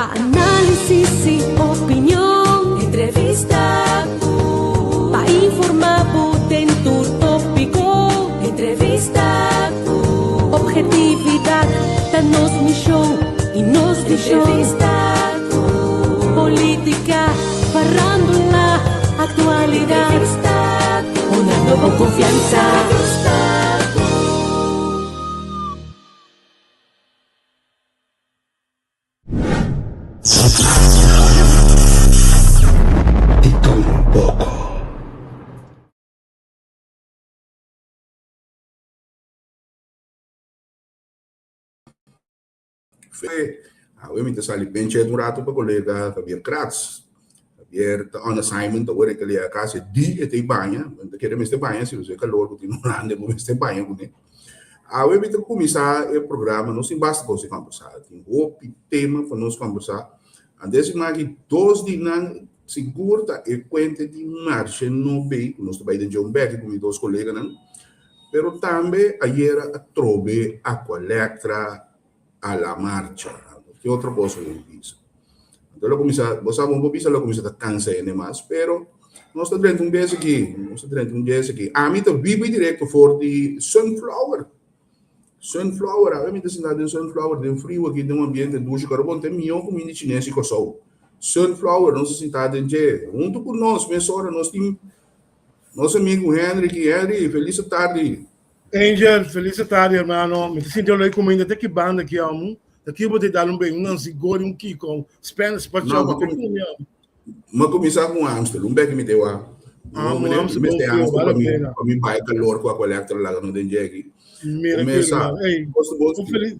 Pa análisis i opinion. Entrevista ku. Pa informá bo den tur tópiko. Entrevista ku. Obhetividat ta nos mishon i nos vishon. Entrevista ku. Polítika, farándula, aktualidat. Entrevista ku. Hunando bo konfiansa. Entrevista ku. Di tur un poko. Fe, awe mi ta sali penche un rato pa colega Javier Kratz. Javier ta on assignment awor e ta llega cas e di e ta e baña. Mi ta kere mester baña si pasobra e calor cu tin Holanda bo mester baña cune. Awe mi ta cuminsa e programa, nos tin basta cos di combersa, tin hopi tema pa nos combersa. Antes di maki dos di nan sigur ta e cuenta di Marshe Nobey cu nos ta bay den dje un beki cu mi dos coleganan. Pero tambe ayera a trobe Aqualectra a la marcha. Ki otro cosa bo por bisa? Anto lo cuminsa, bo sa bo por bisa lo cuminsa ta cansa hende mas, pero nos ta drenta un bes aki, nos ta drenta un bes aki. Ami ta biba y directo for di Sunflower. Sunflower, awe mi ta sinta den Sunflower, den friu aki, den un ambiente dushi, karo bon ta e mihó kuminda chines di Kòrsou. Sunflower, nos ta sinta den dje. Huntu ku nos, mesora nos tin nos amigu Henry aki. Henry, felis tardi. Angel, felis tardi hermano. Mi ta sinti olor di kuminda te ki banda aki amo. Ta ki bo te dal un ben, un ansigor, un kiko, Spanish pa No, chau, ma pa ku kumi amo. ma kuminsá ku un Amstel, un beki mi te wak. Ah, No, un mi Amstel bon mester frio, Amstel vale pa la mi pena. pa mi bai kalor ku Aqualectra laga no den dje aki. Mira ki Kumesa, hermano. Ey, kos ta un bon. felis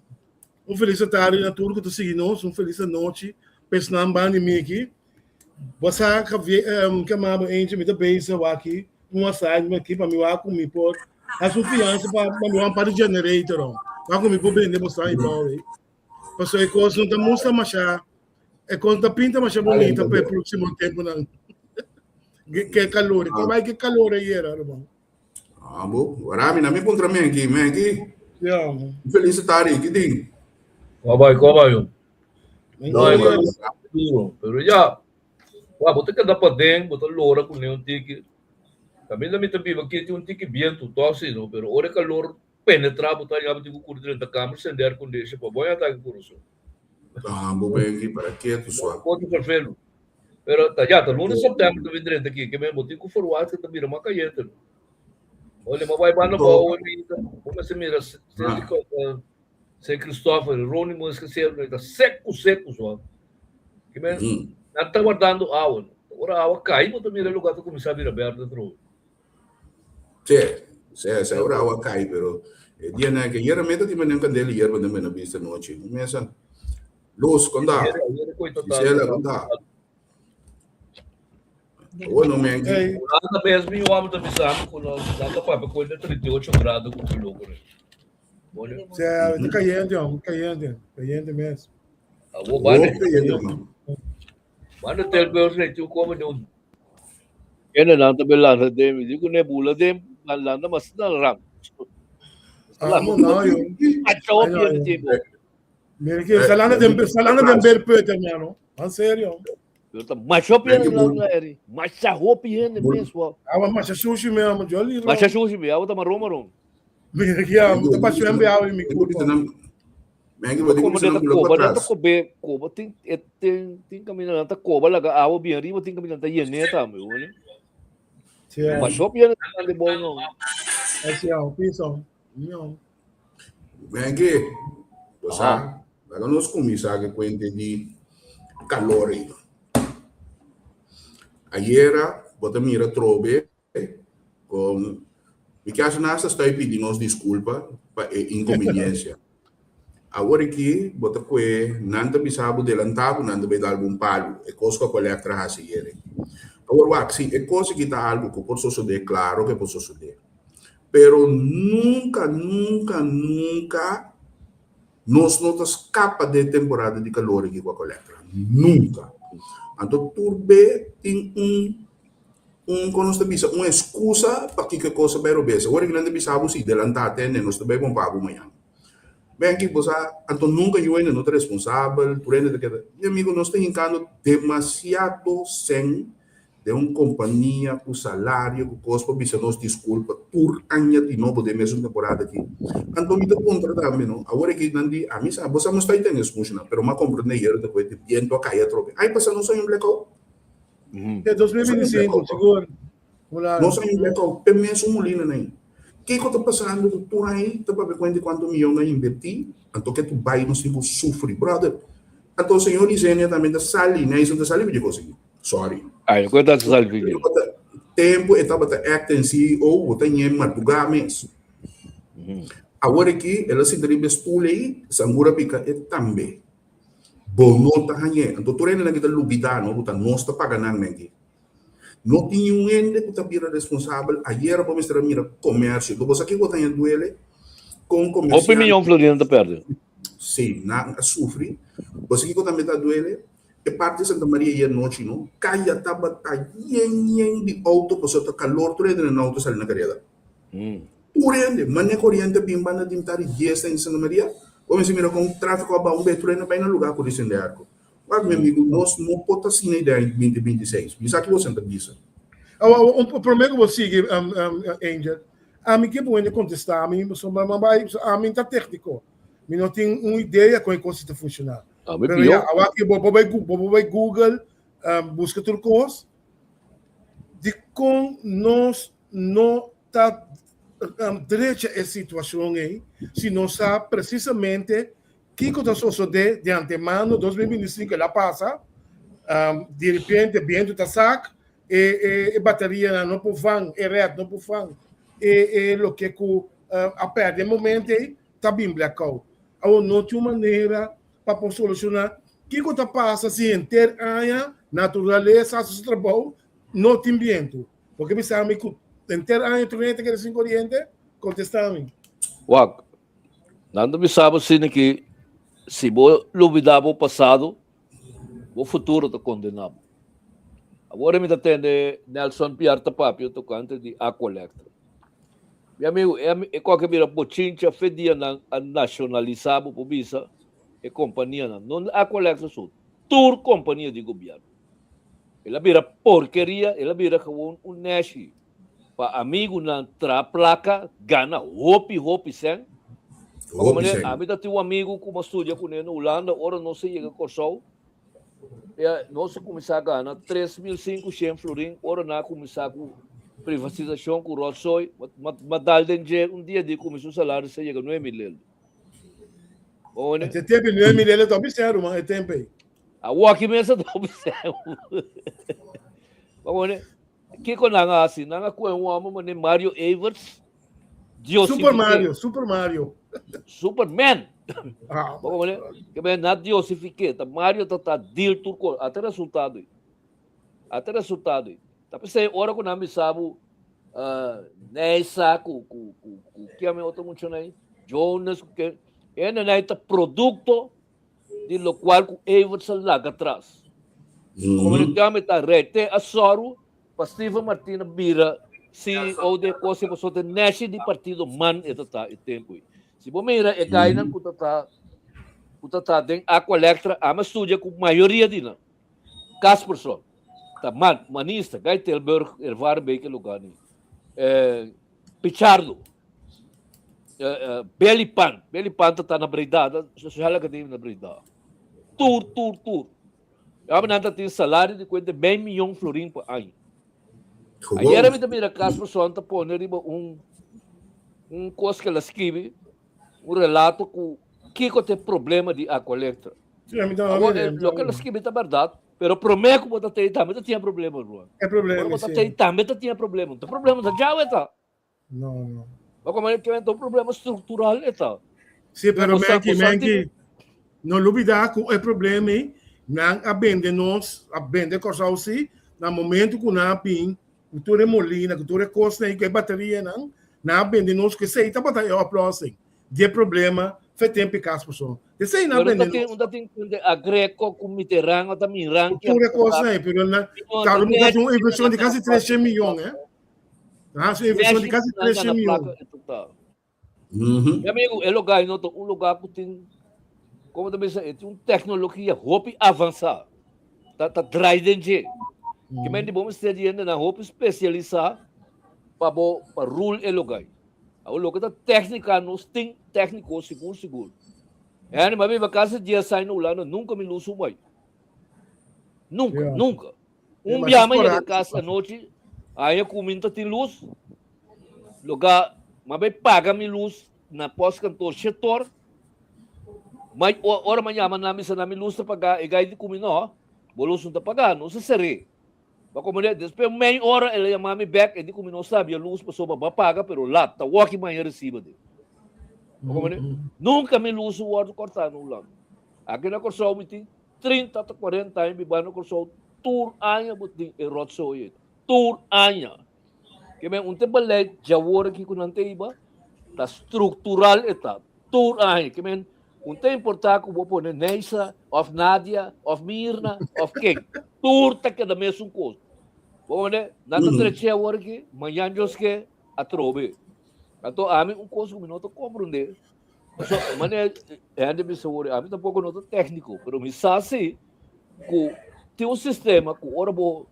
un felis tardi na tur ku ta sigui nos, un felis anochi. Pesnan banda di mi aki. Bo sa Javier, um, ke mabo Angel, mi ta bezig waki un assignment aki pa mi wak ku mi por hasi un fiansa pa pa mi wan pa di generator on. Wak ku mi por bende bo sa i bou ei. Paso e kos no ta mustra masha, e kos no ta pinta masha bonita pa e próximo temponan. Ke kalor, ko bai ke kalor ayera, ruman. Ah, bo, wara mi na mi puntra Menki, Menki. Ja. Feliz tarde, ki ding? Ko bai, ko bai. No, No, e duro, pero ya, wa, bo ta keda paden, bo ta lora ku un tiki. Kaminda mi ta biba aki tin un tiki bientu, tòg si no, pero ora e kalor penetrá bo ta haña bo tin ku kuri drenta kamer sende air condition pa bo haña atake kurason. Ah, bo ben aki para ketu sua. Kos di ferfelu. Pero ta ya, ta luna sèptèmber ta bin drenta aki, ke men bo tin ku ferwagt ke ta bira mas kayente no. Olha, ma bai banda bou ahorita, bo mester mira Sint Christopher, Ronnie mo esquecer, ta seco, seco sua. Ke men, nan ta guardando awa. Ora awa kai, bo ta mira e lugar ta kuminsá bira berde atrobe. Sí, sí, sí, ora awa kai, pero e dianan ke yera meta tin menen kandela yerba den Buena Vista nochi. Un mesa. Luz, konta. Gisela, konta. Bueno, men. Hey. Anda mes mi homem ta bisando ku nos nan ta papia ku el 38 grado ku ki loko ne. Bueno, Sí, ta caliente, hombre, caliente, caliente mes. abo banda Hopi, man. banda tel pe os ne tu come de un Ene nan ta be landa den mi di ku ne bula den landa mas na ram. Ah, no, no, yo. Acha hopi hende tin bo. Mira que salando den salando den berput, hermano. En serio. Pero ta masha hopi hende landa eri. Masha hopi hende mes wa. Awa masha sushi me amo jolly. Masha sushi me awa ta marom marom. Mira que amo ta pasho en be awa mi curpa. Mengi bo Como di de ku ta bula koba, pa nan ta tras. kobe, koba tin e tin tin camina nan ta koba laga awa bien riba tin camina nan ta yene tambe, hoor. Sí, Masha hopi hende landa bou no. Así, piso. No. Mengi, bo sa, laga nos kuminsá ku e kuente di kalor ei. Ayera bo ta mira trobe kon mi ke hasi nasta sta e pidi nos diskulpa pa e inkonbiniensia. Awor aki bo ta kue nan ta bisa bo delantá ku nan ta bai dal bo un palu, e kos ku Aqualectra hasi ayera. Awor wak, si e kos aki ta algu ku por sosodé, klaro ku e por sosodé. Pero nunka, nunka, nunka nos no ta skapa den e temporada di kalor aki ku Aqualectra. Nunka. Anto tur be tin un un kon nos ta bisa un eskusa pakiko e kos a bai robes. Awor aki nan ta bisa bo si delantá tende nos ta bai bon pago mañan. Menki, bo sa, anto nunka yu hende no ta responsabel, tur hende ta keda. Mi amigo, nos ta hinkando demasiado sèn den un kompania ku salario, ku kos pa bisa nos diskulpa tur aña di nobo den mesun temporada aki. Anto mi ta puntra tambe, no, awor aki nan di, ami sa, bo sa nos ta tene es muchanan, pero m'a komprende ayer ta ku e biento a kai atrobe. Ai pasa nos a un blackout. E 2025, sigur. Nos a un blackout p'e mesun mulinanan ei. Kiko ta pasando ku tur ai ta papia kuenta di kuantu miyon a invertí, anto ke tu bai nos tin ku sufri, brother. Anto señor Isenia tambe ta sali, Neyson ta sali pa dje kos aki. Sorry. Ay, ku ta sali video. Tempo e tabata acting CEO, bo ta ñe madrugá mes. Awor aki el a sinta riba e stoel ei, sangura pica e tambe. Bo no ta hañ'é. Anto tur hendenan ki ta lubidá no ku ta nos ta paga nan menti. No tin niun hende ku ta bira responsabel. Ayera bo mester a mira komersio. Anto bo sa kiko ta haña duele? Kon Hopi komersiante. miyon florina ta pèrdè. Sí, nan a sufri. Bo sa kiko tambe ta duele? E parti di Santa Maria i anochi no, kaya tabata yen yen di outo pasobra ta kalor tur hende na outo sali na kareda. Tur hende, mane koriente a bin banda di mitad di dies na Santa Maria, bo mester mira kon trafiko a baha un bes tur hende a bai na luga ku dicen de arko. Wak mi amigu nos no por ta asina idea den binti 26. Mi sa ki bo senta bisa. Awa, un prome ku bo sigui, Angel, ami ke bo hende kontesta mi, pasobra ami ta tekniko. Mi no tin un idea kon e kos ta funshoná. Ah, mi Pero pió. ya, awa ke bo bo bai bo bo bai Google, buska tur kos. Dikon nos no ta drecha e situashon ei si nos sa presisamente kiko ta sosodé di antemano 2025 el a pasa, di repente bientu ta sak, e e e baterianan no por van, e red no por van, e e loke ku a pèrdè e momento ei ta bin blackout. Awor no tin un manera pa por solushoná kiko ta pasa si henter aña naturalesa hasi su trabou no tin bientu. Bo ke bisa mi ku henter aña tur hende ta keda sin koriente? Kontestá mi. Wak, nan ta bisa bo asina ki si bo lubidá bo pasado, bo futuro ta kondená bo. Awor mi ta tende Nelson Piar ta papia tokante di Aqualectra. Mi amigu, e e koke bira bochincha fe dia nan a nashonalisá bo por bisa e kompanianan, no Aqualectra so, tur kompania di gobièrnu. El a bira porkeria, el a bira gewoon un neshi pa amigunan traha plaka, gana hopi hopi sèn. Hopi sèn. Ami ta tin un amigu ku mi a studia kuné na Hulanda, ora nos a yega Kòrsou, Nos a kuminsá gana 3500 florin ora nan a kuminsá ku privatisashon ku ròtsoy. Ma dal den dje un dia di kuminsá un salario sa yega 9000 lelde. One. E tempo 9000 lelde ta bisero man e tempo ei. Awor aki mes ta bisero. One. Kiko nan a hasi? Nan a kohe un hòmber manera Mario Everts. Super Mario, Super Mario. Superman. Ah. Ke men na diosifiké, ta Mario ta ta deal tur kos. Ata resultado ei. Ata resultado ei. Ta p'esei ora ku nan bisa bo uh, Neisa ku ku ku ku ke me otro muchanan ei? Jonas ku ke e nan ta produkto di lokual ku Everts a laga atras. Komunikame ta rete a sòru pa Steven Martina bira CEO di e kos ei pasobra ta neshi di partido man e ta ta e tempu ei. Si bo mira e gainan ku ta ta ku ta ta den Aqualectra ami a studia ku mayoria di nan. Casperson ta man manista gai Tilburg Ervarenbeek e lugar ni. Pichardo Belly Pan Belly Pan ta ta na Breda Sociale Academie na Breda. Tur tur tur. Awe nan ta tin salario di kuenta mei miyon florin pa aña. Ayera mi ta mira Casperson ta pone riba un un kos ke el a skibi, un relato ku kiko ta e problema di Aqualectra. Awor, loke el a skibi ta bèrdat, pero promé ku bo ta tei tambe ta tin e problema, ruman. E problema, Ora bo ta tei tambe ta tin e problema. Ta problema ta djawe ta. No, no. Ma como que un problema structural eta. Sí, pero Menki, Menki, no lubida ku e problema ei, nan a bende nos, a bende Kòrsou sí, na momento ku nan a bin, ku tur e molina, ku tur e kosnan ei, ku e baterianan, nan a bende nos ku esei tabata e oplossing di e problema fe tempu i kas paso. Esei nan a Pero bende ta tin, nos. ta tin kunde Agreco, ku Mitterrand, ta miran Ku tur e kosnan ei, pero nan, ta un invershon di kasi 300 miyon, eh. Nan hasi un invershon di kasi 300 miyon. Mi amigo, e lugar no ta un lugar ku tin, como ta bisa, e tin un tecnologia hopi avanzá. Ta, ta draai den dje. Ke men di bo mester di hende nan hopi specialisá pa bo, pa rule e lugar. Awor loke ta técnica nos tin técnico sigur sigur. Henry, mi a biba casi dies aña na Hulanda, nunca mi luz un bai. Nunca, nunca. Un bia mi yega cas anochi, aña cu mi no ta tin luz, loka mi a bai paga mi luz na postkantoor Shetor, ma ora mi a yama nan bisa nan mi luz ta paga, e gai di cu mi no, bo luz no ta paga, nos a cer'é. Bo a comprende? Despues mei ora el a yama mi bek, e di cu mi no sabia luz pasobra bo a paga pero lat, ta woki maña recibo di. Bo a comprende? Nunca mi luz a wordo corta na Hulanda. Aki na Corsou mi tin 30 ta 40 aña biba na Corsou, tur aña bo tin e rotzooi ei. Tur aña. Ke men un te beleid djawor aki ku nan ta hiba, ta structural e ta. Tur aña. Ke men un ta importa ku bo pone Neisa of Nadia of Mirna of ken. Tur ta keda mesun kos. Bo pone, nan ta treche awor aki, mañan Dios ke, atrobe. Anto ami un kos ku mi no ta komprende, So, mane hende bisa wori, ami tampoco no ta técnico, pero mi sa si ku tin un sistema ku ora bo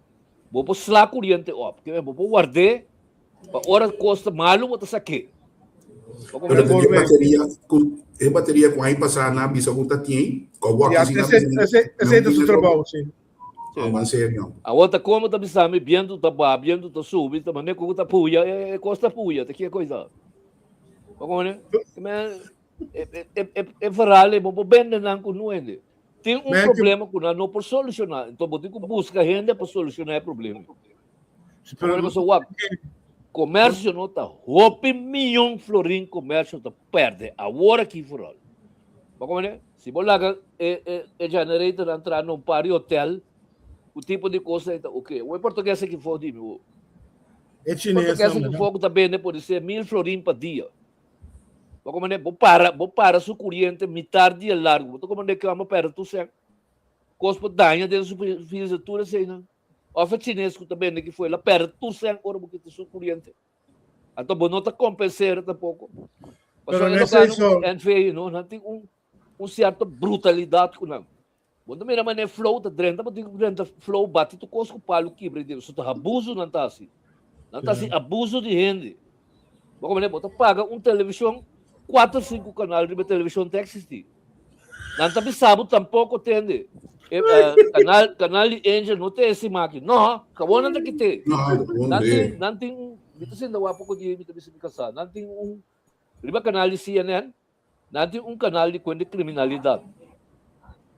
bo por sla coriente op, ke bo por guard'é pa ora kos ta malu bo ta sak'é. Bo Pero ta e bateria ku e bateria ku aña pasá nan a bisa ku ta tin, ku awor Ya, si nan ese, bisa ese, ese ta su trabou, si. No, man serio. Awor ta como ta bisa mi bientu ta baha, bientu ta subi, ta mane ku ta puya, e kos ta puya, ta ki koisa. E verhaal ei bo por bende nan ku nuende. Tin un problema ku nan no por solushoná. Enton bo tin ku buska hende pa solushoná e problema. Pero pasobra wak, komersio no ta hopi miyon florin komersio ta pèrdè awor aki vooral. Bo komprende? Si bo laga e e e generatornan traha na un par di hotel ku tipo di kos ei ta oke. Awor e portugues aki for di mi bo. E chines Portugues nan, ki foco ta bende pode ser 1000 florin pa dia. Bo comprende? Bo para, bo para su curiente mitar dia largo. Bo ta comprende que amo perde tu sen. Cos por daña den su freezer tur esei nan. Of e chines ku ta bende ki foi la perde tu sen ora bo kita su curiente. Anto bo no ta compensera tampoco. Pero Pasobra e no es local eso. NV no, nan tin un un cierto brutalidad ku nan. Bo ta mira manera flow ta drenta, bo tin ku drenta flow bati tur kos ku palu kibra i debe. So ta abuso nan ta hasi. Nan ta hasi abuso di hende. Bo komprende? Bo ta paga un televishon, kuater sinku kanal riba e televishon ta eksistí. Nan ta bisa bo tampoko tende. E kanal, kanal di Angel no ta esi maki. No, kawon nan ta kit'é. No, kawon Nan tin, de. nan tin un, mi ta sinta wak poko dia i mi ta bisa mi kasá. Nan tin un, riba kanal di CNN, Nan tin un kanal di kuenta kriminalidat.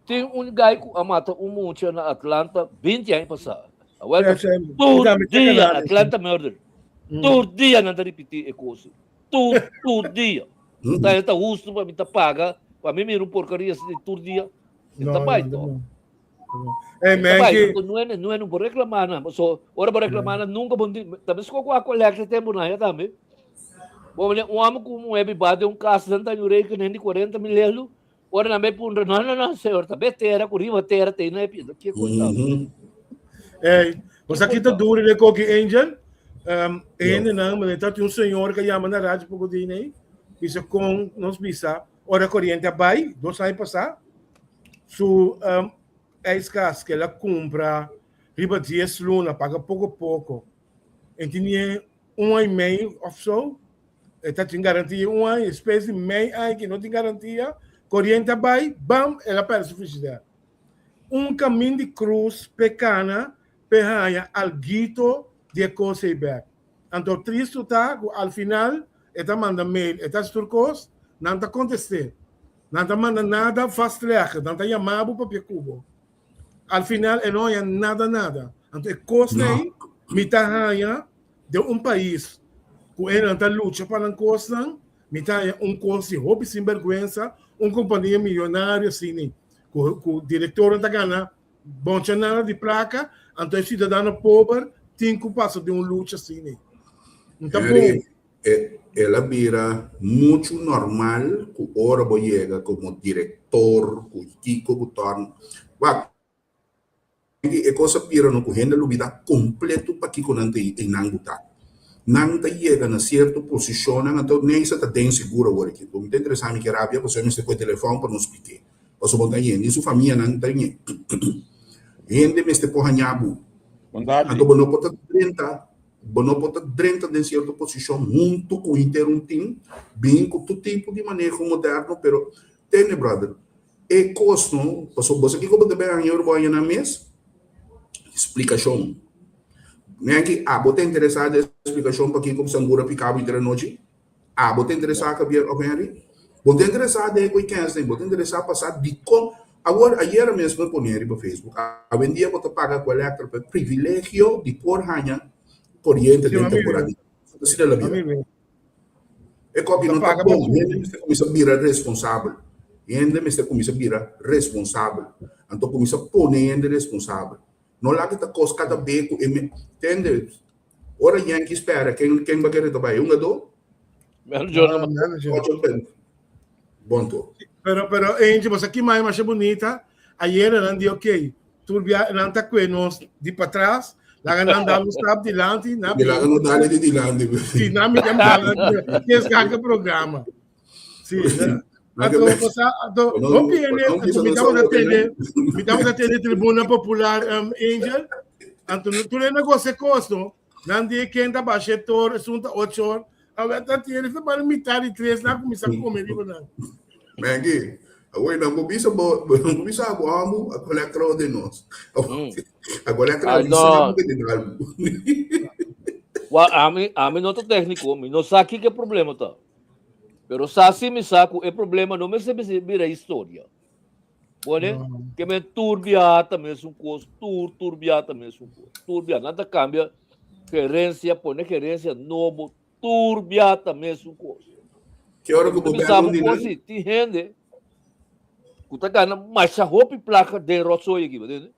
Tin un gai ku a mata un mucha na Atlanta 20 aña pasá. Awel ta tur dia Atlanta murder. Tur dia nan ta ripití e kos. Tur tur dia. Ta e ta hustu pa mi ta paga pa mi mira un porkaria asina tur dia. E ta bai tòg. Hey, E ta bai. Menki. No e no e no por reklamá nan. Paso ora bo reklamá nan nunka bo tin. Ta meskos ku a kolekta tempu nan ya tambe. Bo mane un hòmber ku un muhé biba den un kas nan ta yur'é ku hende 40 mil elu, ora nan bai puntra, no, no, no, señor, ta be tera ku riba tera te na e pida. Ke kos ta? Ey, bo sa kita duro de koki Angel? Um, hende nan, mane ta tin un señor ka yama na radio poko di nei, bisa kon nos bisa, ora koriente a bai, dos aña pasá, su um, ijskas ke el a kumpra riba 10 luna, paga poko poko. En tinie un aña y medio of so, e ta tin garantia un aña, después di mei aña que no tin garantia, corriente a bai, bam, el a perde su frigidaire. Un camin di cruz pe cana, pe haña alguito di e cos ei bek. Anto tristo ta cu al final e ta manda mail, e ta haci tur cos, nan ta conteste. Nan ta manda nada vastleggen, nan ta yama bo papia cu bo. Al final e no haña nada nada. Anto e kosnan ei mi ta haña den un pais ku e nan ta lucha pa nan kosnan, mi ta haña un kos di hopi sinbergwensa, un kompania millonario asina ku ku direktornan ta gana boncha nada di plaka, anto e siudadano pober tin ku pasa den un lucha asina. N ta bon. E el a bira muchu normal ku ora bo yega komo direktor ku kiko ku torna. Wak, e kos a bira no ku hende a lubida kompleto pakiko nan ta einan buta. Nan ta yega na sierto posishonnan, anto Neisa ta den sigur awor aki. Bo mi ta interesá mi ke rabia pasobra mi mester kohe telefòn pa nos splik'é. Pasobra bo ta yende, su famianan ta yende. Hende mester por haña bo. Anto bo no por ta drenta, bo no por ta drenta den sierto posishon huntu ku henter un tim, bin ku tur tipo di maneho moderno, pero tende brother, e kos no, pasobra bo sa kiko bo ta bin haña ora bo haña nan mes? Splikashon. Menki, abo ta interesá den splikashon pakiko sangura pika bo inter anochi? Abo ta interesá, Javier òf Henry? Bo ta interesá den e ku e kens den? Bo ta interesá pa sa dikon? Awor, ayera mes mi a pone riba Facebook, awendia bo ta paga ku Electra pa e privilegio di por haña koriente den temporada di Asina la bira. E kopi no ta bon. Hende mester kuminsá bira responsabel. Hende mester kuminsá bira responsabel. Anto kuminsá pone hende responsabel. No laga ta kos kada be ku e me. Tende, ora Yankees pèrdè, ken ken ba kere ta bai? E hungadó? Manager. Manager. Ocho pen. Bon to. Pero, pero, Angie, bo sa ki mai masha bunita? Ayera nan di, ok, tur bia nan ta kue nos di patras, laga nan dal un stap dilanti, na Di laga no dale di dilanti. Si, na mi tem dal kes kaka programa. Si, Anto, cosa, anto, hopi hende, anto mi tabata tende, mi tabata tende Tribuna Popular, um, Angel, anto tur hende gosa e kos, no? Nan di ken ta basha e tor, esun ta ocho or, awe ta tiene, ta bal mitad di tres, nan kuminsá kome riba nan. Mengi, awor nan bo bisa bo, nan bo bisa bo amo, a collector de nos. A collector Ay, bisa no. bo que den algo. Wa, ami, ami no ta técnico, mi no sa kiko e problema ta. Pero sa si mi sa ku e problema no mester bira historia. Bone, ke men tur biaha ta mesun kos, tur tur biaha ta mesun kos. Tur biaha nan ta kambia gerencia, pone gerencia nobo, tur biaha ta mesun kos. Ke ora ku bo Mi sa bel un bo di kos nan? si, tin hende ku ta gana masha hopi plaka den rotzooi aki, bo tende?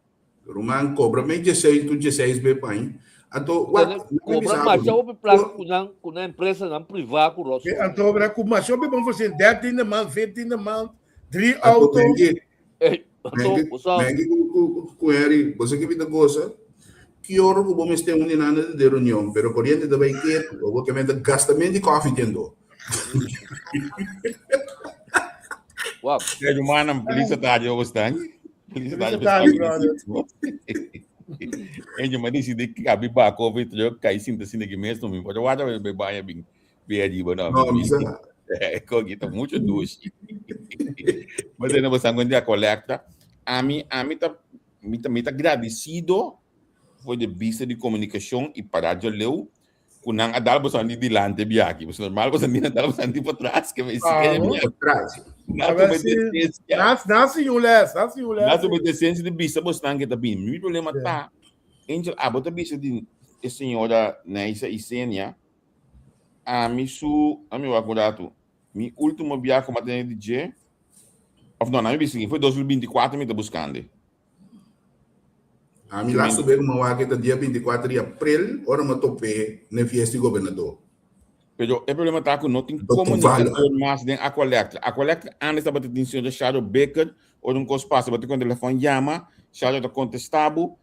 Ruman cobra me dieseis tu dieseis be pañ. Anto Tene wak, mi cobra bisa bo masha no. hopi plaka ku nan ku nan empresanan privá ku rotzooi. Anto bra ku masha hopi bon voorzien, dertiende maand, veertiende maand, drie Anto auto. Mengi, Ey, anto Mengi, bo sa Mengi ku ku ku Henry, bo sa ke mi ta gosa? Ki ora ku bo mester un di nan de reunion, pero koriente ta bai ketu, awor ke men ta gasta men di koffie tendo. Wak. Kaya rumannan, feliz tarde bo stan. Feliz tarde Feliz tarde, brother. Enjo ma decidi kabi ba koffie truck kai sinta sinta ki mes no mi por wada be baña bin be ariba no. No, mi sa. Kogi ta mucho dushi. Mas ainda bo san dia colecta. Ami ami ta mi ta mi ta gradecido for de vista di comunicacion y para Radio Leu ku nan a dal boso di dilante biaki. Boso normal boso ni dal boso di patras ke me si ke Claro. Patras. Na A ver tuma si decencia. nas nas un les, nas un Na les. tuma decencia di bisa boso nan ke ta bini. Mi problema Yeah. ta Angel abo ta bisa di e señora Neisa Isenia ami su ami wak un ratu. Mi último biaha ku mi a tene di dje of no, na mi bisa foi 2024 mi ta buskando. Ami laatste week mi wak ta dia 24 di april ora mi a top'é n'e fiesta di gobernador. Pero e problema ta ku no tin Doctor komunikador mas den Aqualectra. Aqualectra antes tabata tin señor Shadow Baker, ora un kos pasa bo ta kon telefòn yama, Shadow ta kontestá bo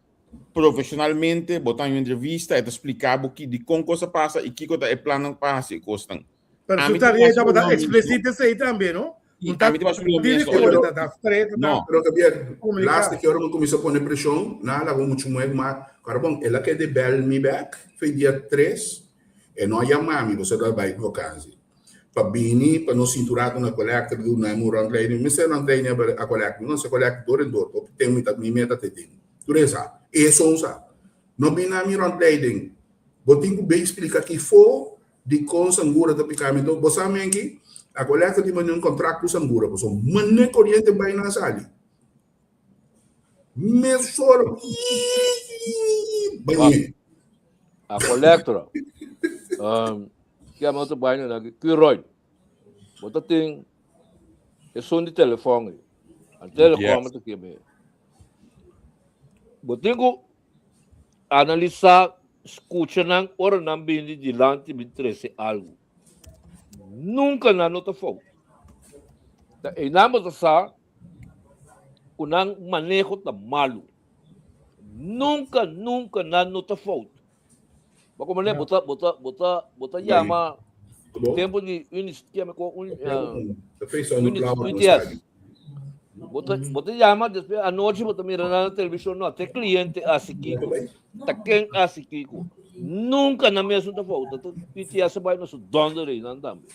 profeshonalmente, bo ta haña un entrevista, e ta splika bo ki dikon kos a pasa i kiko ta e plannan pa hasi e kosnan. Pero Ami su ta tarea basa tabata lo mismo. explícito esei tambe, no? Sí, No ta ami ta basa lo mismo. director, ta ta straight, ta No. Pero Javier, comunicar. laatste keer ora mi cuminsa pone presion, na laga mucho mueg, ma carbon, el a kede bel mi back, foi dia 3, e no a yama mi, pasobra el a bai vakantie. Pa bini, pa nos sinti un rato na collector, duna mi un rondleiding, mi mester rondleiding a collector, mi conoce collector door en door, hopi tempo mi ta, mi meta te den. Tur e sa, e son sa. No bini na mi rondleiding, bo tin cu bay splica kifo Dikon sangura ta pika mi? Bo sa menki, Aqualectra tin mane un kontrakt ku sangura, pasobra mane koriente bai nan sali. Mesora bañ'é. Aqualectra, kier otro baño nan aki? Curoil. Bo ta tin esun di telefòn ei. A telecom ta kier. Bo tin ku Analisá, skucha nan ora nan bini dilanti bin trese algu. Nunka nan no ta fout. Ta einan bo ta sa ku nan maneho ta malu. Nunka, nunka nan no ta fout. Bo como ne, bo ta, bo ta, bo ta, bo ta llama tempo di unis, llama ko un, UTS. Bo ta, bo ta llama después anochi bo ta mira na televisión, no, te cliente hace kiko, ta ken hace kiko. Nunca na mes ta fout, ta UTS bai na su donder ei nan tambe.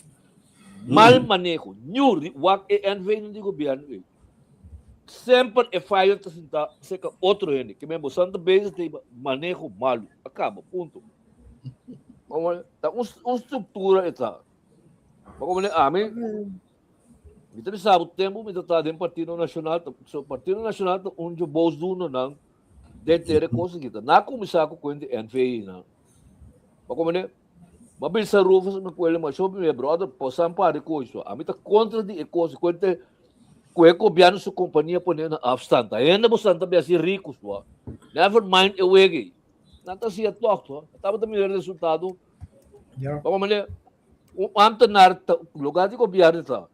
Mal maneho, ñur, wak e NV di gobierno ei. Semper e fayo ta sinta cerca otro hende. Ke men bosan ta bezig te maneho malu. A kaba, punto. Ta un, un struktura e ta. Ma como ne ami, mi ta bisa bo tempo mi ta ta den Partido Nacional, ta, so Partido Nacional ta un dje boosdoenernan den tere kos aki. Ta na kuminsá ku kuent di NVI nan. Ma como ne, Ma bisa Rufus mi kuele ma shopi mi brother posan pa di kos so. Ami ta kontra di e kos kuente ku e gobièrnu su kompania pone na afstand. Ainda bosan ta biasi riku so. Never mind e wege. Nan ta hasié tòg so. Tabata mira resultado. Ja. Como mane un ambtenaar ta lugar di gobièrnu ta.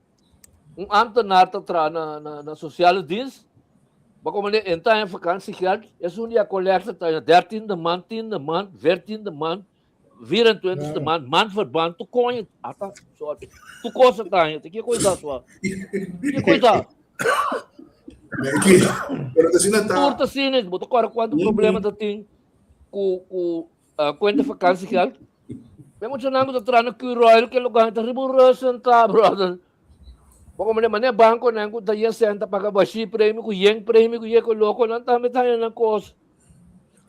Un ambtenaar ta traha na na na sociale dienst. Ma como mane enta en vakantiegeld esun di a kolekta ta dertiende maand, tiende maand, veertiende maand. 24 maand, maandverband, tu coño, ata, sorry, tu cosa taña, te que coisa sua? Que coisa? Pero asina ta. Tur ta asina, bo ta corre cuanto problema ta tin cu cu uh, cuenta vakantiegeld. Pe mucho nango ta traha na Curoil que lugar ta riba un rust ta, brother. Bo como mane banco nan cu ta yen cent ta paga bashi premio cu yen premio cu yen cu loco nan tambe ta haña nan cos.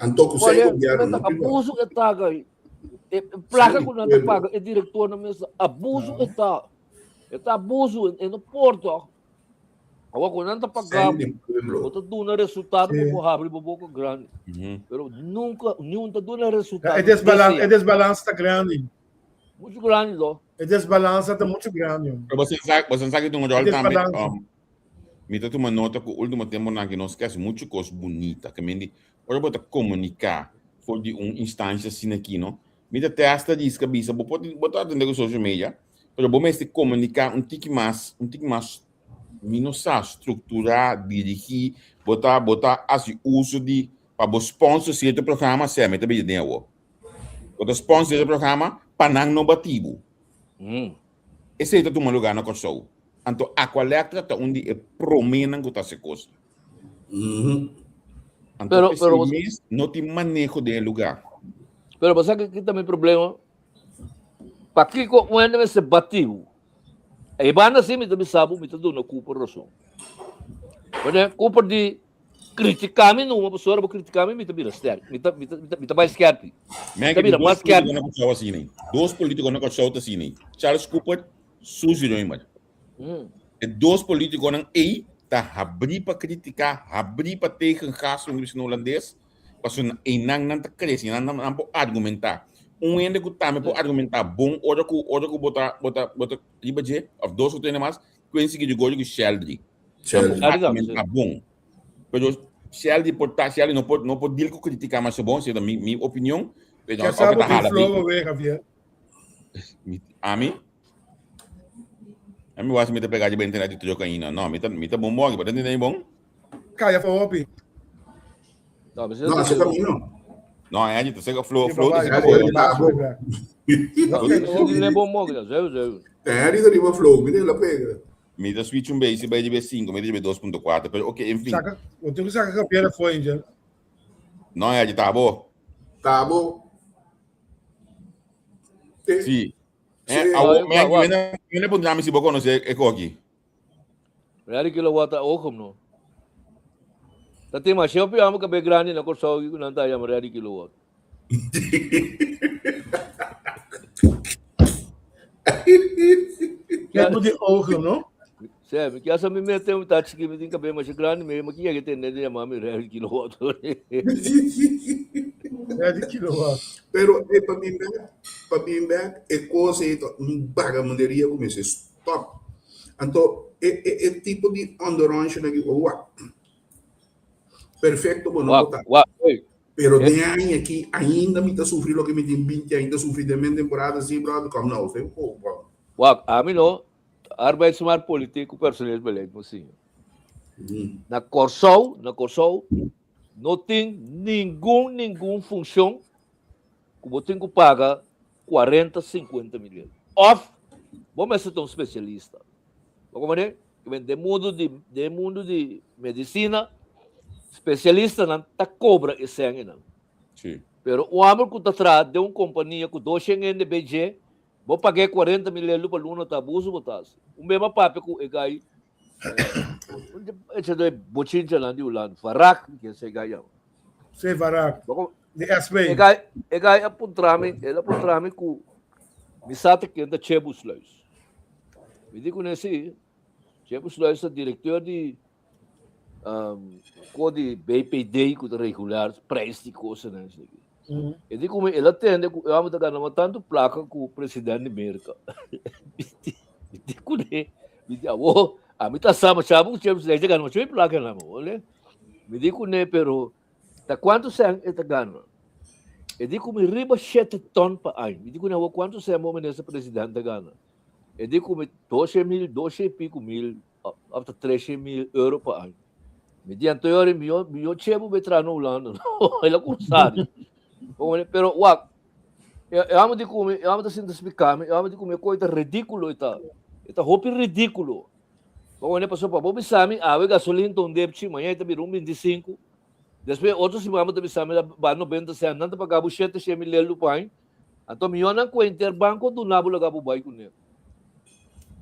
Anto cu sei gobierno no privado. Abuso e ta e placa cu nan ta paga e director nan mes abuso e ta. E ta abuso e no por toch. Awor cu nan ta paga bo ta duna resultado bo por habri bo boca grandi. Pero nunca niun ta duna resultado. E desbalans e desbalans ta grandi. Mucho grandi lo. E desbalansa ta mucho grandi. Pero boso sa, boso sa ki tin un rol tambe. Mi ta tuma nota ku último temponan aki nos ke hasi mucho kos bunita. Ke men di, ora bo ta komuniká for di un instansha asina aki, no? Mi ta testa riska bisa, bo por bo ta atendé ku social media, pero bo mester komuniká un tiki mas, un tiki mas, mi no sa, strukturá, dirigí, bo ta bo ta hasi uso di pa bo sponsor sierto programa, sea mi ta bira den awor. Bo ta sponsor e programa pa nan no bati bo. Esei ta tuma lugar na Kòrsou. Anto Aqualectra ta un di e proménan ku ta hasi kos. Anto Pero, p'esei pero, mes no tin maneho den e lugar. pero bo sa ki ta mi problema? Pakiko un hende mester bati bo? E banda si mi ta bisa bo, mi ta duna Cooper rason. Pasobra Cooper di Critica mi numa, pasobra bo critica mi, mi ta bira sterk. Mi ta, mi ta, mi ta, mi ta bai skerpi. Mi ta bira mas skerpi. Dos politico na Kòrsou asina. Dos politico na Kòrsou ta asina. Charles Cooper, Suzy Römer. E dos politiconan ei ta habrí pa critica, habrí pa tegengas, como dicen na holandes, pasobra einan nan ta crece, einan nan, nan por argumenta. Un hende cu tambe por argumenta bon ora cu, ora cu bo ta, bo ta, bo ta riba dje, of dos o tres mas, Quincy Gregorio cu Sheldry. Sheldry. Argumenta bon. Pero Sheldry por ta, Sheldry no por, no por deal cu critica masha bon, sino mi, mi opinion. Pero Ya aunque sabe ta tin hala flow bi. awe, Javier. Mi, ami? Ami was mi ta pega di internet di truck ainda. No, mi ta, mi ta bon bon, but entende bon? Calla pa hopi. No, mi No, ese camino. No, Angie, ta sega flow, Sí, flow ta papá, sega ya, flow. ya, ya, Ese di bon mo, zeu, zeu. Harry ta riba flow, mira la pega. Mi ta switch un beetje bij di 5, mi ta di 2.4, pero ok, en fin. Saca, bo tin ku saca Javier afó, Angel. No, Angie, ta bo. Ta bo. Sí. Sí. Eh, awo, me, me, me, me pondrá mi si bo conoce e koki. Ready kilowatt ta oogom no. Ta tin masha hopi amo kabe grandi na Kòrsou ku nan ta yama ready kilowatt. Tempo di oogom no? Sè, mi kier sa mi mete mi ta chiki mi tin kabe masha grandi mi ma ki yega tende di yama mi ready kilowatt. Ready kilowatt. Pero e pa bin bek, pa bin bek e kos ei ta un bagamunderia ku mester stop. Anto e e e tipo di onderonsje nan ki wak perfecto bo no por ta. Wak, wak, ey. Pero den aña aki ainda mi ta sufri loke mi tin binti aña ta sufri den men temporada si brother kom nou fe oh bo. Wak, ami no arbeidsmarktpolitiek ku personeelsbeleid mo siña. Na Kòrsou, na Kòrsou no tin ningun ningun funshon. ku bo tin ku paga 40, 50 mil. Òf bo mester ta un spesialista. Bo komprendé? Den mundu di den mundu di medisina, spesialistanan ta kobra e sèngenan. Sí. Pero un hòmber ku ta traha den un kompania ku 200 hende bei dje, bo pag'é 40 mil euro pa luna ta abuso bo ta hasi. Un bes bo a papia ku e gai, echa do e bochinchanan di Hulanda, Varak, mi kier sa e gai yama. Sí, Varak. Di SP. E gai, e gai a puntra mi, el a puntra mi ku mi sa ta ken ta Chebu Sluis. Mi di kuné sí, Chebu Sluis ta direkteur di um, ko di BPD ku ta regular prijs di kosanan esaki. E di ku mi, el a tende ku e hòmber ta gana mas tantu plaka ku president di Merka. Mi di kuné, mi di awo, ami ta sa masha ku Chebu Sluis ta gana masha plaka nan, ole. Mi di kuné, pero Ta kuantu sèn e ta gana? E di ku mi riba shete tòn pa aña. Mi di ku awor kuantu sèn bo minister president ta gana? E di ku mi doshe mil, doshe i piku mil òf ta treshe mil euro pa aña. Mi di anto yori mihó mihó che bo bai traha na Hulanda no. El a kumsa di. Pero wak, e hòmber di ku mi, e hòmber ta sinta splika mi, e hòmber di ku mi e kos ta ridíkulo e ta. E ta hopi ridíkulo. Bo wende pasobra pa bo bisa mi awe gasolin ta un depchi, mañana e ta bira un 25. Despues otro siman bo ta bisa mi ta ba 90 cent, nan ta paga bo shete shen mil lelu pa aña. Anto miyonan ku henter banko duna bo laga bo bai kuné.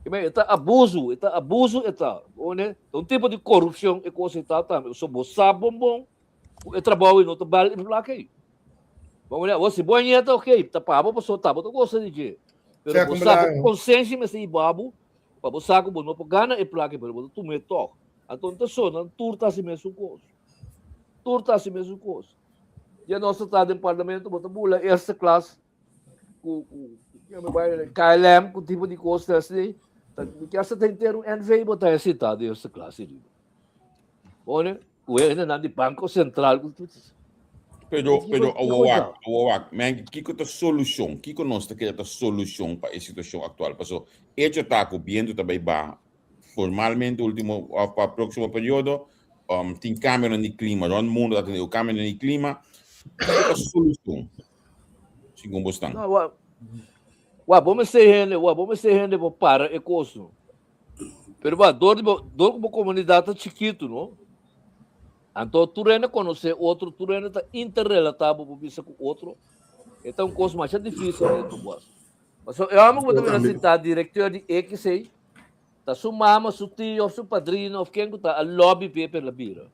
E ta abuso, e ta abuso e ta. Bo wende, ta un tipo di korupshon e kos ei ta tambe. Pasobra bo sa bon bon ku e trabou ei no ta bal e plaka ei. Bo wende, awor si bo a ñeta ok, ta pa bo pasobra ta bo ta gosa di dje. Pero bo sa bo konsenshi mester hiba bo Pa bo sa ku bo no por gana e plaka pero bo ta tuma e tòg. Anto no ta so nan tur ta hasi mesun kos. Tur ta hasi mesun kos. Dia nos ta traha den parlamento bo ta bula eerste klas ku ku KLM ku tipo di kos asina. Ta mi kier sa ta henter un NV bo ta sintá den eerste klas ariba. Pone ku e hendenan di Banko Sentral ku Pero, pero awor wak, awor wak, men, kiko ta solushon? Kiko nos ta kere ta solushon pa e situashon aktual? Paso, echo ta ku bientu ta bai baha formalmente ultimo òf pa próksimo periodo, um, tin kambionan di klima, rònt mundu ta tene kambionan di klima. Kiko ta solushon, segun bosnan? No, wa, wa, bo mester hende, wa, bo mester hende pa para e kos, no. Pero ba, dor di bo, dor ku bo komunidat ta chikitu, no? Anto tur hende konosé otro, tur hende ta interrelatá bo por bisa ku otro. E ta un kos masha difísil den tur bos. Pasobra e hòmber ku bo ta mira sintá direkteur di X ei, ta su mama, su tio òf su padrino òf ken ku ta a lòbi p'e pa el a bira.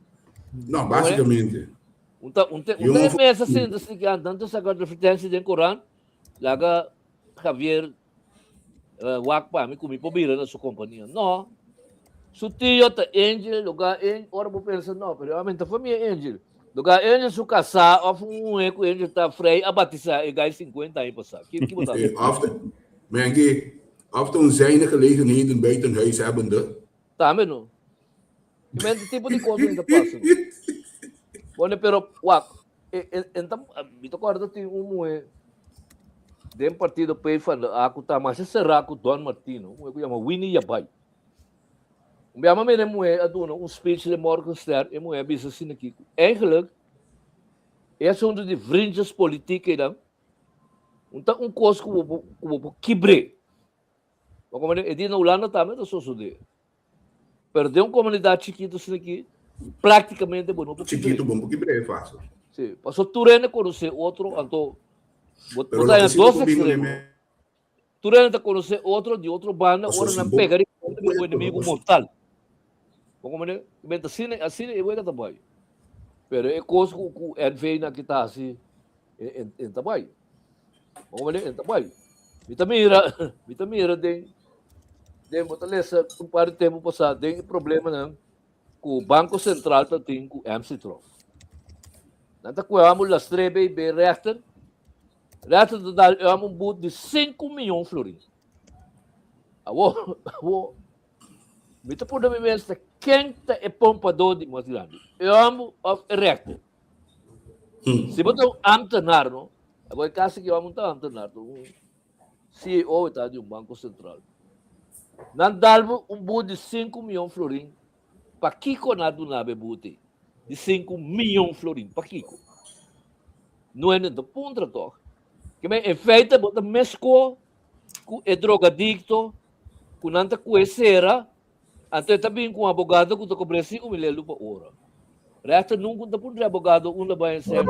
No, básikamente. Un ta un ta un ta e mesa sinta si ke nan ta saka advertensia den korant, laga Javier wak pa mi ku mi por bira na su kompania. No. Su tio ta Angel, lugar Angel, ora bo pensa no, pero ami ta famia Angel. Lugar Angel su kasá òf un muhé ku Angel ta frei a batisá e gai 50 aña pasá. Ki ki bo ta Eh, of de, Mengi, of de un zijne gelegenheden buiten huis hebbende. Tambe no. Ki mente tipo di kos ta pasa. Bueno, pero wak, Mi ta kòrda tin un muhé den partido PvdA ku ta masha será ku Don Martino, un muhé ku yama Winnie Yabay. Un biaha mira e muhé a duna un speech den Morgenster, e muhé a bisa asina aki ku eigenlijk e asuntu di vriendjespolitiek einan un ta un kos ku bo ku bo por kibr'é. Bo komprende? E di na Hulanda tambe ta sosodé. Pero den un komunidat chikitu asina aki, práktikamente bo no por kibr'é. Chikitu bo no por kibr'é fásil. Sí, pasobra tur hende konosé otro, anto bo bo ta haña dos ekstremo. Tur hende ta konosé otro di otro banda, ora nan pega riba otro bira bo enemigu mortal. Bo komprende? Benta asina, asina e wega ta bai. Pero e kos ku ku NV nan ki ta hasi, e ta bai. Bo komprende? E ta bai. Mi ta mira, mi ta mira den den bo ta lesa un par di tempu pasá den e problemanan ku Banko Sentral ta tin ku MC Trump. Nan ta kue amo lastr'é bei bei rechter. Rechter ta dal e amo un but di sinku miyon florin. Awor, awor, mi ta puntra mi mes ta ken ta e pompadó di mas grandi, e amo òf e rechter? Si bo ta un ambtenaar, no? Awor e kasi ki amo ta ambtenaar, ta un CEO ta di un banko sentral. Nan dal bo un but di sinku miyon florin, pakiko nan a duna bo e but ei di sinku miyon florin? Pakiko? No hende ta puntra tòg. Ke men, en feite bo ta mesko ku e drogadikto ku nan ta kue sera, anto e ta bin ku un abogado ku ta kobr'é 5000 elu pa ora. Rechter nunka no ta puntra e abogado unda bai en ser,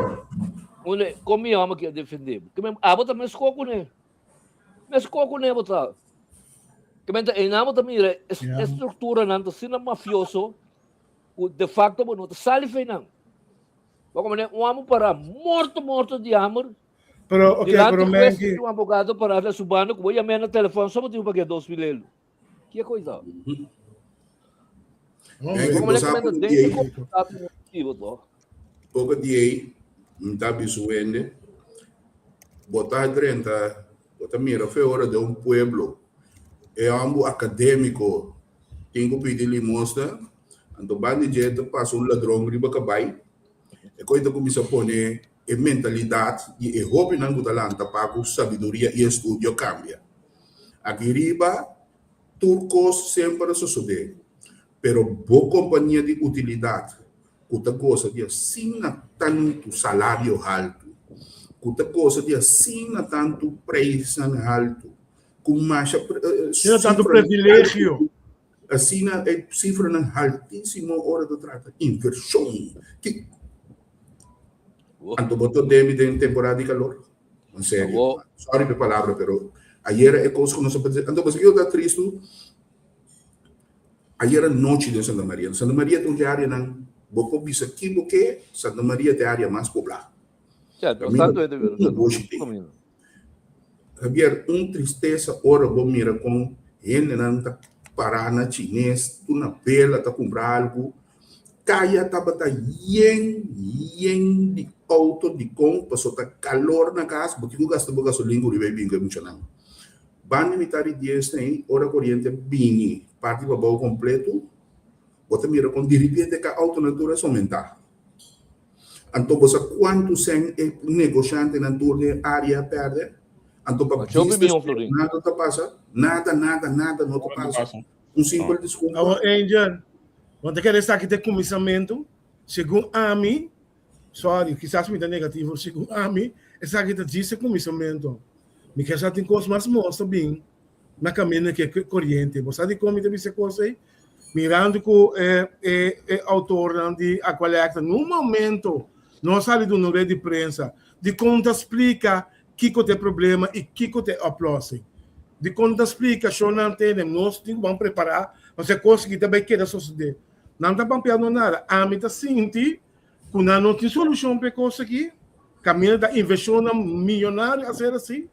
unda, kon mi hòmber ki a defendé bo. Ke men, abo ta mesko kuné. Mesko kuné bo ta. Ke men ta einan bo ta mira e strukturanan ta asina mafioso ku de facto bo no ta sali fei nan. Bo komprende? Un amo para morto morto di hamber. Pero, ok, Dilanti pero juez Menki, tin un abogado para na su banda ku bo yam'é na telefòn so bo tin ku pagu'é 2000 elu. Ki koisa? Hombre, Menki, Bo bo komprende sa ku poko den di e ei, komunidat negativo to. poko di ei, mi ta bisa un hende, bo ta drenta, bo ta mira fe ora den un pueblo, e homber akadémiko tin ku pidi limosna, anto banda di dje ta pasa un ladron riba kabai, e koe ta kuminsá pone e mentalidat di e hóbennan ku ta lanta pa ku sabiduria i estudio kambia. Aki riba tur kos semper a sosodé, pero bo kompania di utilidat ku ta gosa di asina tantu salario haltu, ku ta gosa di asina tantu preisnan haltu, ku masha Asina tantu sifranan privilegio. haltu, asina e sifranan haltísimo ora ta trata invershon. Ki anto bo ta demi den temporada di kalor? En serio. Sorry pa e palabra, pero ayera e kos ku nos a pensa. Anto pasobra kiko ta tristu? Ayera nochi den Santa Maria. Santa Maria ta un di areanan bo por bisa ki bo ke, Santa Maria ta e area mas poblá. Kaminda tur negoshi tin. Javier, un tristesa ora bo mira kon hendenan ta pará na chines, tur na bela ta kumpra algu. Kaya tabata yen yen di outo dikon pasobra ta kalor na kas, bo tin ku gasta bo gasolin ku riba e bin ku e muchanan. Banda di mitad di dies nei, ora koriente bini parti pabou kompleto, bo ta mira kon diripiente ka outonan tur a somentá. Anto bo sa kuantu sèn e negoshantenan tur den e área a pèrdè? Anto pa bista si nada ta pasa, nada, nada, nada no ta pasa. Un simpel diskulpa. Awor Angel, bo ta kere esaki ta e kuminsamentu? Segun ami, sorry, kisas mi ta negativo, segun ami esaki ta djis e kuminsamentu. Mi ke sa tin kos mas mos ta bin na kaminda ku e koriente. Bo sa dikon mi ta bisa e kos ei? Mirando ku e e outornan di Aqualectra nun momento no a sali duna un red di prensa dikon ta splika kiko ta e problema i kiko ta e oplossing. Dikon ta splika shownan tene nos tin ku ban prepará pasobra e kos aki ta bai keda sosodé. Nan ta pampia no nada. Ami ta sinti ku nan no tin solushon pa e kos aki. Kaminda ta invershonnan miyonario a ser asi.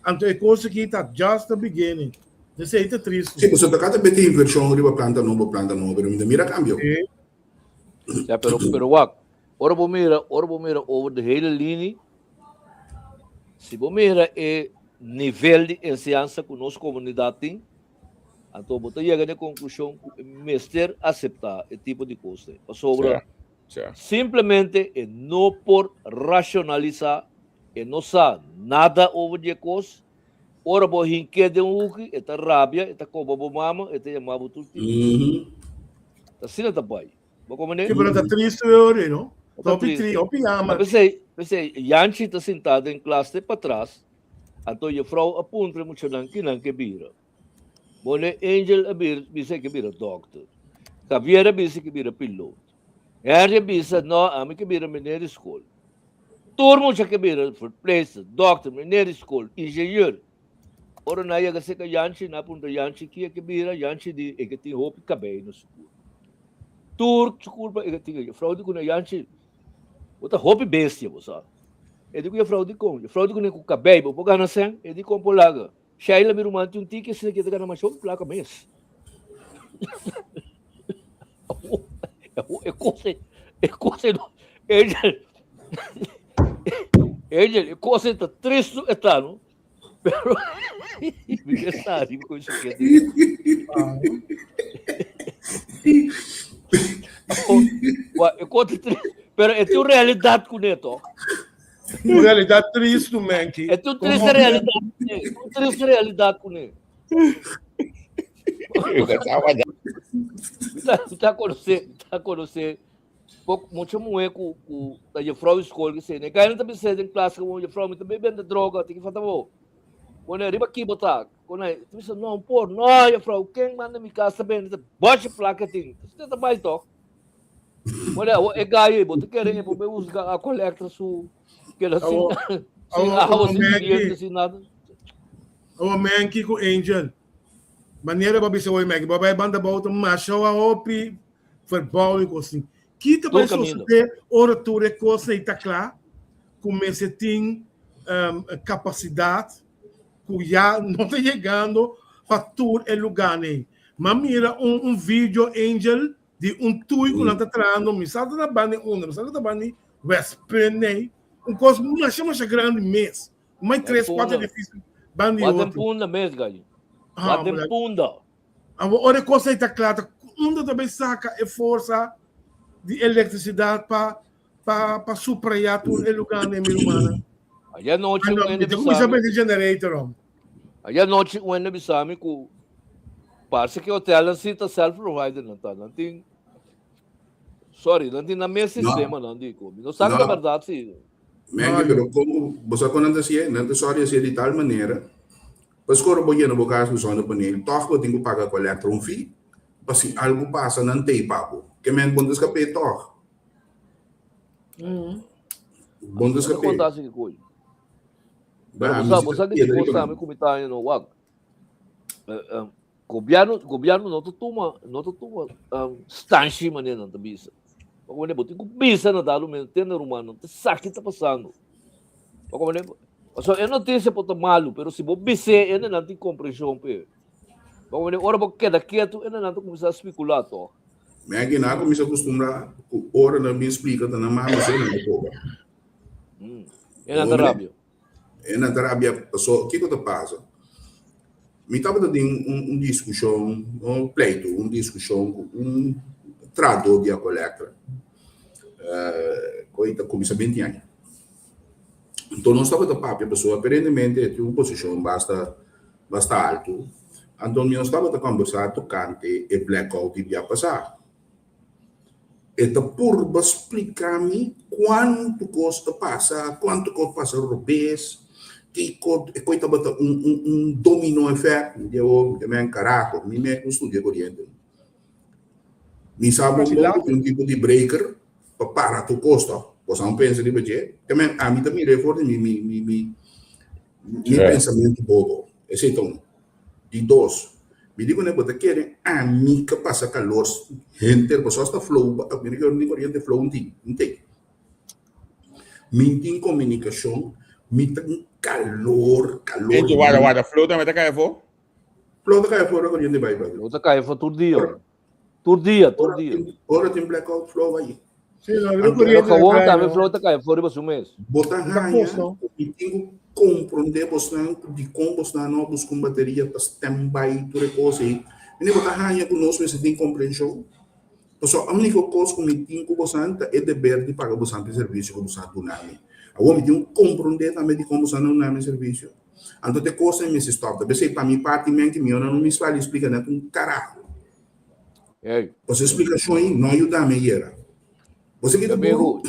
Anto e kos aki ta just the beginning. Esei ta tristu. Sí, pasobra ta kada bes tin invershon riba planta nobo, planta nobo, pero mi ta mira kambio. Sí. Ya, pero, pero wak, ora bo mira, ora bo mira over de hele linie, si bo mira e nivel di enseñansa ku nos komunidat tin, anto bo ta yega na e konklushon ku e mester aseptá e tipo di kos ei. Pasobra simplemente e no por rashonalisá, e no sa nada over di e kos. Ora bo hink'é den un huki, e ta rabia, e ta koba bo mama, e ta yama bo tur tipo. Ta asina ta bai. Bo komprendé? Sí, pero ta tristu e ora ei, no? Ta Hopi tristu. tri, hopi yama. P'esei, p'esei, Yanchi ta sintá den klas te patras, anto jefrou a puntra e muchanan kinan ke bira. Bone Angel a bir, bisa e ke bira dòkter. Javier a bisa e ke bira pilot. Henry a bisa, no, ami ke bira meneer di skol. Tur mucha ke bira verpleegster, dòkter, meneer di skol, ingenieur. Ora nan yega serka Yanchi, nan a puntra Yanchi ki e ke bira, Yanchi di e ke tin hopi kabei na su kurpa. Tur su kurpa e ke tin. Jefrou di ku nan, Yanchi, bo ta hopi bestia bo sa. E di ku jefrou, dikon? Jefrou di ku nan, ku kabei bo por gana sèn? E di kon por laga. Sheila mi ruman tin un tiki asina ke ta gana masha hopi plaka mes. E kos ei, e kos ei no, Angel, Angel, e kos ei ta tristu e ta no, pero mi ke sa riba ku esaki a di. E kos ta tristu, pero e tin un realidat kuné to. Un realidat tristu, Menki. E tin un triste realidat kuné, un triste realidat kuné. Mi ta, mi ta konosé, mi ta konosé. Pok mucha muhé ku ku ta jefrou di skol ki sene. Kai nan ta bisa den klas ku jefrou mi ta bende droga, tin ki falta bo. Pone riba ki bo ta. Kone ta bisa no por, no jefrou, ken manda mi kas ta bende bochi plaka tin. Usted ta bai tok. Pone awo e gai ei bo ta kere e por bai busca a kolekta su keda sin sin awa, sin koriente, sin nada. Awo Menki ku Angel, manera bo bisa hoy Menki, bo bai banda bou ta masha hopi verbouwing kos tin. Ki ta bai sosodé ora tur e kosnan ei ta kla ku mester tin kapasidat ku ya no ta yegando pa tur e lugánan ei? M'a mira un video Angel di un tui ku nan ta trahando, mi sa ta na banda di unda, mi sa ku ta banda di Westpunt ei, un kos masha masha grandi mes, mai tres kuater edifisio banda di otro. Wak den Punda mes, Gallo. Wak den Punda. Awor, ora e kos ei ta kla, ta unda ta bai saka e forsa di elektrisidat pa pa pa suprayá tur e lugánan, mi rumannan? Ayer nochi un hende bisa mi. Kuminsá generator, hom. Ayer nochi un hende bisa mi ku parse ku e hotelnan si ta self provider nan ta. Nan tin, sorry, nan tin nan mes sistemanan di ku. Mi no sa ku ta bèrdat si. Menke, pero kon bo sa kon nan ta hasié? Nan ta sòri hasié di tal manera Paskor bo yena bo kas ku zonnepaneel, tòg bo tin ku paga ku elektro un fee pa si algu pasa nan tei pa bo. Ke men bon ta skap'é tòg. Bon ta skap'é. Ba, mi si ta piedra riba mi. Gobierno, gobierno no ta tuma, no ta tuma stanshi manera nan ta bisa. Pasobra bo tin ku bisa na dado momento, tende ruman, no ta sa ki ta pasando. Pasobra e notisia por ta malu, pero si bo bis'é, hende nan tin komprenshon p'e. Pasobra ora bo keda ketu, hende nan ta kuminsá spekulá tòg. Mi a gina kuminsá kustumbrá ku ora nan bin splika ta nan mama so nan ta kobra. E nan ta rabia. E nan ta rabia paso kiko ta pasa? Mi tabata den un diskushon, no pleitu, un diskushon ku un trahadó di Aqualectra ku ta kuminsá binti aña. Anto nos tabata papia pasobra aparentemente e tin un posishon basta basta altu. Anto nos tabata kombersá tokante e blackout di bia pasá. E ta purba splika mi kuantu kos ta pasa, kuantu kos pasa robes, kiko e koi tabata un un un domino effect. Mi di awor, mi ta men karaho, mi me ku studia koriente. Mi sa bon bon ku tin un tipo di breaker pa para tur kos to. Bo sa un pensa riba dje? Ta men ami ta mira e for di mi mi mi mi mi pensamentu bobo. Esei ta un. Di dos, mi di kuné bo ta kere ami ka pasa kalor henter paso asta flow mi no kere ni koriente flow n'tin n'tei. Mi n'tin komunikashon, mi ta kalor kalor. Echo warda warda flow tambe ta kai afó? Flow ta kai afó ora koriente bai brother. Flow ta kai afó tur dia. Tur dia, tur dia. Ora tin blackout flow bai. Sí, no, riba koriente ta kai, tambe flow ta kai afó riba su mes. Bo ta haña ku mi tin ku komprondé bosnan ku dikon bosnan no a buska un bateria pa standby tur e kos ei. Mene bo ta haña ku nos mester tin komprenshon. Pasobra úniko kos ku mi tin ku bosan ta e deber di paga bosan pa e servisio ku bosan a duna mi. Awor mi tin ku komprondé tambe dikon bosan a duna mi e servisio. Anto te kosnan mester stòp. Ta p'esei pa mi parti men ki mi ora no mis fali splika net un karaho. Pasobra e splikashon ei no a yuda mi ayera. Bo sa kita duru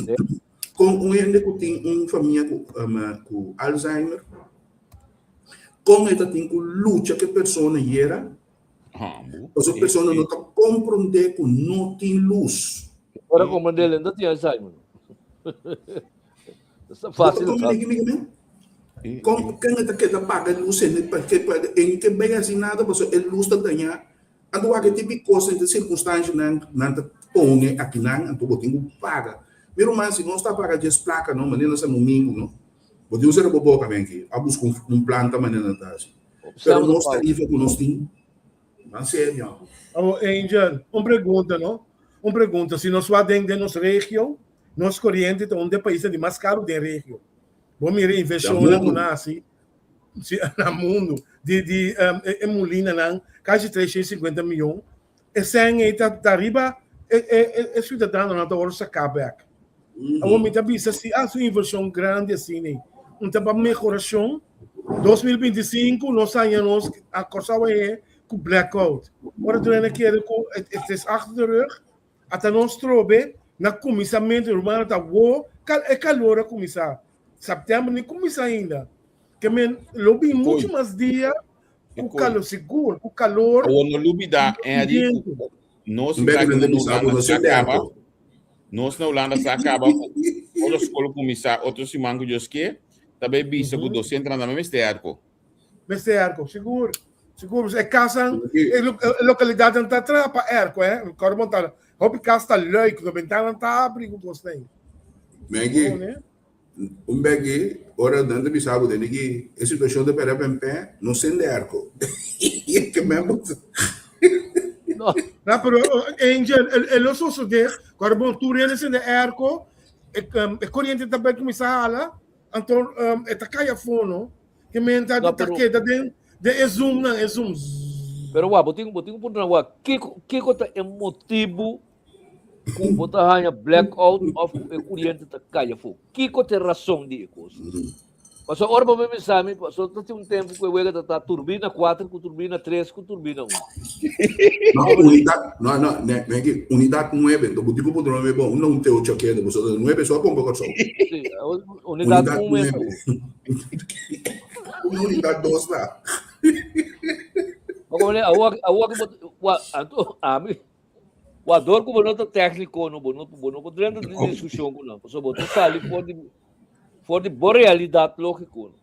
kon un hende ku tin un famia ku ku Alzheimer, kon e ta tin ku lucha ku e persona ayera, pasobra e persona no ta komprondé ku no tin lus. Ora komprondé el no tin Alzheimer. Fácil. Kon ken ta keda paga lus en pa ke pa en ke bay hasi nada pasobra e lus ta daña. Anto wak e tipo di kos e sirkunstanshanan nan ta pone akinan anto bo tin ku paga. Mi ruman si nos ta paga djes plaka no manera San Domingo no bo tin ku sera bo boka men aki a buska un planta manera nan ta hasi. Pero nos tarifa ku nos tin nan serio. Awo Angel, un pregunta no, un pregunta si nos wak den den nos regio nos koriente ta un di e paisnan di mas karu den regio. Bo mira inversionnan ku nan hasi si na mundu di di e mulinanan kasi 350 miyon. E sèn ei ta ta riba e e e siudadanonan ta wòrdu saká bèk. Awor mi ta bisa si hasi un invershon grandi asina ei, un ta pa mehorashon. 2025 nos haña nos a Kòrsou a ku blackout. Ora tur hende kere ku het is achter de rug, ata nos trobe. Na kuminsamentu rumannan ta wo e kalor a kuminsá. Sèptèmber ni kuminsá ainda. Ke men lo bin muchu mas dia ku kalor, sigur, ku kalor. Awor no lubidá, Henry, ku nos na Hulanda sa kaba, nos na Hulanda sa kaba ku ora skol kuminsá otro siman ku Dios ke, ta bai bisa ku dosentenan tambe mester airco. Mester airco, sigur. Sigur, e kasan, e lokalidatnan ta traha pa airco, eh. Kòrda bon ta, hopi kas ta luik, no bentananan ta abri ku kosnan. Maggie, un beki, ora nan ta bisa bo tene ki e situashon ta pera pèmpè, no sende airco. Ke men bo ta. No, pero Angel, e lo sosodé, kòrda bon, tur hende sende airco, e koriente ta bai kuminsá hala, anto e ta kai afó, no? Ke men ta No, ta pero keda den den e zoom nan, e zoom. Zzz. Pero wak, bo tin bo tin ku puntra wak, kiko kiko ta e motibu ku bo ta haña blackout òf ku e kuriente ta kai afó? Kiko ta e rason di e kos? Pasobra ora bo bin bisa mi, pasobra ta tin un tempu ku e wega ta ta turbina kuater ku turbina tres ku turbina un. No, unidat, no, no, ne, ne ki unidat nuebe, enton bo tin ku puntra mi bon, unda un te ocho a keda, pasobra nuebe so a pompa Kòrsou. Sí, unidat Unidat un mes nuebe. Una unidat dos la. Ma como awor, awor que bo, wa, anto, ami, wa, door ku bo no ta técnico, no, bo no, bo no por drenta den discusión ku nan, pasobra bo ta sali for di, for di bo realidad lógico. No.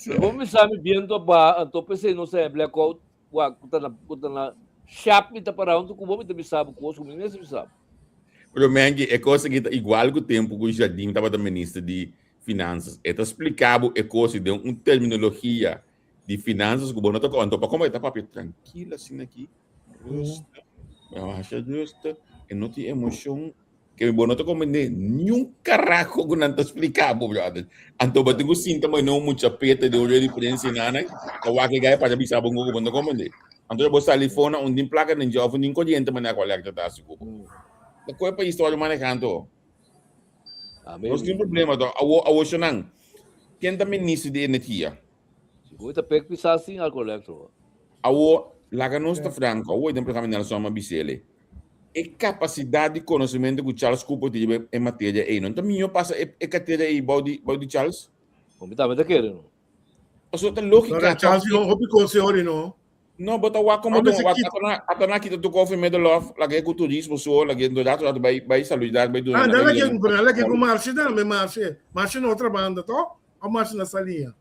Pero bo bisa mi biento a baha, anto p'esei nos a blackout, Wak, ku ta na, ku ta na shap mi ta pará huntu ku bo, mi ta bisa bo kos ku mi mester bisa bo. Pero Mengi, e kos aki ta igual ku tempu ku Jardim tabata minister di Finansas. E ta splika bo e kos den un terminologia di finansas ku bo no ta anto pa komo e ta papia trankil asina aki, rustig, masha rustig, e no tin emoshon. Ke bo no ta comprende niun carajo ku nan ta splika bo, brother. Anto bo tin ku sinta mo no mucha peta de un di prensa nana, ta wak e gai para bisa bo ku bo no comprende. Anto bo sali fona un din plaka den dje of un din corriente maneha ku alerta ta hasi ku bo. Ta koe pais ta wòrdu maneha anto. Nos tin problema to. Awo awo shonan. Ken ta minister di energia? Sigur ta pek pisá sin alko elektro. Awo laga nos ta franco. Awo den programa Nelson a bisele. E kapasidat di konosementu ku Charles Cooper tin riba e materia ei, no ta mihó pasa e e katera ei bou di bou di Charles? Bo mi tambe ta kere no. Pasobra ta lógika Ora Charles tòg no hopi konseho di no. No, bo ta wak komo Ome ta se wak kita. ata na ata na kita tur koffie Middelhof, laga e ku turismo so, laga e rato rato bai bai saludat bai duna Ah, bai nan lake duna nan lake ku Marcia tambe, Marcia. Marcia na otra banda, to? Of Marcia na Saliña?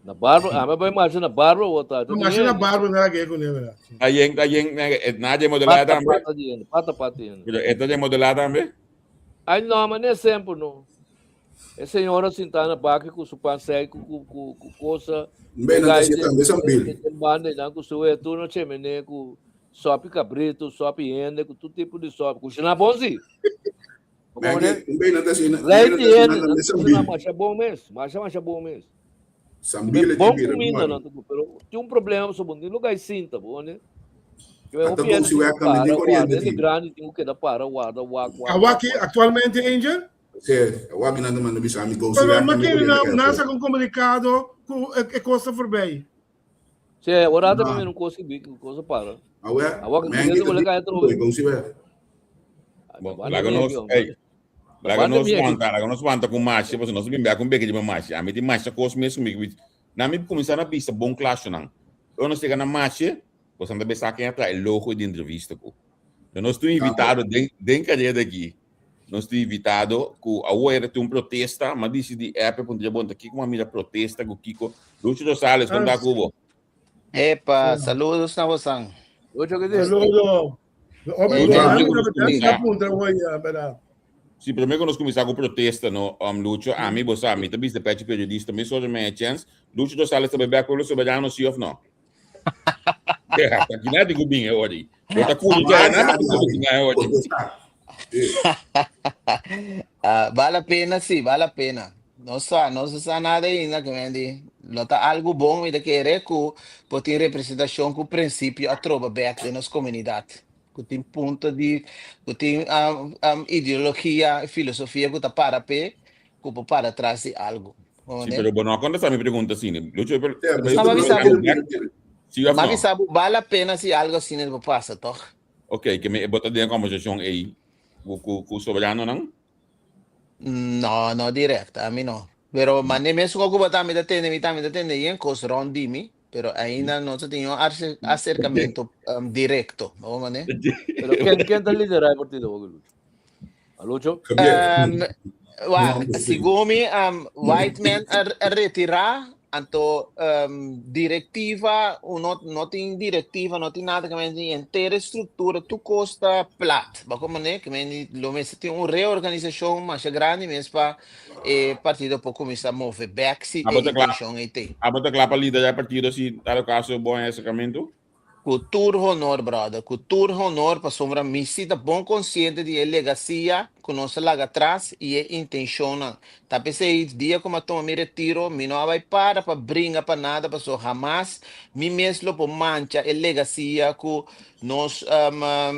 Na Barba, ah, bai marcha na Barba o ta. No, marcha na Barba na lake ku ne, verdad. Ayen ayen na de modelada Pata tambe. pata di hende, pata pata di hende. Pero esta de modelada tambe. Ay no, ma ne semper no. E señora sintá na baki ku su pan seco ku ku ku cosa. Mbe nan ta sienta tambe Sambil. Den banda nan ku su etu no chemene ku sopi cabrito, sopi hende, ku tur tipo di sopi. Kushina bon si. Mbe nan ta sienta Rei di hende, nan ta kushina masha bon mes, masha masha bon mes. Sambil e Bon ti bira kuminda mori. nan ta ku, pero tin un problema so bon tin lugar sinta, bo ne. Ata bon si wek tambe tin koriente Hende ti. grandi tin ku keda para warda wak wak. Awaki aktualmente Angel? Si, awaki nan ta manda bisa mi go si Pero wek ma tambe kere koriente nan kaya nan afó. saka un komunikado ku e kos ta forbij. Si, ora ta Na. mira un kos ki bi ku kos a para. Awe, Awaki men koriente ki ta bole di kaya trobe. go si wek. Bon, Banda laga mi nos, aki, hombre. ey, laga Banda nos mi aki. wanta, laga nos wanta ku masha, pasobra nos bin bia ku un beke di masha. Ami tin masha kos mes ku mi Na mi kuminsá na bisa bon klashonan. Ora nos yega na masha, boso ta bisa ken a traha e logo di entrevista ku. Nos tin un invitado den den kareda aki. Nos tin invitado ku awor era tin un protesta, m'a disidí app puntra bon ta kiko m'a mira protesta ku kiko. Lucho Rosales, kon ta ku bo? Epa, saludos na bosan. Lucho, ke dice? Saludo. Hopi Lucho, bo, promé ku ami nos tabata kuminsá. puntra hoy, verdad. Sí, promé ku nos kuminsá ku protesta, no, Lucho, ami bo sa, mi ta bisa pechi periodista, mi solo me chèns. Lucho Rosales ta bebé Pueblo Soberano, sí òf no? Ja, ta kina di ku bin e ora ei. Bo ta kuri ja, nada ku kuri na e ora ei. Ah, vale la pena, sí, vale la pena. No sa, no se sa nada ainda, que men di, lo ta algo bon, mi ta kere ku por tin representacion ku principio a troba bek den nos comunidad. Ku tin punto di, ku tin um, um, ideologia, filosofia ku ta para pe, ku por para tras di algo. Sí, pero bo no a contesta mi pregunta asina. Lucho, pero, Ja, pero, Ma bisa bo, Sí of ma no? bisa bo, vale la pena si algo asina por pasa, toch? Ok, ke me bota den conversacion ei. ku ku ku soberanonan? No, no direct, ami no. Pero mane mes ku bo tambe ta tende, mi tambe ta tende yen kos rond di mi, pero ainda no ta tin un aserkamentu um, direkto. Bo mane? Pero ken ken ta lidera e partido, Lucho? A Lucho? Um, wa, segun mi, um, Whiteman a, a retirá, anto um, directiva, no, no tin directiva, no tin nada, que men di entera estructura, tu costa plat. Ba como ne, que men di, lo mester tin un reorganisacion masha grandi mes pa e partido por cuminsa move back si Abo e ta kla, intencion ei tin. abo ta kla pa lidera e partido si dado caso bo haña acercamento? Ku tur honor, brother, ku tur honor, pasobra mi si ta bon konsiente di e legasia ku nos a laga atras i e intenshonnan. Ta p'esei, dia ku mi a tuma mi retiro, mi no a bai para pa bringa pa nada, pasobra hamas mi mes lo por mancha e legasia ku nos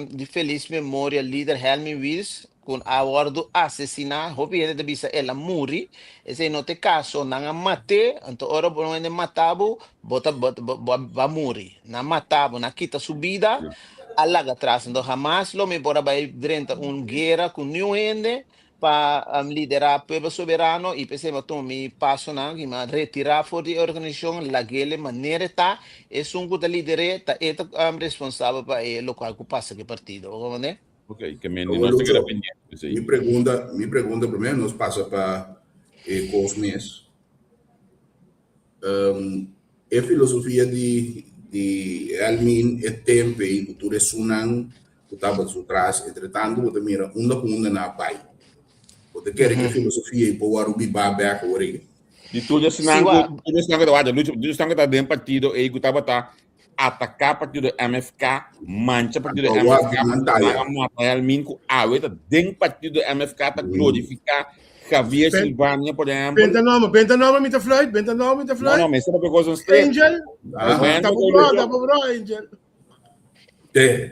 di felis memoria lider Helmin Wiels Ku a wòrdu asesiná, hopi hende ta bisa el a muri, esei no ta e kaso, nan a mat'é, anto ora bo hende mata bo, bo ta bo bo a muri, nan a mata bo, nan a kita su bida, a laga atras, anto hamas lo mi por a bai drenta un guera ku niun hende pa liderá Pueblo Soberano i p'esei mi a tuma mi pasonan i mi a retirá for di e organisashon, lag'é e manera e ta, esun ku ta lider'é ta e ta responsabel pa e lokual ku pasa ku e partido, bo komprendé? Ok, ke men Awor, nos ta keda Lucho, pendiente mi esei. pregunta, mi pregunta primero nos pasa pa e kos mes. Um, e filosofia di di Helmin e tempe i ku tur esunnan ku tabata su tras, entre tanto bo ta mira unda ku unda nan a bai. Bo ta kere ku e filosofia ei por wòrdu bibá bèk awor ei? Di tur Sí, esnan ku wa. tur esnan ku ta wak, Lucho, tur esnan ku ta den partido ei ku tabata Ataká partido MFK, mancha partido Anto wak MFK, di nan pasobra nan taya. a mata Helmin ku awe ta den partido MFK ta glorifiká Javier Ben, Silvania por ehèmpel. benta nomber, benta nomber mi ta fluit, benta nomber mi ta No, fluit. no, mester papia kos straight. Angel, Ah, Bueno, ta bo bro, ta bo bro, Angel. te.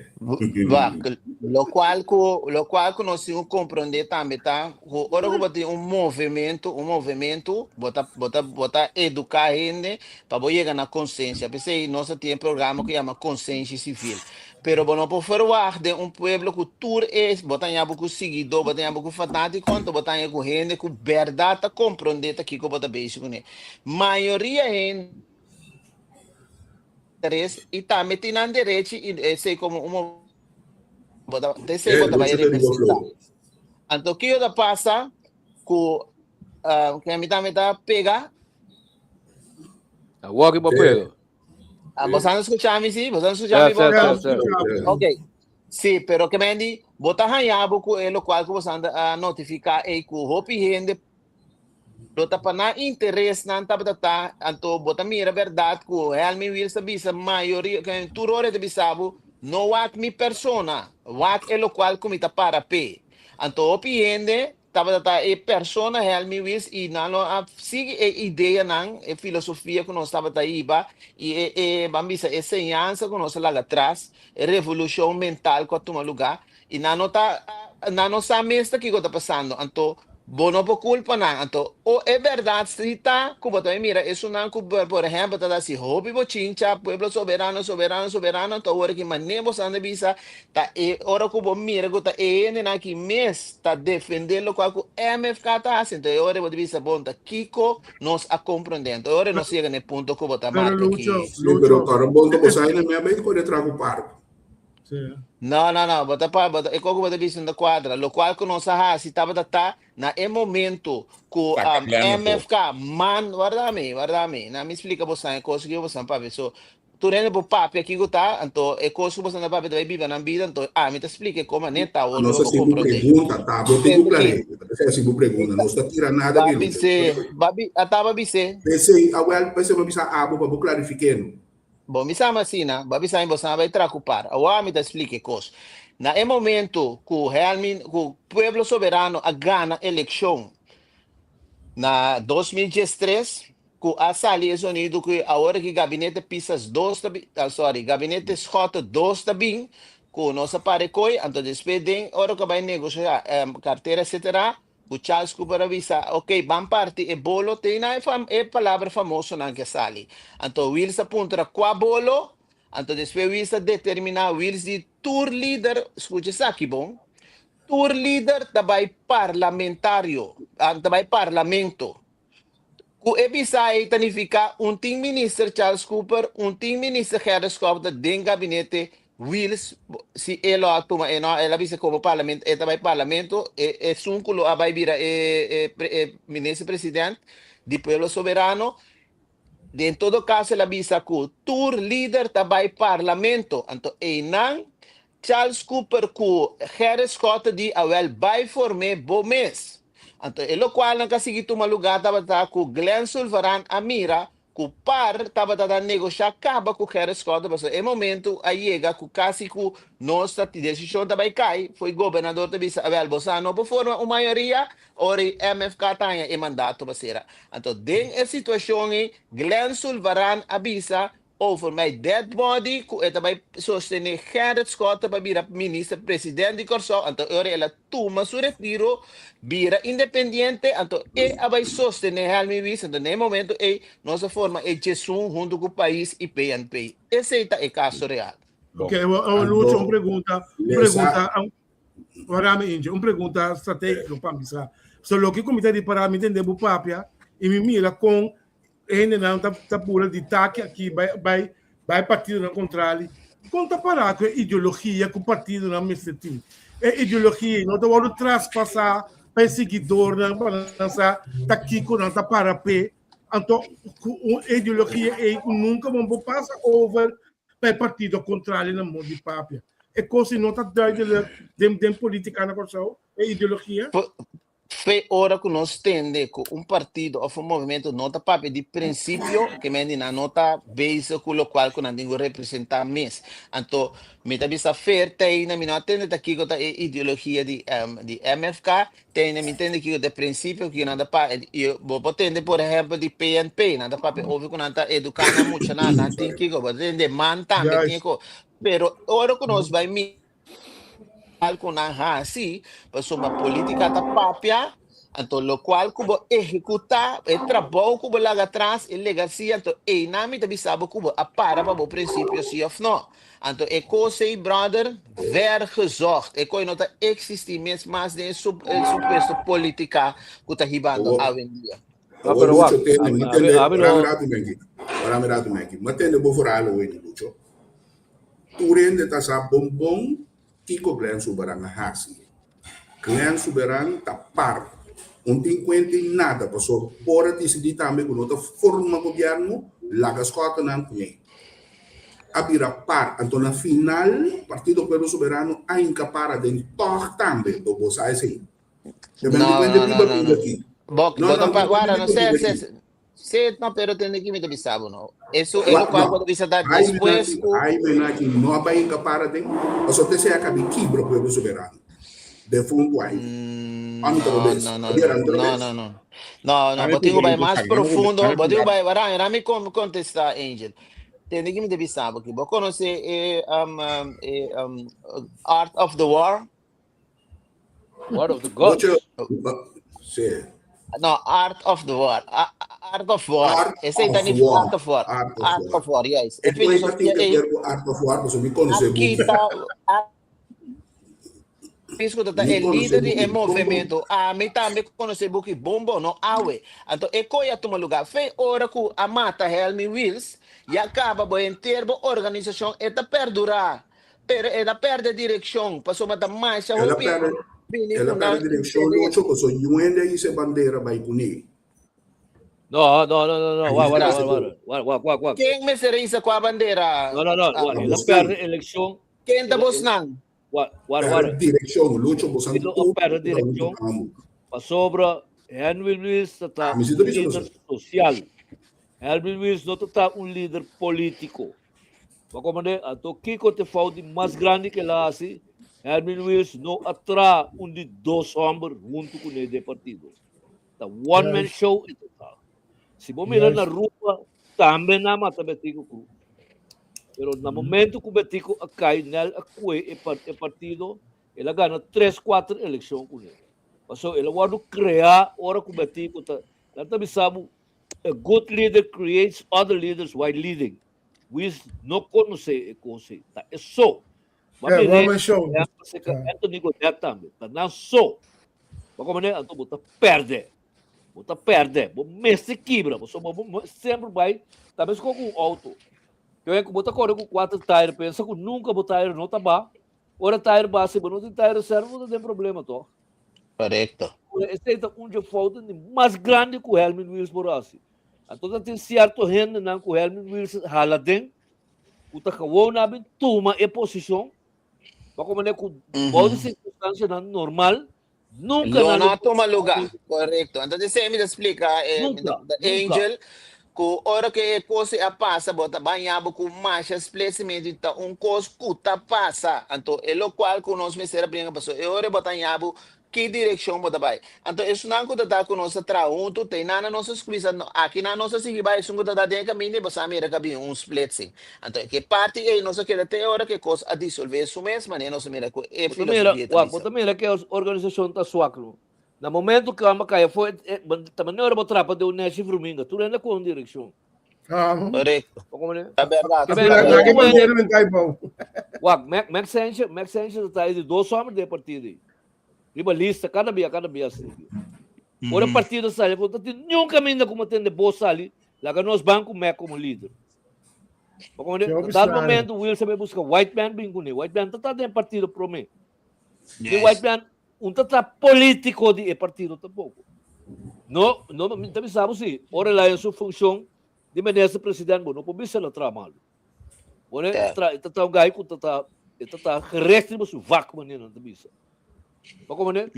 Wak, lokual ku lokual ku nos tin ku komprondé tambe ta ku ora ku bo tin un movementu, un movementu, bo ta bo ta bo ta eduká hende pa bo yega na konsensia. P'esei nos a tin e programa ku yama Konsensia Sivil. Pero bo no por ferwagt den un pueblo ku tur e bo ta haña bo ku siguidó, bo ta haña bo ku fanátiko, anto bo ta haña ku hende ku bèrdat ta komprondé ta kiko bo ta bezig kuné. Mayoria hende interes i tambe tin nan derechi i esei komo un bo ta esei bo ta bai representá. Anto kiko ta pasa ku ke mi tambe ta pega? Awor ki bo pega. Ah, bo san skucha mi si? Bo san skucha mi bon? Ok. Sí, pero ke men di, bo ta haña bo ku e lokual ku bo san a notifiká ei ku hopi hende Lo ta pa nan interesnan tabata ta, anto bo ta mira berdad cu Helmin Wiels ta bisa mayoria, tur ora e ta bisa bo, no wak mi persona, wak e locual cu mi ta para p'e. Anto hopi hende tabata ta e persona Helmin Wiels y nan lo a sigui e ideanan, e filosofia cu nos tabata hiba y e, e, ban bisa, e señansa cu nos a laga atras, e revolucion mental cu a tuma lugar. I nan no ta, nan no sa mes ta kiko ta pasando. Anto, bo no por kulpa nan. Anto, o e bèrdat si ta ku bo ta bai mira esunnan ku, por ehèmpel, ta hasi hopi bochincha, pueblo soberano, soberano, soberano, anto awor ki manera bo sa bisa, ta e ora ku bo mira ku ta e hendenan aki mes ta defendé lokual ku MFK ta hasi, anto e ora bo ta bisa, bon, ta kiko nos a komprondé. Anto e ora nos yega na e punto ku bo ta Pero marka aki. Lucho, Sí, pero Lucho, kòrda bon ta bo sa i nan mi a bai kore traha ku parko. Sí. No, no, no, bo ta pa, bo ta, e koko bo ta bisa no ta kuadra. Lokual ku nos a hasi tabata ta na e momento ku Saka um, pleno po. MFK man, warda mi, warda mi, na mi splika bosan e kos ku bosan papia. So, tur hende por papia kiko ta, anto e kos ku bosan ta papia ta bai biba nan bida, anto ami ta splika e kon manera ta awor Nos lo a bo hasi bo komprondé. pregunta, ta bo tin ku Tende ki, klar'é. Ta p'esei hasi bo pregunta, nos ta tira nada ba di Lucho. bis'é, ba bi, a taba bis'é. P'esei, awèl, p'esei mi a bisa abo pa bo klarifik'é no. Bo mi sama asina, bo a bisa mi bo sa bai traha ku par. Awor ami ta splika e kos. Na e momento ku Helmin, ku Pueblo Soberano a gana elekshon na 2013, ku a sali e zonido ku awor ki Gabinete Pisas dos ta bin, ah sorry, Gabinete Schotte dos ta bin, ku nos a para e koi, anto despues den ora ku a bai negosha kartera etcetera, Ku Charles Cooper a bisa, Ok, ban parti e bolo, te na e fam e palabra famosonan ke sali. Anto Wiels a puntra, Kua bolo? Anto despues Wiels a determiná, Wiels di, Tur lider, skucha esaki bon, Tur lider ta bai parlamentario, ta bai parlamento. Ku e bisa ei ta nifiká un tin minister Charles Cooper, un tin minister Gerrit Schouten den gabinete Wiels, si e lo a tuma e no, el a bisa komo parlament, e ta bai parlamento, e esun ku lo a bai bira e e minister president di Pueblo Soberano. Den todo kaso el a bisa ku tur lider ta bai parlamento, anto einan Charles Cooper ku Gerrit Schotte di awel bai form'é bo mes. Anto e lokualnan ku a sigui tuma lugá tabata ku Glenn Sulvaran a mira ku par tabata ta negoshá kaba ku Gerrit Schotte pasobra e momentu a yega ku kasi ku nos ta desishon ta bai kai fo'i gobernador ta bisa awel bo sa no por forma un mayoria ora i MFK ta haña e mandato pa sera. Anto den e situashon ei Glenn Sulvaran a bisa Over my dead body ku e ta bai sostené Gerrit Schotte pa bira minister president di Kòrsou, anto e ora el a tuma su retiro bira independiente, anto e a bai sostené Helmi Wies, anto na e momento ei nos a forma e Djesun huntu ku pais i PNP. Esei ta e kaso real. Ok, awor Lucho, un pregunta, un pregunta, wara mi Inge, un pregunta stratégico pa mi sa. So loke ku mi ta ripará, mi tende bo papia i mi mira kon E hendenan ta ta bula di taki aki bai bai bai partidonan kontrali. Kon ta pará ku e ideologia ku partidonan mester tin? E ideologia ei no ta wòrdu traspasá pa e siguidornan pa nan sa ta kiko nan ta para p'e. Anto ku un ideologia ei ku nunka bo por pasa over pa e partido kontrali na mon di papia. E kos ei no ta duidelijk den den politika na Kòrsou, e ideologia? Fe ora ku nos tende ku un partido òf un movementu no ta papia di prinsipio, ke men di nan no ta bezig ku lokual ku nan tin ku representá mes. Anto mi ta bisa fer teina mi no a tende ta kiko ta e ideologia di di MFK, teina mi tende kiko ta e prinsipio ku nan ta papia. I bo por tende por ehèmpel di PNP, nan ta papia over ku nan ta eduká nan muchanan, nan tin kiko, bo ta tende man tambe tin e ko. Pero ora ku nos bai mira. Al ku nan hasi, pasobra polítika ta papia, anto lokual ku bo ehekutá, e trabou ku bo laga atras, e legasia, anto einan mi ta bisa bo ku bo a para pa bo prinsipio si òf no. Anto e kos ei, bròder, vergezocht. E kos ei no ta eksistí mes mas den e supuesto polítika ku ta hibando awendia. Awor pero Lucho wak, tende, a, mi a, tende, a, a, wara mi no, rato Menki, wara mi rato Menki, mi tende bo verhaal awor, Lucho. Tur hende ta sa bon bon kiko Glenn Soberan a hasi. Glenn Soberan ta par. Un tin kuenta i nada paso por a disidí tambe ku no ta forma gobièrnu, laga skòrtenan kuné. A bira par. Anto na final Partido Pueblo Soberano a hinka para den tòg tambe. Bo bo sa esei. Te ben di No, kuenta no, biba no, no, biba no. aki. Bo, No, bo no, ta mi pa, tin guarda, kuenta no, biba se, biba se, aki. se, no, pero tende ki mi ta bisa bo, no. Eso e Wa, lo cual no. bo ta bisa ta Jaime despues Naki, ku Jaime Naki no a bai hinka para den, pasobra te sea kabi kibra Pueblo Soberano. Defuntu Jaime. Mm, Ami ta no, robes. no, no, Javier, ami ta no, robes. no, no. No, no, Dame bo tin ku puntra bai Lucho mas Sari, dame puntra, profundo, dame bo tin ku puntra. bai, wara, rami con contesta Angel. Tende ki mi ta bisa bo ki bo konosé e um, um, e um, Art of the War? War of the Gods. Lucho, sí. No, Art of the War. Art of War. Art Esei ta of ni War. Art of War. Art of Art War. of War, yes. E E poeta filosofia tin que ei ver ku Art of War, pasobra mi konosé aki buki. ta a Pisco ta Mi e konosé lider di e buki bon bon. movimento. Ami tambe konosé buki bon bon, no awe. Anto e koe a tuma lugar. Fe ora ku a mata Helmi Wiels, ya kaba bo henter bo organisashon e ta perdurá. Pero el a perde direccion, pasobra ta masha El a hopi perde, bini el a cu perde nan direccion interes. Lucho, pasobra yuende a hisa e bandera bai cune. No, no, no, no, no, Ahí wak, está wak, ese wak, gol. wak, wak, wak, wak. Ken mester hisa cua bandera? No, no, no, Ah, wak, A el a bosnan. perde eleccion. Ken ta El a, el, bosnan? wak, wak, Perde wak. direccion, Lucho, bosan Partido a tur perde ta un direccion amo. pasobra Henry Luis ta ta Ah, mi si un ta bisa lider boso. social. Henry Luis no ta ta un lider politico. Bo komprendé? Anto kiko ta e fout di mas grandi ku el a hasi? Hermin Wiels no a traha un di dos hòmber huntu kuné den partido. Ta one man show e ta traha. Si bo mira na Aruba tambe nan a mata Betico Cruz. Pero na momento ku Betico a kai, Nel a kue e partido, el a gana tres kuater elekshon kuné. Pasobra el a wòrdu kreá ora ku Betico ta, nan ta bisa bo, a good leader creates other leaders while leading. Wis no konosé e kos ei. Ta e so. Ba Yeah, mire, one man show. ya, seka Anthony Godet tambe. Ta nan so. Ba komprende? Anto bo ta perde. Bo ta perde. Bo mester kibra. Bo so bo, bo semper bai, ta mes ku un auto. Kaya ku bo ta kore ku kuater tire, pensa ku nunka bo tire no ta ba. Ora tire ba, si bo no tin tire reserva, bo ta den problema toch? Korekto. Esei ta un dje fouten di mas grandi ku Helmin Wiels por hasi. Anto ta tin sierto hendenan ku Helmin Wiels hala den, ku ta gewoon a bin tuma e posishon, pa komprende ku bou di sirkunstansianan normal, nunka Lo nan no lo a tuma luga. Korekto. Anto esei mi ta splika eh, Nunka, the nunka. Angel ku ora ku e kos a pasa bo ta baña bo ku masha splitsimento i ta un kos ku ta pasa. Anto e lokual ku nos mester a bringa pasobra e ora bo ta haña bo ki direkshon bo ta bai. Anto esunnan ku ta ta ku nos ta traha huntu te nan nos a skuisa no aki nan nos a sigui bai esun ku ta ta den e kaminda i bo sa mira ku a bin un splitsing. Anto e ke parti ei nos a keda te e ora ku e kos a disolvé su mes manera nos a mira ku e Bo ta mira, filosofia ta wak, bo bisa. ta mira ke organisashon ta swak no. Na momento ku amba kai afó, ta manera bo trapa den un neshi vruminga, tur hende ku un direkshon. Ah. Korekto. Bo komprende? Ta bèrdat. Ke Ta men, Laga bèrdat. e bandera men kai bou. Wak, Max, Max Sanchez, Max Sanchez ta e di dos hòmber den e partido ei. Riba lista, kada bia, kada bia asina. Ora partido sali, ku no ta tin niun kaminda ku bo tende bo sali, laga nos ban ku Mac komo lider. Bo komprende? Ke hopi Na dado straño. momento Wilson bai buska white man bin kuné. White man ta ta den partido promé. Di Yes. white man un ta ta polítiko di e partido tampoko. No, no, mi ta bisa bo si, ora el a su funshon di minister president bo no por bisa el a traha malu. Bo ne, Yeah. tra, e ta ta un gai ku ta ta, e ta ta gerecht riba su vak manera nan ta bisa. Bo komprende?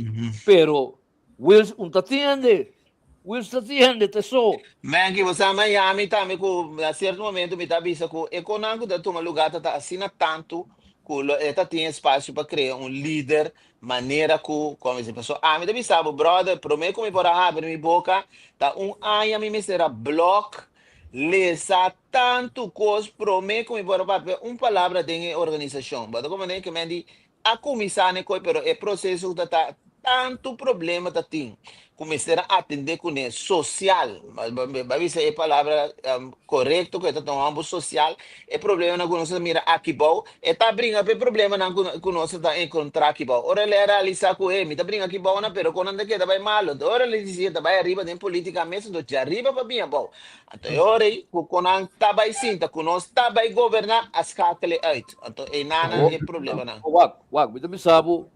Pero Wills un ta tiende. Wills ta tiende te so. Menki, bo sa Miami tambe ku na sierto momento mi ta bisa ku e konan ku ta tuma luga ta ta asina tantu ku lo e ta tin espasio pa krea un lider manera ku komo bisa paso ami ta bisa bo brother prome ku mi por a habri mi boka ta un aña mi mester a blok lesa tantu kos prome ku mi por a papia un palabra den e organisashon bo ta komprende ke men di A kuminsá n'e koi pero e proseso ku ta ta tantu problema ta tin ku mester a atendé kuné sosial, bai bisa e palabra korekto ku e ta tuma bo sosial, e problemanan ku nos ta mira aki bou, e ta bringa pa e problemanan ku nos ta enkontrá aki bou. Ora el a realisá ku e mi ta bringa aki bou nan pero kon nan ta keda bai malu, ora el a disidi ta bai ariba den polítika mes anto djariba pa bin abou. Anto e ora ei ku kon nan ta bai sinta ku nos ta bai goberná a skakel e uit. Anto einanan e problemanan. Wak, wak, mi ta bisa bo,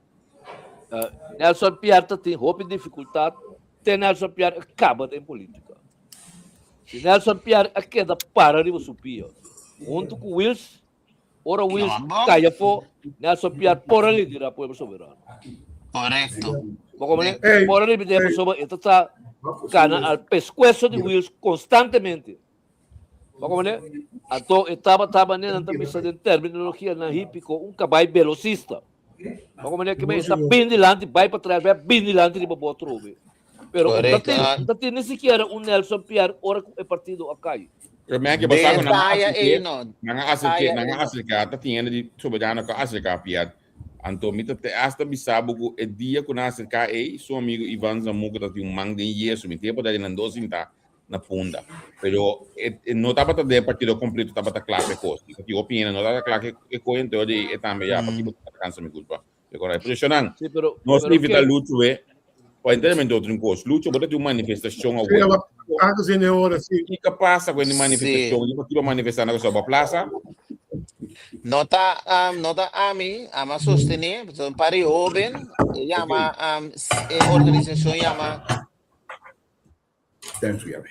Nelson Pierre ta tin hopi difikultat te Nelson Pierre a kaba den politika. Si Nelson Pierre a keda para riba su pia huntu ku Wiels, ora Wiels kai afó, Nelson Pierre por a liderá Pueblo Soberano. Korekto. Bo komprende? Por a liderá pasobra e ta ta kana al peskueso di Wiels konstantemente. Bo komprende? Anto e tabata manera nan ta bisa den terminologianan hípiko un kabai belosista. Bo komprende? Ke men e ta bin dilanti, bai patras, bai bin dilanti riba bo atrobe. Pero un ta tin, un ta tin ni sikiera un Nelson Pierre ora ku e partido a kai. Pero men ke basa ku nan a Detaya aserké, ei no. nan a aserké, Detaya nan ei a no. aserká, ta tin hende di Soberano ku a aserká Pierre. Anto mi ta te hasta bisa bo ku e dia ku nan a aserká ei, su amigo Ivan Zamuco ta tin un man den yeso, mi tin e por ta di nan dos sintá na Punda. Pero e, e no tabata den partido completo tabata kla pa e kos. I tin hopi hende no tabata kla ku e kos, entonces di e tambe ya, pakibo ta kansa mi kulpa. E kora. Pero shonan, Sí, pero, nos pero invita ke? Lucho e, pa enteramente otro un kos. Lucho, bo ta tin un manifestacion Sí, awor. aba antes de hora, sí. Kiko pasa ku e Sí. manifestacion? Di pakibo manifesta na Kosoba Plaza? No ta, um, no ta ami, ama sostené, un par di hóben, e llama, um, e organisashon llama Thanks, Gabi.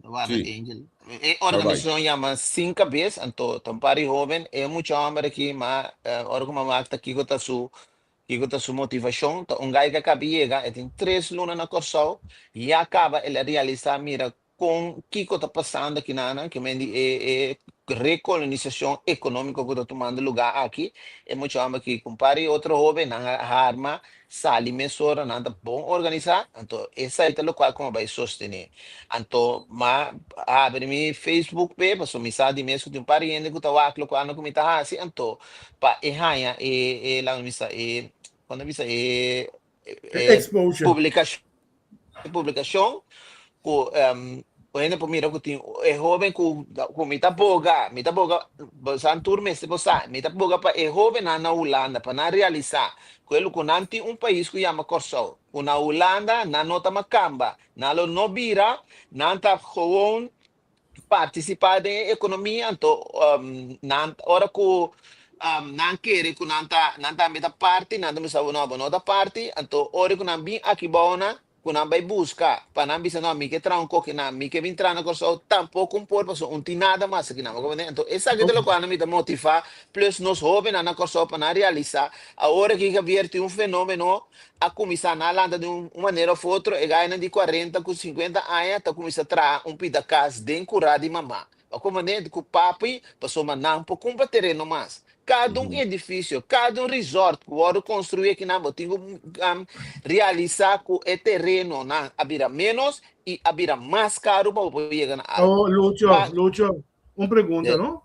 Warda Sí. Angel. E organisashon yama Sin Kabes, anto ta un par di hóben, e mucha hòmber aki, ma eh, ora ku mama ta kiko ta su kiko ta su motivashon, ta un gai ku a kaba yega, e tin tres luna na Kòrsou, ya kaba el a realisá mira kon kiko ta pasando aki nan, ke men di e e rekolonisashon ekonómiko ku ta tumando lugá aki, e mucha hòmber aki ku un par di otro hóben nan a harma Sali mesora nan ta bon organisá, anto esei ta lokual ku mi a bai sostené. Anto m'a habri mi Facebook p'e, pasobra mi sa di mes ku tin un par di hende ku ta wak lokual ku mi ta hasi, anto pa e haña e e laga mi bisa e kon ta bisa e E e exposure. publikashon. E publikashon ku. Un hende por mira ku tin e hóben ku ku mi ta boga, mi ta boga, bosan tur mester por sa, mi ta boga pa e hóbennan na Hulanda pa nan realisá ku e ku nan tin un pais ku yama Kòrsou, ku na Hulanda nan no ta makamba, nan lo no bira, nan ta gewoon partisipá den e ekonomia, anto nan ora ku nan kere ku nan ta nan tambe ta parti, nan ta bisa bo no, bo no ta parti, anto ora ku nan bin aki bou nan ku nan bai buska pa nan bisa no mi ke traha un koki nan mi ke bin traha na Kòrsou tampoko un por pasobra un tin nada mas aki nan bo komprende anto esaki ta lokual mi ta motivá plus nos hóbennan na Kòrsou pa nan realisá awor aki Javier tin un fenómeno a kuminsá nan a lanta di un manera òf otro e gainan di kuarenta ku sinkuenta aña ta kuminsá traha un pida kas den kurá di mamá bo komprende ku papi pasobra nan por kumpra tereno mas Kada un edifisio, kada un resort ku wòrdu konstruí akinan bo tin ku realisá ku e terenonan a bira ménos i a bira mas karu pa bo por yega na algu. Oh, Lucho, Pa Lucho, un pregunta, Sí. no?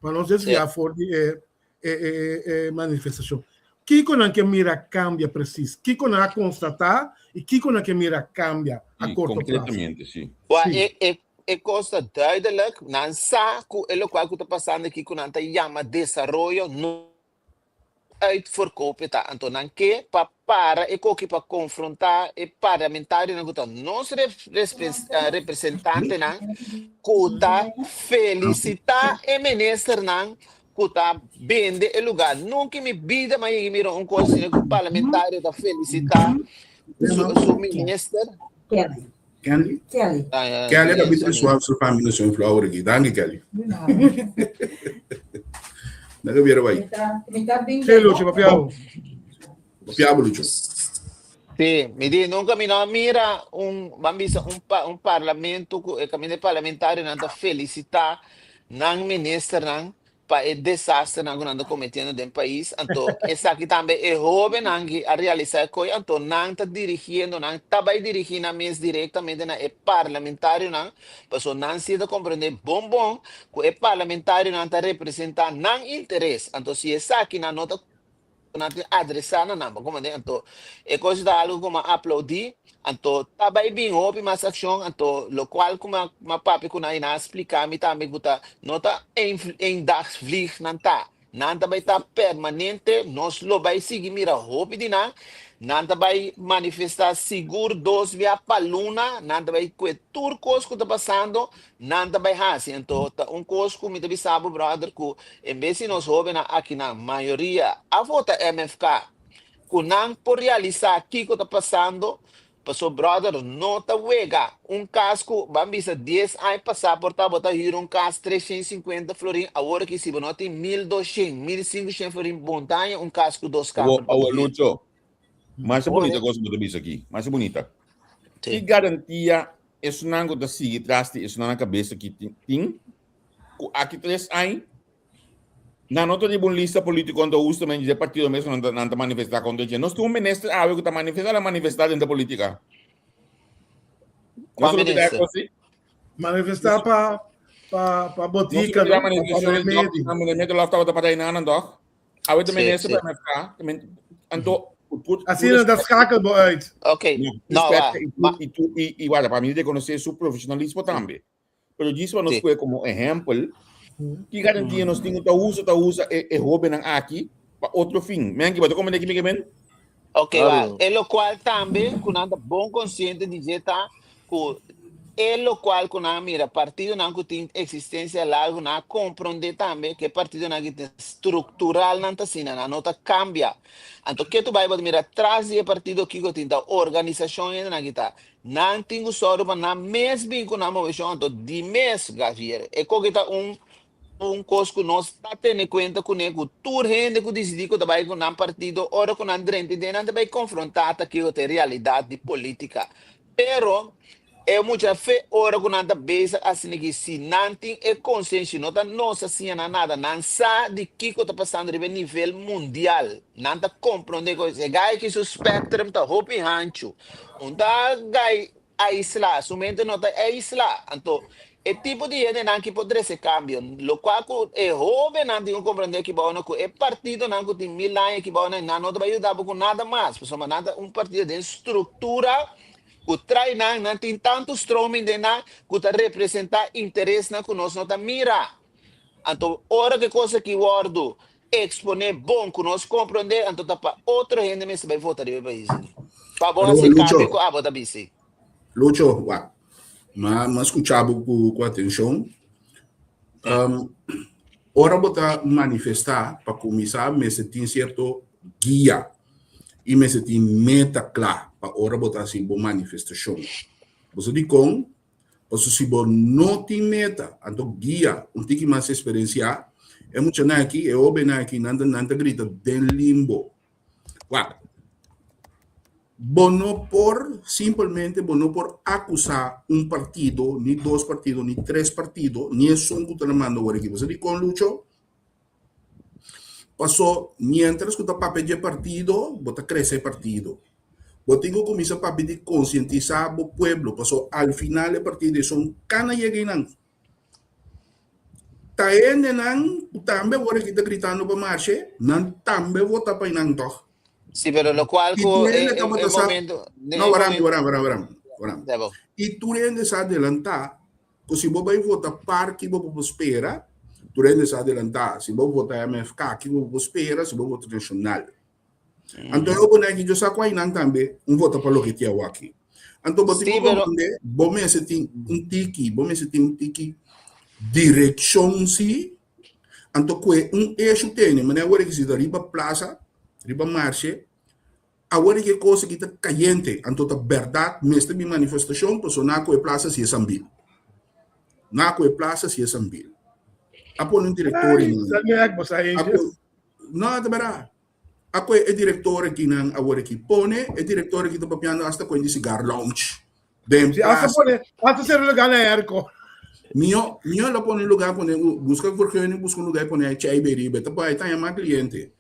Pa nos desviá for di e, e, e, e manifestashon. Kiko nan ke mira kambia presis? Kiko nan a konstatá i kiko nan ke mira kambia a Sí, korto plaso? konkretamente, sí. Wa Sí. e, e, E kos ta duidelijk, nan sa ku e lokual ku ta pasando aki ku nan ta yama desaroyo no uitverkoop e ta. Anto nan ke pa para e koki pa konfrontá e parlamentarionan ku ta nos representantenan ku ta felisitá e ministernan ku ta bende e lugá. Nunka en mi bida mi a yega mira un kos asina ku parlamentario ta felisitá su minister. Kelly? Kelly. Ah, ja, Kelly ja, da bitre sorry. suave su family sun flower aqui. Danke Kelly. De nada. Nada viera vai. Mi ta, mi ta bin Sí, Lucho, papiao. Papiabo Lucho. Sí, mi di, nunca mi no a mira un, ban bisa, un, pa, un parlamento, ku e kaminda parlamentarionan ta felicita nan ministernan pa e desasternan ku nan ta kometiendo den pais, anto esaki tambe e hóbennan ki a realisá e koi, anto nan ta dirigiendo, nan ta bai dirigí nan mes direktamente na e parlamentarionan, pasobra nan si ta komprendé bon bon ku e parlamentarionan ta representá nan interes, anto si esakinan no ta nan tin adresá na nan, bo komprendé? Anto e kos ta algu ku mi a aplaudí, anto ta bai bin hopi mas akshon, anto lokual ku mi a mi a papia ku nan i nan a splika mi tambe ku ta no ta een eendagsvlieg nan ta, nan ta bai ta permanente, nos lo bai sigui mira hopi di nan, nan ta bai manifestá sigur dos bia pa luna, nan ta bai kue tur kos ku ta pasando, Nan ta bai hasi. Anto ta un kos ku mi ta bisa bo brother ku en bes di nos hobennan akinan mayoria a vota MFK ku nan por realisa kiko ta pasando paso brother no ta wega un kas ku ban bisa dies aña pasa por ta bo ta hür un kas 350 florin awor aki si bo no tin 1200 1500 florin bon ta haña un kas ku dos Awo, kamer pa bo awo hür. Lucho, masha Hoor. bunita kos ku bo ta bisa aki, masha bunita. Ki Sí. garantia Esunnan ku ta sigui tras di esunnan na kabesa ki tin ku aki tres añ nan no ta riba un lista politiko anto hustamente dje partido mes nan ta nan ta manifestá kontra dje. Nos tin un minister awe ku ta manifestá la manifestá den ta politika. Kua Nos lo bida minister? kos si? Manifestá pa pa pa Nos botika, lo bida no? Pa manifestashon di remedi. dòkter, nan lof tabata para einan dòk. Awe ta Sí, minister sí. pa MFK. Anto ku tur Asina dat schakel bo uit. Ok, No, no, respect wa, i ma, tur i tur i i guarda pa mi rekonosé su profesionalismo tambe. Pero djis pa nos sí. kue komo ehèmpel, ki garantia nos tin ku ta usa ta usa e e hóbennan aki pa otro fin? Menki, bo ta komprendé ki mi ke men? Ok, wa, Claro. e lokual tambe ku nan ta bon konsiente di dje ta ku e lokual ku nan a mira partidonan ku tin eksistensia largu nan a komprondé tambe ku e partidonan ki tin struktural nan ta asina nan no ta kambia. Anto ke tu bai bo ta mira tras di e partido kiko tin ta organisashon hendenan ki ta nan tin ku sòru pa nan mes bin ku nan moveshon anto di mes Gavier e koke ta un Un kos ku nos ta tene kuenta kuné ku tur hende ku disidí ku ta bai ku nan partido ora ku nan drenta den nan ta bai konfrontá ta kiko ta e realidat di polítika. Pero e mucha fe ora ku nan ta bezig asina ki si nan tin e konsenshi no ta nos a siña nan nada nan sa di kiko ta pasando riba e nivel mundial nan ta komprondé ku e gai ki su spectrum ta hopi hanchu un ta gai Aislá, su mente no ta aislá. Anto, e tipo di hendenan ki por trese kambio, lokual ku e hóbennan tin ku komprendé kibou ku e partidonan ku tin mil aña kibou nan no ta bai yuda bo ku nada mas, pasobra nan ta un partido den struktura. Ku trai nan, nan tin tantu stroming den nan ku ta representá interesnan ku nos no ta mira. Anto ora ku e kos aki wòrdu eksponé bon ku nos komprondé, anto ta pa otro hende mester bai vota riba e pais aki. Pa bo Pero hasi Lucho, kambio ku abo ta bisi. Lucho, wak. Ma ma skucha bo ku ku atenshon. Um, ora bo ta manifestá pa kuminsá mester tin sierto guia i mester tin meta kla pa ora bo ta hasi bo manifestashon. Bo sa dikon? Pasobra si bo no tin meta, anto guia un tiki mas eksperensiá, e muchanan aki, e hóbennan aki, nan ta nan ta grita den limbo. Wak, bo no por simpelmente bo no por akusá un partido, ni dos partido, ni tres partido, ni esun ku ta na manda awor aki. Bo sa dikon, Lucho? Paso mientras ku ta papia dje partido, bo ta krese e partido. Bo tin ku kuminsá papia di konsientisá bo pueblo, paso al final e partido esun kana yega einan. Ta hendenan ku tambe awor aki ta gritando pa marshe, nan tambe vota pa einan tòg. Sí, pero lokual I ku tur e hende e tabata sa, momento, den no, e waram, momento, waram, waram, waram, waram. Debo. I tur hende sa adelantá Ku si bo bai vota par ki bo por spera, tur hende sa adelantá. Si bo vota MFK ki bo por spera, si bo vota Nacional. Anto e obo neki yo sa ku ainan tambe un vota pa loke ti awaki. Anto bo tin Sí, ku pero komprendé, bo mester tin un tiki, bo mester tin un tiki direkshon si, anto kue un eshu tene, manera awor ki si ta riba plasa, riba marshe, Awor e kos aki ta kayente, anto ta bèrdat mester bin manifestashon paso na ku e plasa si e sambil. Na ku e plasa si e sambil. A pone un direktor Ai, einan. sa nek bo sa A eentje. pone, no, ta bèrdat. A koe e direktor akinan awor aki pone, e direktor aki ta papiando asta koe di sigar lounge den Si hasta plasa. pone, hasta sera lugar na airco. Mihó, mihó lo pone un lugar pone, buska vergunning, buska un lugar pone chai beribe, ta bai ta yama kliente.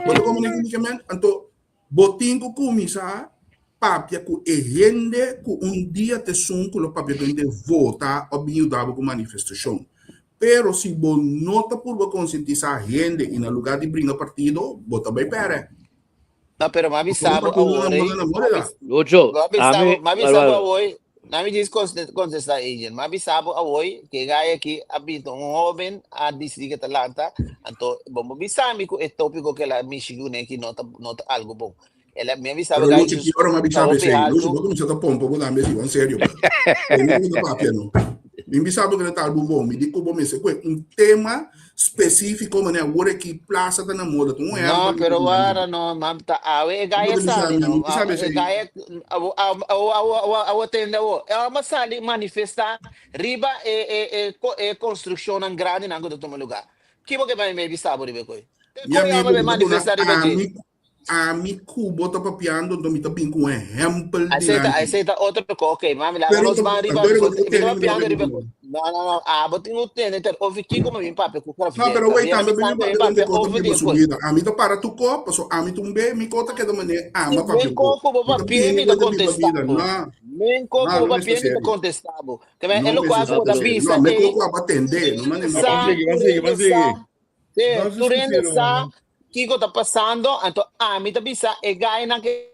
Bo ta komprendé kiko mi ke men? Anto bo tin ku kuminsá papia ku e hende ku un dia ta esun ku lo papia ku hende vota òf bin yuda bo ku manifestashon. Pero si bo no ta purba konsientisá hende i na lugá di bringa partido, bo ta bai pèrdè. No, pero m'a Pasobra bisa bo partidonan awor, no ta na moda. Lucho, m'a bisa bo, ami, m'a bisa bo Bárbara, awor, na mi djis contesta Adrian, m'a bisa bo awor ke gai aki a binta un hoben a dicidi ke ta lanta, anto bo no bisa mi ku e topico ke el a mishi kuné ki no ta no ta algo bon. El a mi a bisa bo Pero gai Lucho, su ki ora m'a ta bisa bo hopi esei? Lucho, haltu. bo kuminsá ta pompa bo tambe si, wan serio bro. Bo no ta papia no. Mi bisa bo ke ta algo bon, mi di ku bo mester kue un tema spesífiko manera awor aki plasa ta na moda, ta un No, ehèmpel mi ta pero duna mi. wara no, ma ta awe e Bo gai ta a bisa sali mi, no, mi sabe e esei. gai a awo awo awo awo awo tende awo, e ora sali manifesta riba e e e ko e construccionnan grandinan ku ta tuma lugar. Kibo ke bai bisa bo riba e koi? Te Mi koi amigo, ora bai mi ta duna manifesta riba dje? ami Ami ku bo ta papiando, anto mi ta bin ku un ehèmpel Esei ta, dilanti. esei ta otro ko. Ok, mami, laga Pero nos ta, ban riba. anto Mi bo tin ku ta tene mi papiando papia riba. ku bo. No, no, no. Abo tin ku tene ter ofi kiko mi bin papia ku No, Javier. pero wait, Javier a tambe mi bisa papia mi den papia kota over riba di e su kos. bida. Ami ta para tu ko, paso ami ta un be, mi kota keda manera ama papia Men ku. ko ku bo Mi ta papia bini mi ku ta e ta biba kontestá bida. bo. No, Men ko no, ku bo no mester papia mi ta serio. kontestá bo. Ke men e No lokual mester ku bo ta serio. bisa No, me ei, ko ku aba tende, no tur mane hende no. sa, Ban sigui, ban tur sigui, ban hende sa. sigui. Sí, Nos tur hende discutir, sa hermano. kiko ta pasando, anto ami ta bisa e gainan ke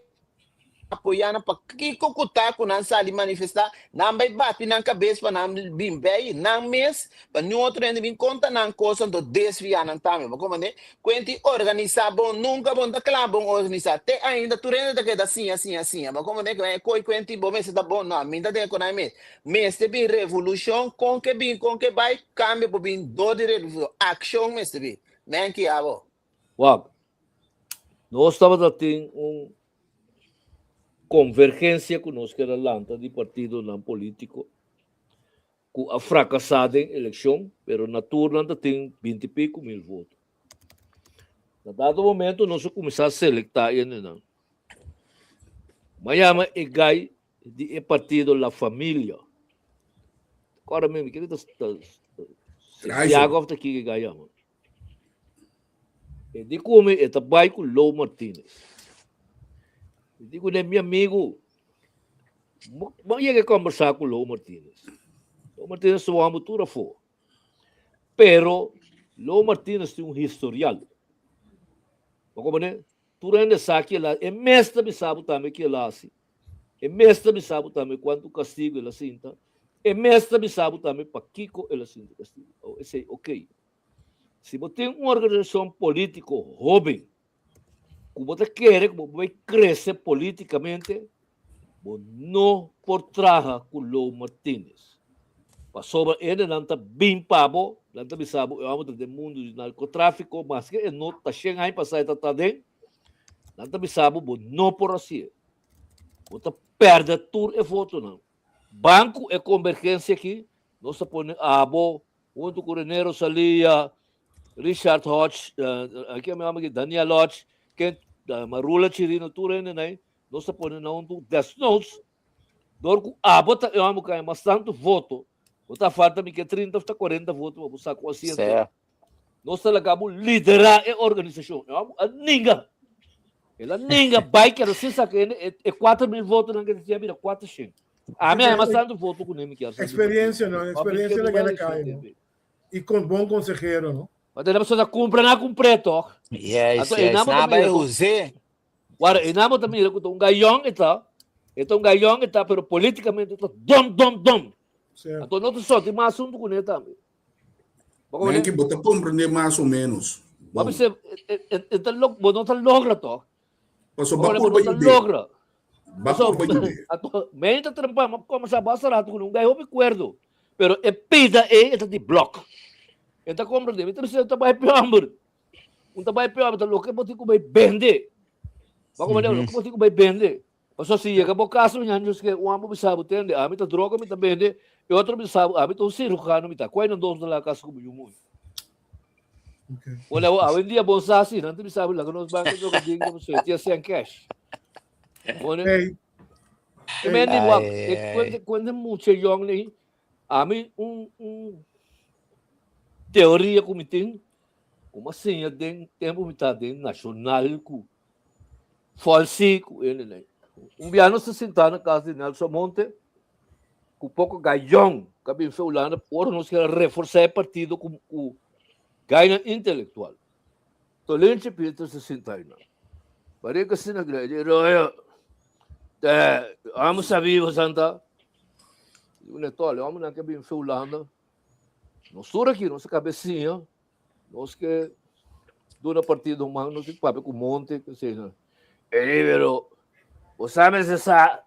apoyá nan pa kiko ku ta ku nan sali manifestá, nan bai bati nan kabes pa nan bin bei nan mes, pa niun otro hende bin konta nan kos anto desviá nan tambe. Bo komprendé? Kuenti organisá bon, nunka bon ta kla bon organisá. Te ainda tur hende ta keda siña, siña, siña. Bo komprendé? Ku e koi kuenti bo mester ta bon, no, ami ta den ku nan mes. Mester bin revolushon, kon ke bin, kon ke bai, kambio por bin dor di revolushon. Akshon mester bin. Menki abo. Wak, nos tabata tin un konvergensia ku nos keda lanta di partidonan polítiko ku a frakasá den elekshon, pero na tur nan ta tin binti piku mil voto. Na dado momento nos a kuminsá selektá hendenan. M'a yama e gai di e partido La Familia. Kòrda mi, mi kere ta Santiago òf ta kiko e gai yama. E di ku mi e ta bai ku Lou Martinez. Mi di kuné, mi amigu, bo yega a kombersá ku Lou Martinez. Lou Martinez ta wou tur afó. Pero Lou Martinez tin un historial. Bo komprendé? Tur hende sa ki el a, e mes ta bisa bo tambe ki el a hasi. E mes ta bisa bo tambe kuantu kastigu el a sinta. E mes ta bisa bo tambe pakiko el a sinta kastigu. Awo esei ok. Si bo tin un organisashon polítiko hóben ku bo ta kere ku bo bai krese polítikamente, bo no por traha ku Lou Martinez. Pasobra hendenan ta bin pa bo, nan ta bisa bo e hòmber ta den mundu di narkotráfiko, maske e no ta shen aña pasá e ta ta aden, nan ta bisa bo bo no por hasié. Bo ta pèrdè tur e votonan. Ban ku e konvergensia aki, nos ta pone abo huntu ku Rene Rosalia, Richard Hodge, aki mi hòmber aki, Daniel Hodge, ken, Marula Chirino, tur hendenan ei, nos ta pone nan huntu. Desnoods, dor ku abo ta e hòmber ku haña mas tantu voto, bo ta falta mi ke 30 òf ta 40 voto pa bo saka un asiento. Nos ta laga bo liderá e organisashon. E hòmber a ninga. El a ninga bai keda sin saka hende. E, e 4.000 votonan ke tin a bira 400. Ami a mas tantu voto ku mi kier. Experiencia, no? Experiencia la gana kai, no? Y con bon consejero, no? Maar de persona cumpra na cumpre toch? Yes, Anto, yes. e namo Na ta bai mira ku- us'é. Guarda, e namo ta mira ku ta un gayong eta, eta un gayong eta, pero políticamente ta dom, dom, dom. Certo. Anto no ta soti mas asunto kuné tambe. Nenki, bo ta comprende mas o menos. Bo bisa, e ta lo, bo no ta logra toch? Paso ba Ora, por bo no ta ba logra. Ba por ba yude. Ato, men ta trampa, ma como sa basta rato con un gai hopi cuerdo. Pero e pida e e ta di blok. E ta comprende, mi ta bisa ta bai piomber. Un ta bai piomber, ta loke bo tin ku bai bende. Ba comprende, loke bo tin ku bai bende. Pasobra si yega bo kas mañana dios ke un amo bisa bo tende ami ta droga mi ta bende e otro bisa bo ami ta un cirujano mi ta kua nan dos ta laga kas ku bo yu muhe. Bo lei awendia bon sa si nan ta bisa bo laga nos banka droga dinga pasobra e tin a sèn cash. Bo ne e men di wak e kuente kuente mucha yòn nei ami un un teoria ku mi tin ku mi a siña den tempu mi ta den nashonal ku Falsi ku hende nei. Un bia nos ta sintá na kas di Nelson Monte ku poko gayon ku a bin fe Hulanda ora nos kere reforsá e partido ku ku gainan intelektual. Tolenchi Peters ta sintá einan. Barika asina grandi e royo te amo sabi bo santa. Digo ne tole homennan ke bin fe Hulanda nos tur aki nos a kabesiña Nos ke duna partido man, nos tin papia ku monte, ku sena. Ei, pero, bo sa mester sa,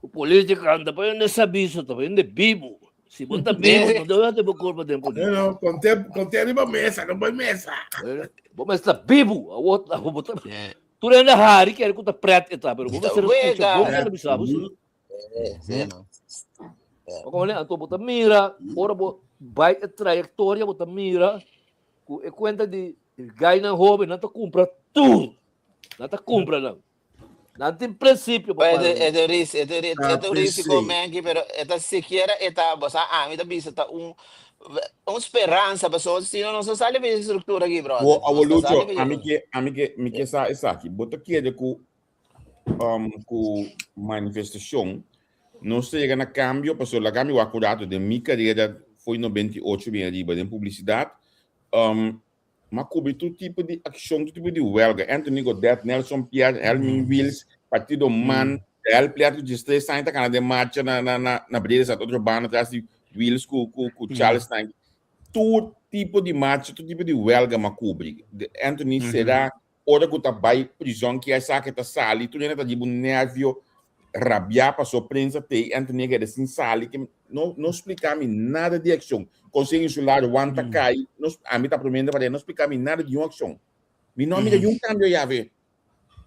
ku politica no ta pa hende sabiso, ta pa hende bibu. Si bo ta bibu, no debe hasi bo kurpa den politica. No, no, konte, konte riba mesa, no bai mesa. Bo mester ta bibu, awor, bo ta, tur hende hari kere ku ta pret e ta, pero bo mester skucha bon kende bisa bo si. Anto bo ta mira, ora bo bai e trayektoria, bo ta mira ku e kuenta di gainan hóben, nan ta kumpra tur. Nan ta kumpra nan. Nan tin prinsipio pa para. E ta ris, e ta ris, e ta risiko menki, pero e ta sikiera e ta, bo sa ami ta bisa ta un un speransa pasobra si no nos no sali pa e struktura aki brother. Bo, awo Lucho, ami ke, ami ke, mi ke sa esaki. Bo ta kere ku um, ku manifestashon, nos ta yega na kambio, pasobra laga mi wak un rato den mi karera foi 98 bin ariba den publisidat, um, m'a kubri tur tipo di akshon, tur tipo di wèlga, Anthony Godett, Nelson Pierre, Helmin Wiels, Partido Man, Rahel Pliat ku 13 aña ta kana den marcha na na na na Breda, otro banda tras di Wiels ku ku ku Charles Tank. Tur tipo di marcha, tur tipo di wèlga m'a kubri. Anthony será Ora ku ta bai prizòn ki a esaki ta sali tur hende ta riba un nervio rabiá paso prensa tei Anthony a keda sin sali ke no no splika mi nada di akshon Konseho Insular Juan ta kai no ami ta promende pa no splika mi nada di un akshon mi no a mira niun kambio yave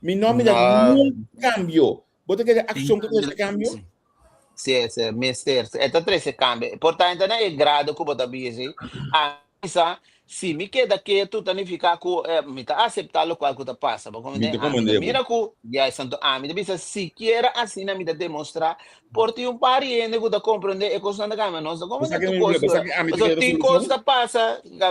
mi no a mira niun kambio bo ta kere akshon ta trese kambio? Sí, sí, mester. E ta trese kambio. Por tanto, na e grado ku bo ta bizi, a bisa, si mi keda ketu ta nifiká ku eh, mi ta aseptá lokual ku ta pasa. Bo Mi komprendé? ta Ami ta komprendé bo. mira ku, juist, anto ami ta bisa, sikiera asina mi ta demostrá, por tin un par di hende ku ta komprendé e kosnan ta kambia. Nos ta Bo sa komprendé ke tur mi kos, bo sa ke ami ta pasobra kere tin kos solushon? ta pasa,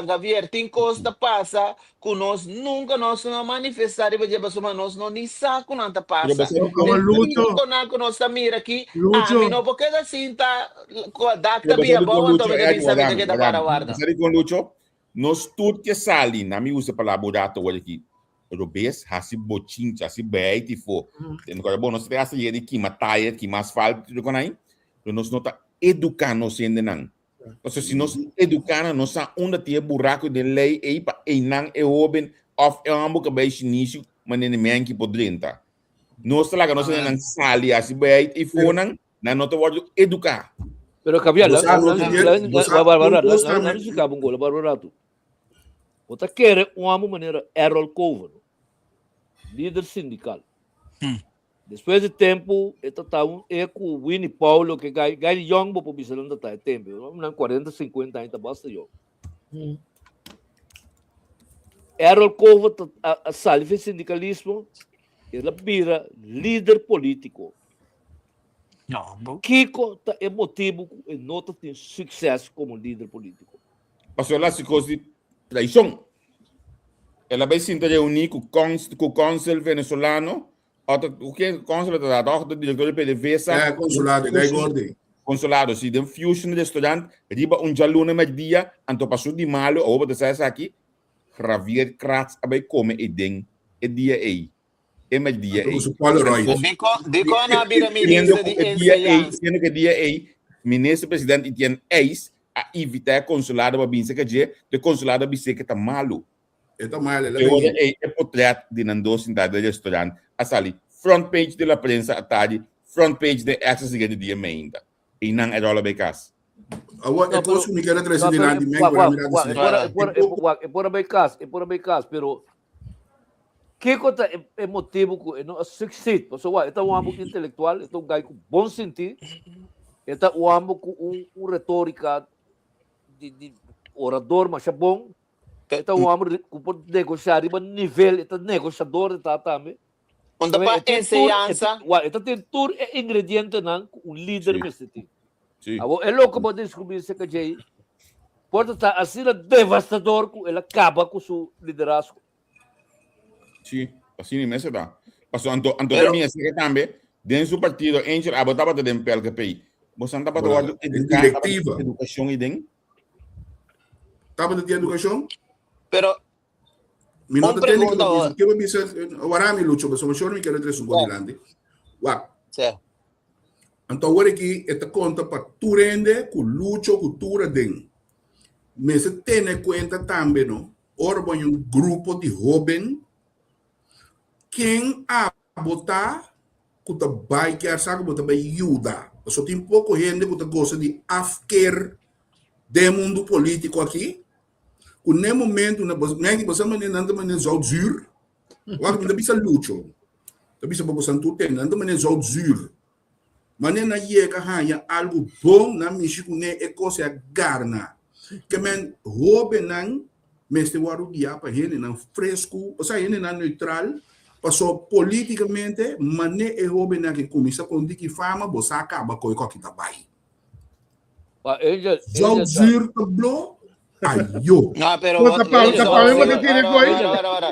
Javier, tin kos ta pasa ku nos nunka nos no a manifestá riba dje pasobra nos no ni sa ku nan ta Pero pasa. bo sa Awa Den Lucho, puntonan ku nos ta mira aki, Lucho, ami no por keda sinta ku a dak Pero ta bo bira sa dikon abou anto Lucho, mi ta Eddie, bisa mi ta wardami, keda para wardami. Bo warda. sa dikon Lucho? Nos tur ke sali, na mi usa e palabra un rato awor aki. robes, hasi bochincha, hasi beheit ifo. Tendo kora bon, nos ta hasi yedi kima tire, kima asfalto, tudo kon ahí, pero nos no ta educa nos hendenan. Pasobra si nos educa nan, nos sa unda tin e buraco den ley ei pa einan e hoben of e homber ku bai shinisio manera menki por drenta. Nos ta laga nos hendenan sali hasi beheit ifo nan, nan no ta wordo educa. Pero Javier, Bo sa, no te quiere- bo sa, un cos tambe- Bo ta kere un amo manera Errol Cover, lider sindical. Despues di tempu e ta ta un e ku Winnie Paulo ke gai gai yong bo por bisa nan ta ta e tempu. Nan 40, 50 aña ta basta yong. Errol Cover ta a, a sali fi sindicalismo, el a bira lider politico. No, bo. Kiko ta e motibu ku e no ta tin succes como lider politico? Pasobra el a hasi kos di traishon. El a bai sinta reuní ku kons ku kònsel venezolano, òf ku ken kònsel ta data, òf direktor di PDVSA. Eh, konsulado, Guy Gordy. Konsulado, si, den Fusion Restaurant, riba un djaluna mèrdia, anto pa su di malu, awor bo ta sa esaki, Javier Kratz a bai kome ei den e dia ei, e mèrdia Anto ei. ku su Polaroid. Dikon, dikon a bira Siendo minister ku di e dia ei, enseñansa? siendo ku e dia ei, minister president Etienne Eis a invitá e konsulado pa binse ka dje, e konsulado a bis'é ke ta malu. E ta malu, el a E ora bini. ei e potret di nan dos sintá den restaurant a sali front page di la prensa atardi, front page den extra siguiente dia meinta. I nan e rola bai kas. Awor, e No, pero kos ku mi kier a trese no, pero dilanti men wak, ku a wak, mira wak, e di por a, e e por, e, poko wak, e por a bai kas, e por a bai kas, pero Kiko ta e, e motibu ku e no a succeed? Pasobra wak, e ta un ambu intelektual, e ta un gai ku bon sintí, e ta un ambu ku un, un retórika di, di orador masha bon, e ta un ambu ku por negoshá riba nivel, e ta negoshador e ta tambe. Un ta Tambe pa e tin tur, e tin, enseñansa. wak, e ta tin tur e ingredientenan ku un lider Sí, mester tin. sí. Awor, e loke bo a descubrí cerca djei por ta ta asina devastador ku el a kaba ku su liderazgo. Sí, asina mes ta. Paso anto anto Pero mi esaki tambe den su partido Angel abo tabata den PLKP. Bosan tabata Bueno, wordo den educa, tabata direktiva. edukashon i den. Tabata di edukashon? pero Mi no un ta tende pregunta kiko hoor. bisa. Kiko bisa, warami Lucho, pasobra shor mi kere trese un kos Sí, dilanti. Wak, sí. anto awor aki e ta konta pa tur hende ku Lucho ku tur aden. Mester tene kuenta tambe no, ora bo haña un grupo di hóben, ken abo ta ku ta bai kier sa ku bo ta bai yuda. Pasobra tin poko hende ku ta gosa di afkeer den e mundu polítiko aki, ku n'e momento na bo nèk bo sa manera nan ta manera zoutzuur wak mi ta bisa Lucho ta bisa pa bosan tur tende nan ta manera zoutzuur manera nan yega haña algu bon nan mishi kuné e kos a garna ke men hóbennan mester wòrdu guiá pa hendenan fresku osea hendenan neutral paso polítikamente manera e hóbennan ke kuminsá kon tiki fama bo sa kaba koe koki ta bai. Pa Angel, Zout Angel ta. zuur ta blo, ayo. No, pero Bo wat, ta pa, e ta pa mi zoutzuur, bo ta tira wara, koi. wara, wara, wara.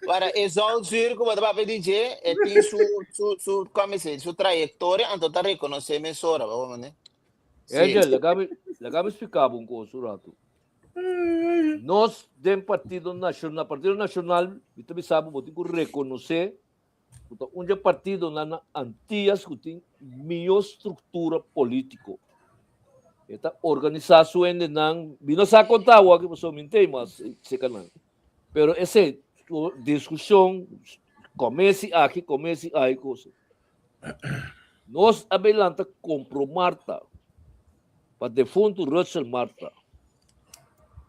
Wara, e zoutzuur ku bo ta papia di dje, e tin su, su, su, kome se, su trayektoria, anto ta rekonosé mesora, bo mane. Sí. Angel, laga mi, laga mi splika bo un kos un ratu. Nos den Partido Nacional, Partido Nacional, mi ta bisa bo, bo tin ku rekonosé ku ta un dje partidonan na Antias ku tin mihó struktura polítiko. E ta organisá su hendenan, mi no sa konta awor aki pasobra mi no tei mas seka nan, pero esei diskushon komesi aki komesi ahi kosa. Nos a bin lanta kompro Marta pa defuntu Rutsel Marta,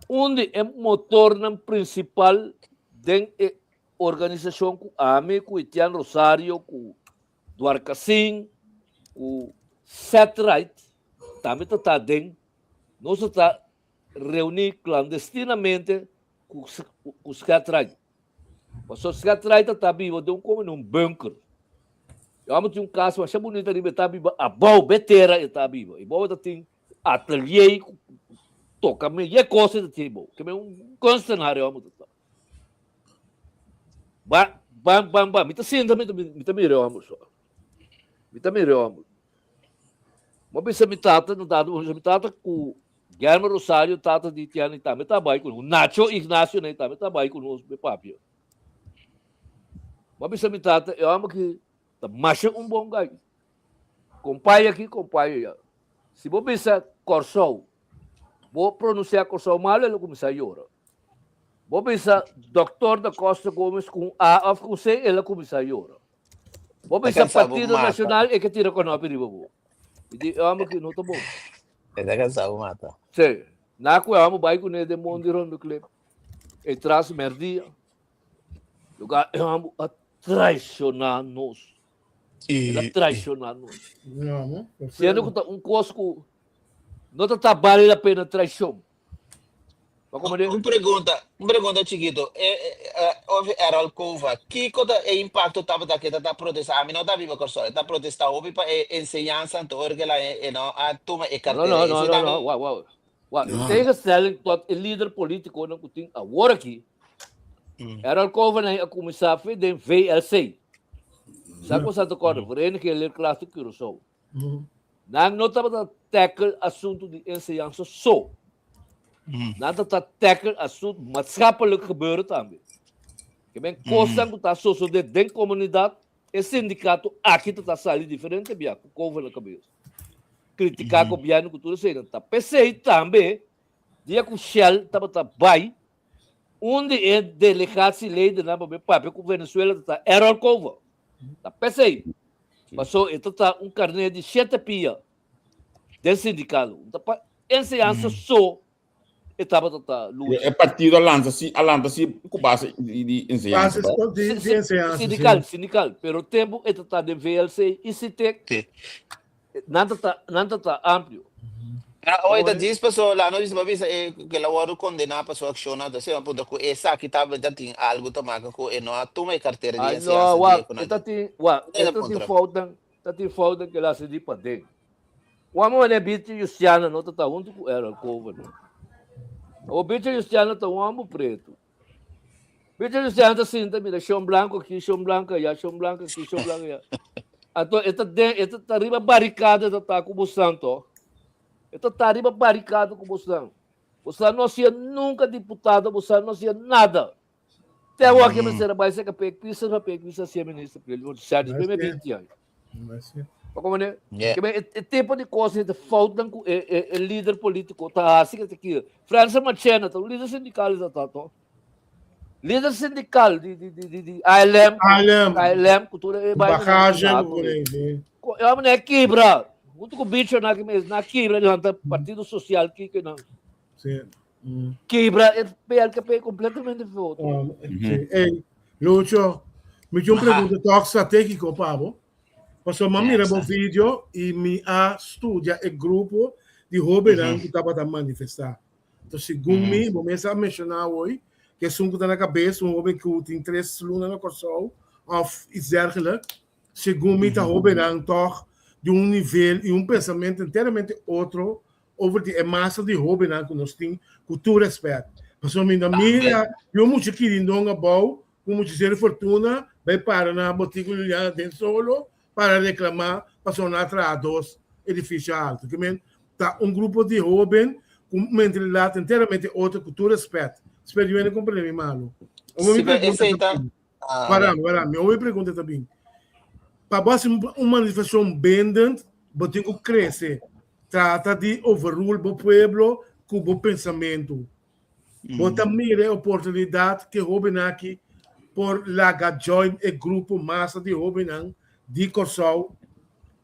un di e motornan prinsipal den e Organisashon ku ami, ku Etienne Rosario, ku Dwarkasingh, ku Seth Wright tambe ta ta aden, nos a ta reuní klandestinamente ku ku Seth Wright. Pasobra Seth Wright ta ta biba den un komo den un bunker. E hòmber tin un kas masha bunita riba, e ta biba abou, be tera e ta biba. I bou e ta tin atelier ku toka meyé kos e ta tin bou. Ke men un kunstenaar e hòmber ta ta. Ba, bam, bam, bam. Mi ta sinta, mi ta, mi ta mira e hòmber so. Mi ta mira e hòmber. Mi a bisa mi tata, no tata, mi bisa mi tata ku Guillermo Rosario, tata di Tiana, tambe ta bai ku nos. Nacho Ignacio tambe ta bai ku nos, mi papia. M'a bisa mi tata, e hòmber aki ta masha un bon gai. Kompay aki, kompay aya. Si bo bisa Kòrsou, bo pronunsiá Kòrsou malu, el a kuminsá yora. Bo bisa Dòktor da Costa Gomez ku un A òf ku un C, el a kuminsá yora. Bo Ta bisa cansá bo Partido mata. Nacional, e ke tira kònòpi riba bo. Mi di, e hòmber aki no ta bon. E ta cansá bo mata. Sí. Na ku e hòmber bai kuné den mondi rònt di klip. E tras mèrdia. Lugar e hòmber a traishoná nos. El a traishoná nos. Siendo ku ta un kos ku no ta ta bale la pena traishon. Un pregunta, un pregunta chikito. E, e, of Errol Cova, kiko ta e impacto tabata ke ta ta protesta? Ami no ta biba Kòrsou, e ta protesta hopi pa e enseñansa anto ora ke la e, e no a tuma e No, cartera. no, no, Ese no, tambe no, wak, wak. Wak, in No. tegenstelling tot e lider politiconan ku tin awor aki, Errol Cova a kuminsá fe den VLC. Sa ku sa ta kòrda, Vereniging Leerkrachten Curaçao. Nan no tabata tackle asuntu di enseñansa so. Nan tabata tackle asuntu maatschappelijk gebeuren tambe. Ke men kosnan ku ta sosodé den komunidat, e sindikato aki ta ta sali diferente bia ku kova na kabes. Kritiká gobièrnu ku tur esei. Ta p'esei tambe dia ku Shell tabata bai, un di e delegatieledennan pa bai papia ku Venezuela ta ta Errol Cova. Ta p'esei. Paso e ta ta un karné di shete pia den sindikalo. Ta pa enseñansa so e tabata ta lucha. E partido a lansa si, a lanta si ku base di, di enseñansa. Base di, di enseñansa. Sindikal, sindikal. Pero tempu e ta ta den VLC i SITEC. Nan ta ta, nan ta ta amplio. Pero hoy ta djis paso la no bisa bisa e ke la wordo condena pa su accion ta se punto ku esaki tabata tin algo ta maka ku e no a tuma e cartera di Ay no, enseñansa di wak, ku e nan ta tin, wak, e ta tin foutnan, ta tin foutnan ke la hasi di paden. Wak mi wanneer Bichi Justiana no ta ta huntu ku Errol Cova no. Awor Bichi Justiana ta un homber pretu. Bichi Justiana ta sinta mira shon blanco aki, shon blanco allá, shon blanco aki, shon blanco allá. Anto e ta den, e ta ta riba baricada ta ta ku bosan to. E ta ta riba baricada ku bosan. Bosan no hacía nunca diputado, bosan no hacía nada. Te awor ke mester a bai seka pek pisa pa pek pisa hacía minister presidente. Sa después me 20 años. Pa como ne? Ke men e tipo di cosas e foutnan ku e e e lider politico ta hasi ke ta kira. Francis Marchena ta un lider sindical ta ta to. Lider sindical di di di di di ALM, ALM. KLM ku tur e bai Bagage ku por sí. E hombre ne kibra. Junto ku bicho na ki mes na kibra lanta Partido Social ki ke nan. Sí. Kibra e PLKP completamente foto. Um, sí. Hey, Lucho, mi tin un pregunta toch stratégico pa bo. Pasobra mi a mira bo video y mi a studia e grupo di hobennan ku tabata manifestá. Entonces, segun mi, bo mes a menshoná hoy, ku esun ku ta na kabes, un hoben ku tin tres luna na Kòrsou òf iets dergelijk, segun mi ta hobennan toch di un nivel y un pensamiento enteramente otro over di e masa di hobennan ku nos tin ku tur rèspèt. Pasobra mi no mira di un mucha kirindon abou ku mucha seri fortuna bai para na Botica Juliana den solo para reklamá pasobra nan a traha dos edifisio alto. Ke men ta un grupo di hoben ku mentalidat enteramente otro ku tur rèspèt. Spero di wende komprende mi malu. Awor mi pregunta ta bin. Wara mi, wara mi. Awor mi pregunta ta bin. Pa bo hasi un manifestashon bindend bo tin ku krese. Trata di overrule bo pueblo ku bo pensamentu. Bo ta mira e oportunidat ku e hóbennan aki por laga join e grupo masa di hóbennan di Kòrsou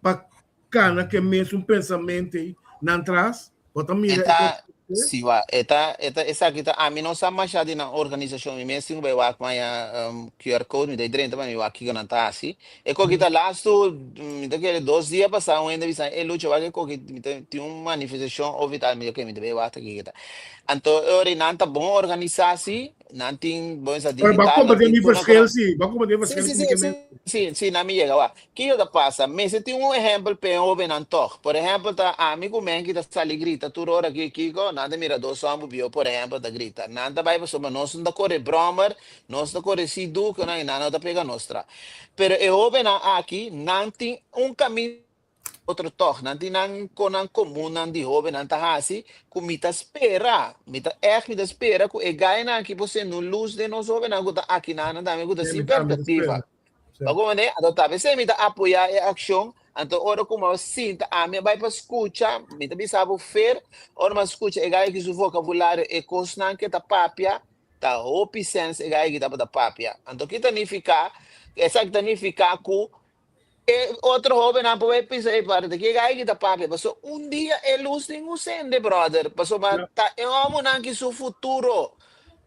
pa kana ku e mesun pensamentu ei nan tras? Bo ta mira e E ta, si wa, e ta, e ta, esaki ta, ami no sa masha di nan organisashon, mi mes tin ku bai wak maña QR code, mi ta drenta pa mi wak kiko nan ta hasi. E koki ta lastu, mi ta kere dos dia pasá un hende bisa, e Lucho wak e koki, mi ta tin un manifestashon of i tal, mi di oke mi ta bai wak ta kiko ta. Anto e ora nan ta bon organisá si, nan tin bon sa Pero ba digital, nan komprende tin mi tur nan verschil si, ba komprende Sí, verschil sí, ku mi sí, ke sí, men. sí, sí, nan mi yega wak. Kiko ta pasa? Mester tin un ehèmpel p'e hóbennan tòg. Por ehèmpel, ta ami ku Menki ta sali grita tur ora ki kiko, nan ta mira dos hòmber bieu, por ehèmpel, ta grita. Nan ta bai pasobra nos no ta kore bròmer, nos ta kore sidu, ku nan i nan no ta pega nos tra. Pero e hóbennan aki, nan tin un kaminda otro tòg. Nan tin nan konan komunnan di hóbennan ta hasi ku mi ta spera, mi ta ègt mi ta spera ku e gainan aki por sende un lus den nos hóbennan ku ta aki nan tambe ku ta Sí, sin mi tambe ta perspektiva. spera. Bo comprende? Anto ta pesey mi ta apoya e accion, anto ora cu mi a sinta ami a bay pa scucha, mi ta bisa bo fer, ora mi a scucha e guy aki su vocabulario, e cosnan ke ta papia, ta hopi sense e guy aki tabata papia. Anto ki ta nifica? Esaki ta nifica cu E otro hobennan por bay pensa, ey padre, ta ke gai ki ta papia? Paso un dia e lus tin ku sende, brother. Pasobra ta e homonan ki su futuro.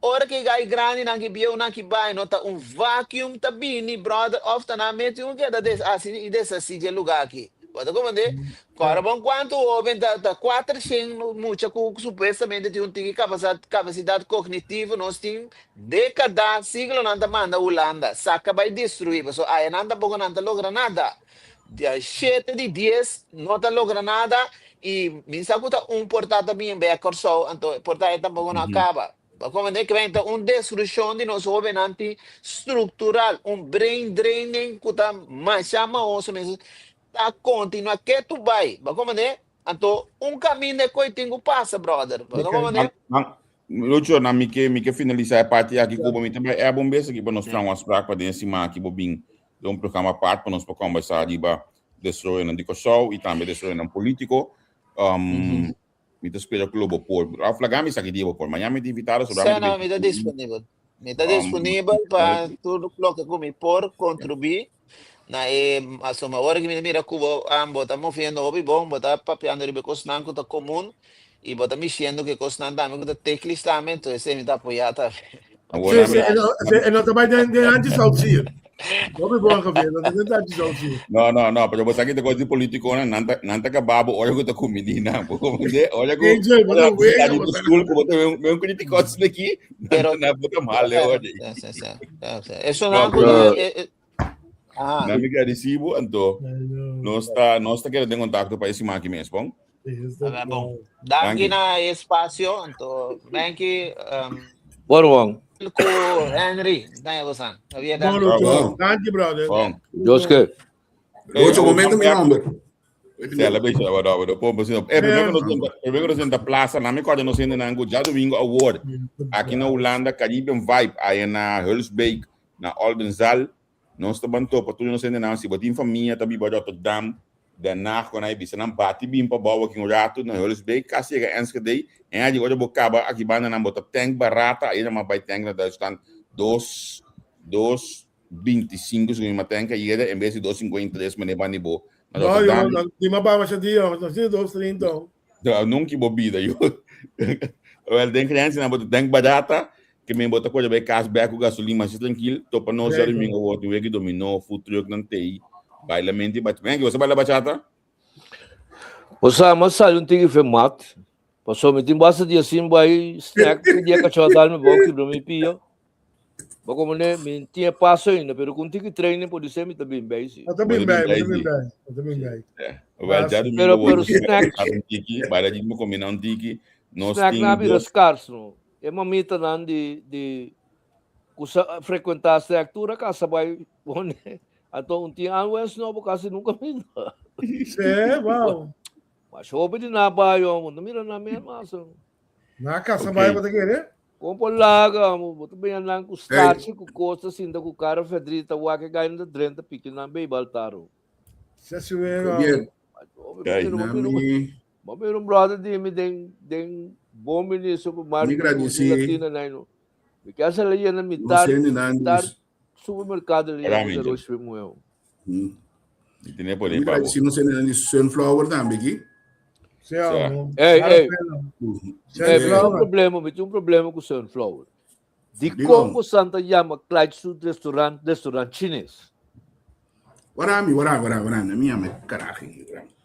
Ora ke gai grandinan ki bieunan ki bay, no ta un vacuum ta bini, brother, of ta nan mes tin ku keda deshasi i deshasi dje luga aki. Bo ta komprende? Kòrda bon kuantu hoben ta ta 400 mucha ku supuestamente tin un tiki kapasidat kognitivo nos tin Dékada, siglonan ta manda Hulanda saka bai destruí, pasobra aya nan tampoko nan ta logra nada. Dia shete di dies no ta logra nada i mi sa ku ta un porta ta bin bek Kòrsou, anto e porta ei tampoko no a kaba. Bo komprendé? Ke ta un destrukshon di nos hóbennan tin struktural, un brain draining ku ta masha mahoso mes ta kontinuá ketu bai. Bo komprendé? Anto un kaminda e koi tin ku pasa, brother. Bo ta komprendé? Lucho, na mi ke mi ke finalisá e parti aki ku bo mi ta bai app un bes aki pa nos traha un afspraak pa den e siman aki bo bin den un programa apart pa nos por kombersá riba desaroyonan di Kòrsou i tambe desaroyonan polítiko. Mi ta spera ku lo bo por. Ralph laga mi sa ki dia bo por. Mañana mi ta invitado sobra mi ta bin. Mi ta disponibel. Mi ta disponibel pa tur loke ku mi por kontribuí na e asoma. Ora ku mi ta mira ku bo bo ta moviendo hopi bon, bo ta papiando riba e kosnan ku ta komun i bo ta mishiendo ku e kosnan tambe ku ta teklis tambe, enton esei mi ta apoyá tambe. Sí, sí, e no, sí, e no ta bai den, den anchi zoutzuur. Hopi bon, Javier, no ta den anchi zoutzuur. No, no, no, pero bo sa ki ta kos di politikonan, nan ta, nan ta kaba bo ora ku ta kumidina. Bo komprendé? Ora ku, Angel, bo ta ora ku wega, ta bo ta. stoel, ku bo ta ve un kritikos aki, nan Pero, ta, nan bo ta mal e ora. sí, sí, sí, sí, sí. Eso No, nan ku pero ta, e, e, ah. nan mi gradisibo, anto nos ta, nos ta keda den kontakto pa e siman aki mes, bon? A bon. Danki na e espacio, anto Menki, um, Bon, Juan. ku Henry, danki bosan. Javier, Bon, danki. Lucho. Danki, brother. Bon. Dios ke. Lucho, momento mi nomber. Sí, la bicha, bueno, bueno, pon, pues, eh, primero que nos senta, primero que nos senta plaza, na mi acorda nos senta nango, ya domingo award, aquí na Holanda, Caribbean Vibe, ahí na Hulsbeek, na Oldenzaal, nos ta ban topa tur nos hendenan, si bo tin famia ta biba Rotterdam, Den Haag, kon ai bisa nan bati bin pa bou aki un ratu na Hulsbeek, kasi yega Enschede, en adi ora bo kaba aki banda nan bo ta tank barata, ai nan bai tank na Duitsland, dos, dos 25 segun mi tank a yega en bes di 253 mane bandi bo na No, yo Rotterdam. no, di ma ba masha dia, no si 230. No, nunca bo bida yo. Wel, den creencia nan bo ta tank barata, Ke men bo ta kore bai kas bek ku gasolin masha trankil, topa nos Zeker. djadumingu awor tin weki dominó, food truck nan tei, bailamento i bachata. Henky, bo sa baila bachata? Bo sa, mi a sali un tiki fe mat, pasobra mi tin basta dia sin bai snack, ki dia kachó a dal mi bou kibra mi pia. Bo komprende? Mi tin e paso ainda, pero ku un tiki training por di ser mi ta bin bei si. Bo ta bin bei, bo ta bin bei, bo ta bin bei. Wel, djadumingu Pero, awor pero tin weki snack, bachata un tiki, baila djis bo kombiná un tiki, nos snack tin nan a bira dos. skars no. E mamitanan di di ku sa frekuentá sèk tur a kasa bai pone anto un tin anwens nobo kasi nunka mira. Sí, wow. Mas hopi di nan bai omo, no mira nan mes mas. Nan a kasa bai Ok. bo ta kere? Kon por laga omo, bo ta bini nan ku stachi ku kos ta sinta ku kara fedrita wak e gai nan ta drenta piki nan bei baltar. Sa suero. Javier, Kay. nami Bo mira un brother di mi den den bon ministro ku mi Martin Luther gradisí Latina nai no. Mi ke asa leyenda nos mitar hendenan mitar di supermercado leyenda Hola, de Angel. Roche Muel. Hmm. Mi tiene por Mi ahí, papo. gradisí nos hendenan di Sunflower tambe aki. Sí, amo. Ey, Vale ey. la pena. Ey, mi tin un Sunflower. problema, mi tin un problema ku Sunflower. Di Di kon kon? bo santa yama Clyde su restaurant restaurant chines? Warami, warami, warami, warami. Mi yama karaji. Warami.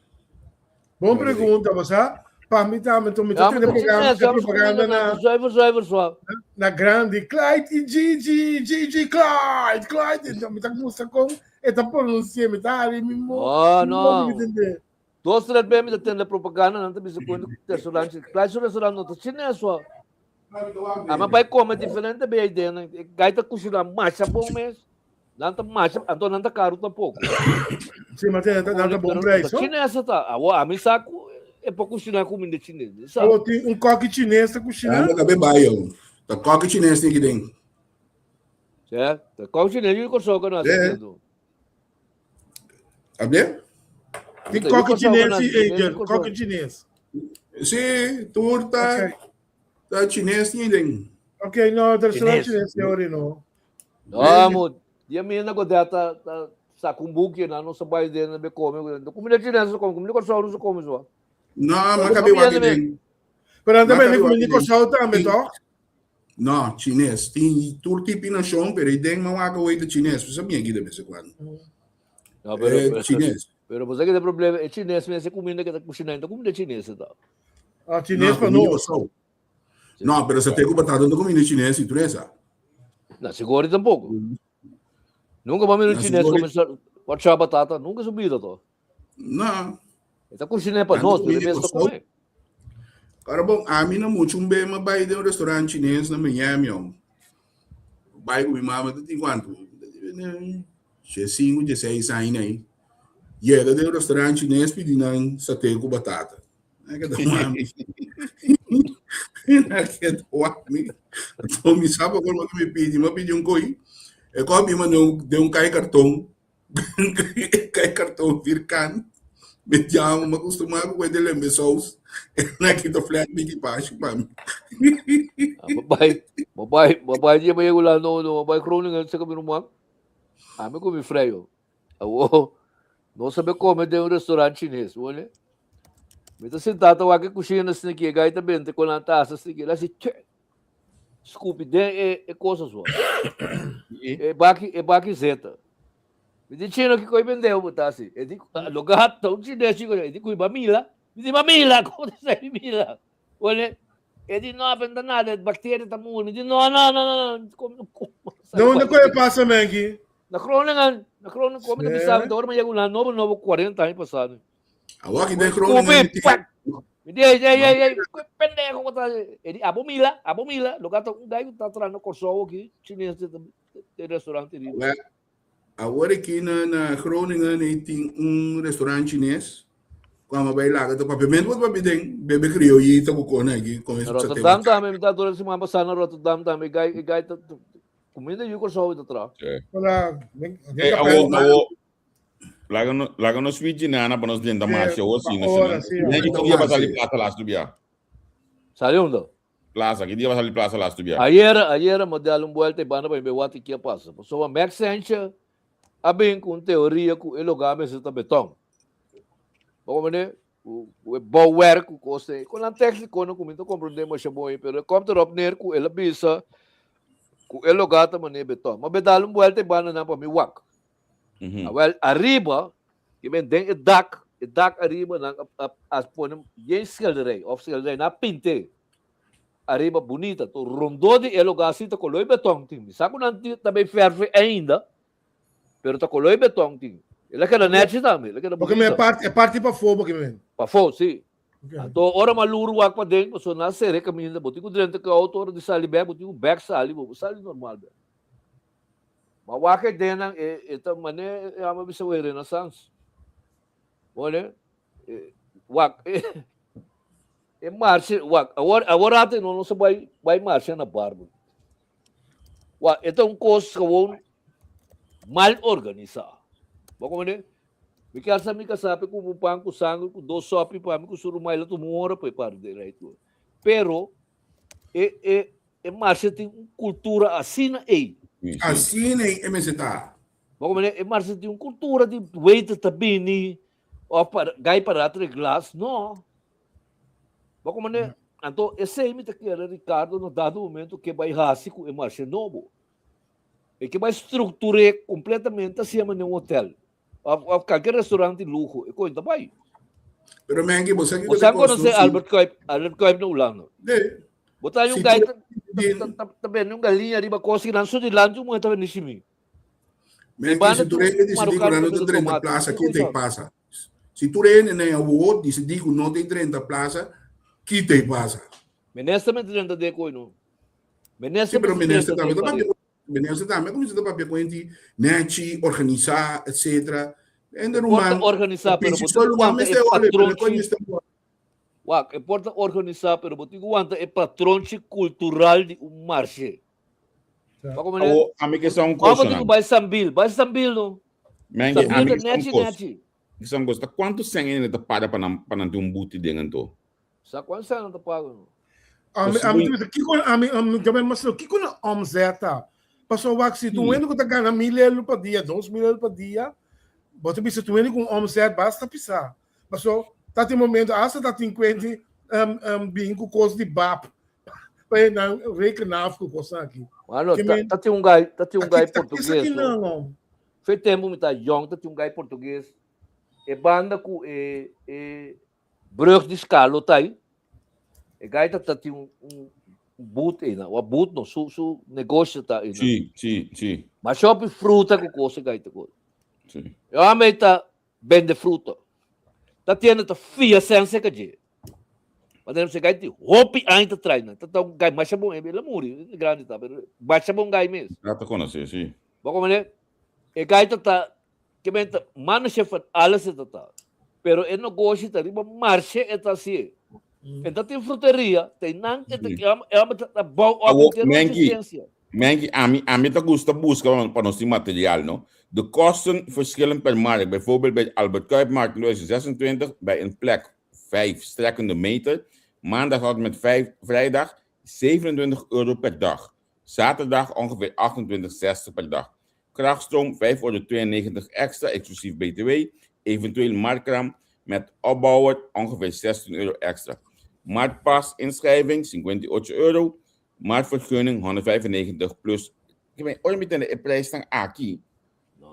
Bon pregunta, bo sa? Pa mi tambe, to mi ta tende propaganda, propaganda na Zuiver, zuiver, zwa. na grandi Clyde y Gigi, Gigi Clyde, Clyde. Então, mi ta gusta con e ta pronuncia, mi ta hari mi mo. Oh, no. Mi tende. Dos, tres vez mi ta tende propaganda, nan ta bisa con restaurant. Clyde su restaurant no ta chines, zwa. Ama bai come diferente be idea. Gai ta kusina masha bon mes. Nan ta masha, anto nan ta karu tampoko. Sí, maar ta ta ta bon prijs, hoor. Chines ta. Awo, ami sa ku e por kusina kuminda chines. Sa. Awo tin un koki chines ta kusina. Ta be bai yo. Ta koki chines tin ki den. Sí, ta koki chines yu Kòrsou ka no hasi. Abe? Tin koki chines i Angel, koki chines. Sí, tur ta ta chines ni den. Ok, no, restaurant chines ni ori no. No, mo, dia mi na godet ta ta saca un buki na no sa bai den be come. Comida chines so come, comida Kòrsou no so come so. No, ma kabe wak den. Pero anda bende comida Kòrsou tambe, toch? No, chines. Tin tur tipo nashon, pero i den ma wak away ta chines. Bo sa bien ki de bes en cuando. No, pero, Eh, pero, chines. pero bo sa ki ta problema, e chines mes e kuminda ke ta kushiná, ta kuminda chines ta. Ah, chines No, pa comida nos. Kòrsou. No, pero sa te ku batata no comida chines i tur esa. Na, sigori tampoko. Nunka bo a mira un Na, chines sigori. come sa wachá batata, nunka su bida to. No. E ta kushiné pa Nan nos, ta pero e comida mes ta Kòrsou. come. Ahora bon, ami no mucho un be ma bai den un restaurant chines na Miami, om. Bai ku mi mama ta tin kuantu? Diescinco, diesseis aña aí. Yega den un restaurant chines pidi nan saté ku batata. Na keda wami. Na keda wami. Anto mi sa pa kol mi pidi, mi pidi un koi. E koi mi manda den un kai karton. Kai karton vierkant. Mi diamo, mi acostumá ku de lembe saus. Na kita flat mi ki pashi pa mi. Babai, babai, babai dia ba yego lá no, no, babai Groningen, sa kami rumah. Ami ku mi freio. Awo, nos a be come den un restaurant chines, wole. Mi ta sentá ta wak e kushina asina ki, e gai ta bente kon nan tasa asina ki, el a hasi tje, skupi den e e cosa so. E baki, e baki zeta. Mi di chino kiko e bendeu bo ta hasi? E di, lo gato, un chines chiko, e di ku ba mila. Mi di ba mila, komo ta sa mila? Wole, e di no, pero no ta nada, e bacteria ta muri. Mi di no, no, no, no, no. Kom, kom, Donde ko e pasa, Menki? Na Groningen, na Groningen, kom ta bisa, mi ta ora mi yega una nobo, nobo 40 aña pasado. Awor aki den Groningen. Skupi, pak! Mi di, ey, ey, ey, ey, ke pendejo ku ta. E di, abo mila, abo mila, lo gata un gai ku ta trahando Kòrsou aki, chines den restaurante riba. Awor aki na na Groningen ei tin un restaurant chines ku amo bai laga ta papiamentu bo ta papia den bebe criollita ku kona aki con Na Rotterdam tambe mi ta durante siman pasá na Rotterdam tambe e gai e gai ta kuminda yu Kòrsou ta traha. Hola, Hey, awo, awo, laga no, laga nos switch nana pa nos denta mas awor si no Ora, sí, Nen ki dia ba sali plaza laatste bia? Sali unda? Plaza, ki dia ba sali plaza laatste bia? Ayer, ayer mi a dal un buelta e banda pa mi bay wak ki a pasa. Pasobra Max Sencha a bin cu un teoria cu e lugar mester ta beton. Bo comprende? Cu cu e bouwwerk cu cos ei. Con nan tecnico no cu mi ta comprende masha bon ei, pero e komt erop neer cu el a bisa cu e lugar ta manera beton. Mi a bay dal un buelta e banda nan pa mi wak. Awel, ariba, ke men den e dak, e dak ariba nan a a pone yen schilderij of schilderij, nan a pint'é ariba bunita. To rondó di e lugá así ta koló e beton tin. Mi sa ku nan ta bay verf ainda, pero ta koló e beton tin. El a keda nèchi tambe, el a keda Porque men bunita. e parti, e parti pafó bo ke men. Pafó, sí. Anto ora mi a lur wak paden, pasobra nan a sera e kaminda, bo tin ku drenta ku e outo ora di sali bèk, bo tin ku bèk sali, bo sali normal bèk. Ma wak e dennan e e ta mane e amo bisa wei renaissance. Wone e wak e e marcha wak awor awor ate no nos a bai bai marcha na barbo. Wak e ta un kos gewoon mal organisa. Bo komprende? Mi kier sa mi kasá pe kumpra un pan ku sangre ku dos sopi pa mi ku su ruman el a tuma un ora pa e para den rei tur. Pero e e E marcha tin un cultura asina ey. Asina ey e mester ta. Bo comprende? E marcha tin un cultura di waiter ta bini of para gai para atre glas. No. Bo comprende? Anto esey mi ta kere Ricardo na dado momento ke bai hasi ku e marcha nobo. E ke bai structure completamente asina manera un hotel. Of, of kalke restaurant di luho, e koin ta bai. Pero menki, bo sa Bo sa konosé Albert Cuyp, Albert Cuyp na Hulanda. Nee. Bo ta un gai ta, ta, ta, ta bende un galiña riba kos ki nan su dilanti un muher ta bende shimi. Menki, si tur hende disidí ku nan no ta drenta plaza, ki ta pasa? Si tur hende na e awor disidí ku no ta drenta plaza, ki ta pasa? Minister mester drenta den koi no. Minister Sí, pero mester minister drenta tambe den ta paré. papia Minister tambe kuminsá ta papia ku hende nèchi, organisá, etcetera. Hende E por ta ruman, organisá, pero pichi bo tin solo ku ruman wanta e mester ole, pero e patronchi. mester ole. Wak, e por ta organisá, pero bo tin ku wanta e patronchi kultural di un marshe. Wak ku Awo, ami ke sa un Ò bo kos tin ku nan. bai Sambil, bai Sambil no. Menke, Sambil ami ta ke sa un nèchi kos. nèchi. Bisa un kos, ta kuantu sèn hende ta paga pa nan pa nan tin un buti den anto? Sa kuantu sèn nan ta paga no? Ami ami ta bisa kiko ami ami ta bai mas kiko na omzet ta? Pasobra wak si tu hende ku ta gana mil euro pa dia, 2000 euro pa dia, bo ta bisa tu hende ku un omzet basta pisa. Pasobra ta tin momento asta ta tin kuenti bin ku kos di bap pa e nan reken af ku kosnan aki. Mano, ta ta tin un gai, ta tin un gai portugues no. Fe tempu mi ta yong ta tin un gai portugues e banda ku e e Brug di Skalo ta ei. E gaita ta tin un, un boot einan. Wa boot no, su, su negocio ta einan. Sí, sí, sí. Ma shopi fruta ku kos e gaita kos. Sí. E hòmber ei ta bende fruta. Ta tiende ta fia sense ka dje. Ma den se gaita hopi aña ta trai nan. Ta ta un gai masha bon, el a muri, grandi ta, pero masha bon gai mes. Ya ta konosé, sí. Bo komprende? E gaita ta Ke men ta manager van alles e ta ta. Pero e negoshi ta riba marshe e ta hasié. E ta tin fruteria, ta einan e ta e homber ta ta bou op Awo, henter un Menki, existencia. Menki, ami, ami ta gusta buska pa, pa nos tin material, no? De kosten verschillen per markt. Bijvoorbeeld bij Albert Cuypmarkt 2026 bij een plek 5 strekkende meter, maandag tot en met vijf, vrijdag 27 euro per dag. Zaterdag ongeveer 28,60 per dag. Krachtstroom 5,92 extra exclusief btw, eventueel marktkraam met opbouwer ongeveer 16 euro extra. Marktpas inschrijving 58 euro, marktvergunning 195 plus. Ora mi tende e prijsnan aki,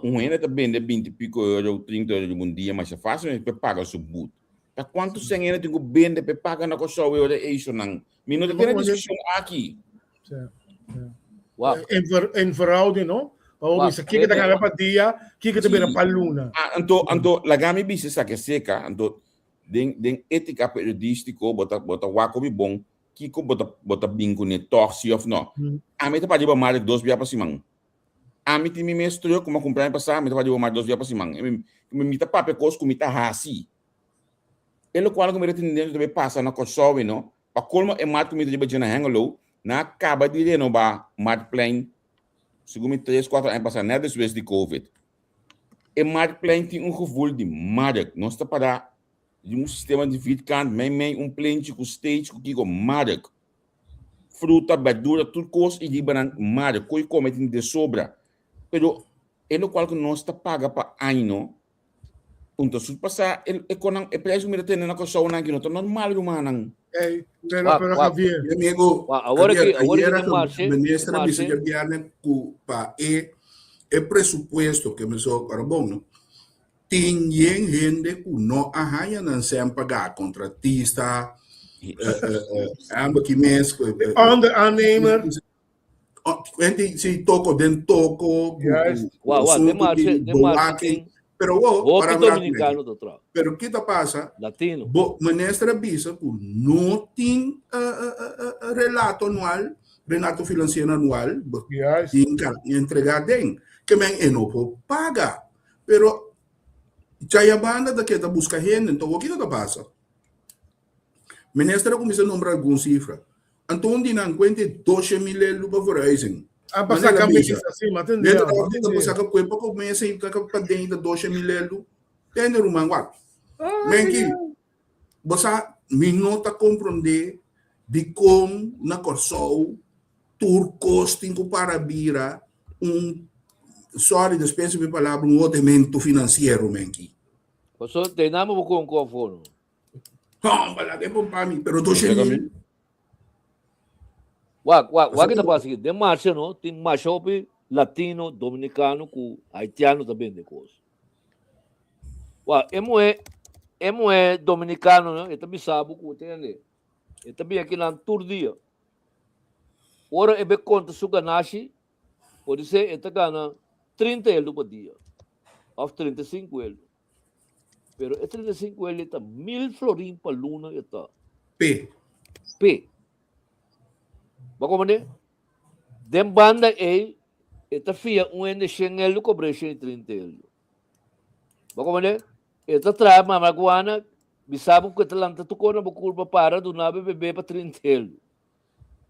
un hende ta bende binti pico euro, 30 euro riba un dia, masha fácilmente por paga su boet. Ta cuanto cen hende tin cu bende pa e paga na Kòrsou e ora eishonan? Mi no ta tene discusion aki. Wak. En, ver, en verhouding, no? Pa Wak, bisa, kiko ta gana pa dia, kiko ta bira pa luna. Ah, anto, anto, laga mi bisa esaki acerca, anto, den, den ética periodístico, bo ta, bo ta wak hopi bon, kiko bo ta, bo ta bin kuné tòg, sí òf nò. Ami ta papia riba mark dos bia pa siman. Ami tin mi mes truck ku mi a kumpra aña pasá, mi ta papia riba mark dos bia pa siman. Mi, mi ta papia kos ku mi ta hasi. E lokual ku mi ta tende dentro ta bai pasa na Kòrsou, no? Pa kolmo e markt ku mi ta riba dje na Hengelo, nan a kaba di renobá Marktplein segun mi tres kuater aña pasá, nèt despues di Covid. E Marktplein tin un gevoel di markt. Nos ta pará riba un sistema di vierkant, mei mei un plenchi ku stage ku kiko, markt. Fruta, berdura, tur kos i riba nan markt. Koi kome tin de sobra. Pero e lokual ku nos ta paga pa aña no, Un ta surpasá e e konan e preis ku mi ta tene na Kòrsou nan ki no ta normal rumannan. Ey, pero, Wak, pero wak. Javier. Mi amigo, Wak, awor Javier, aki, awor aki ayera den marshe, minister a bisa marshe. djabièrnè ku pa e e presupuesto ke mi so ora bon no tin yen hende ku no a haña nan sèn pagá, kontratista, eh, eh, eh, amber ki mes, eh, eh, Onderaannemer. Gente si toko den toko, ku, Juist. ku, Wa, wa, den asunto marshe, di den marshe bewaking. tin Pero wo, hopi para un rato, dominicano ta traha. Pero kita pasa? Latino. Bo minister a bisa ku no tin uh, uh, uh, relato anual, relato financiero anual, bo Juist. tin ka entrega den. Ke men e no por paga. Pero chaya banda ta keda buska hende, enton wo kiko ta pasa? Minister a kuminsá nombra algun sifra. Anto un di nan kuenta e doshe mil elu pa verhuizing. A pa Manera saka bisa. mesa, sí, ma tende, Dentro ma da oficina tende. pa saka kue pa ku mesa i kaka pa den ta doshe mil elu. Tende ruman wak. Menki, bo sa mi no ta komprondé dikon na Kòrsou tur kos tin ku para bira un, sorry despensa mi palabra, un otemento finansiero menki. Paso te namo bo kon kon fono. Hombre, la que pa mi, pero 12 mil. Wak, wak, wak kita pasa aqui. Den marcha, no? Tin masha hopi latino, dominicano ku haitiano ta bende kos. Wak, e muhe, e muhe dominicano, no? E ta bisa bo ku, tende? E ta bin aki nan tur dia. Ora e be konta su ganashi, pode ser e ta gana 30 euro pa dia. Of 35 euro. Pero e 35 el ta 1000 florin pa luna e ta. P. P. Bo comprende? Den banda ei, e ta fia un hende 100 euro, cobr'é 130 euro. Bo comprende? E ta traha mamaguana, bisa bo ku e ta lanta tur kos na bo kurpa para duna bo bebé pa 30 euro.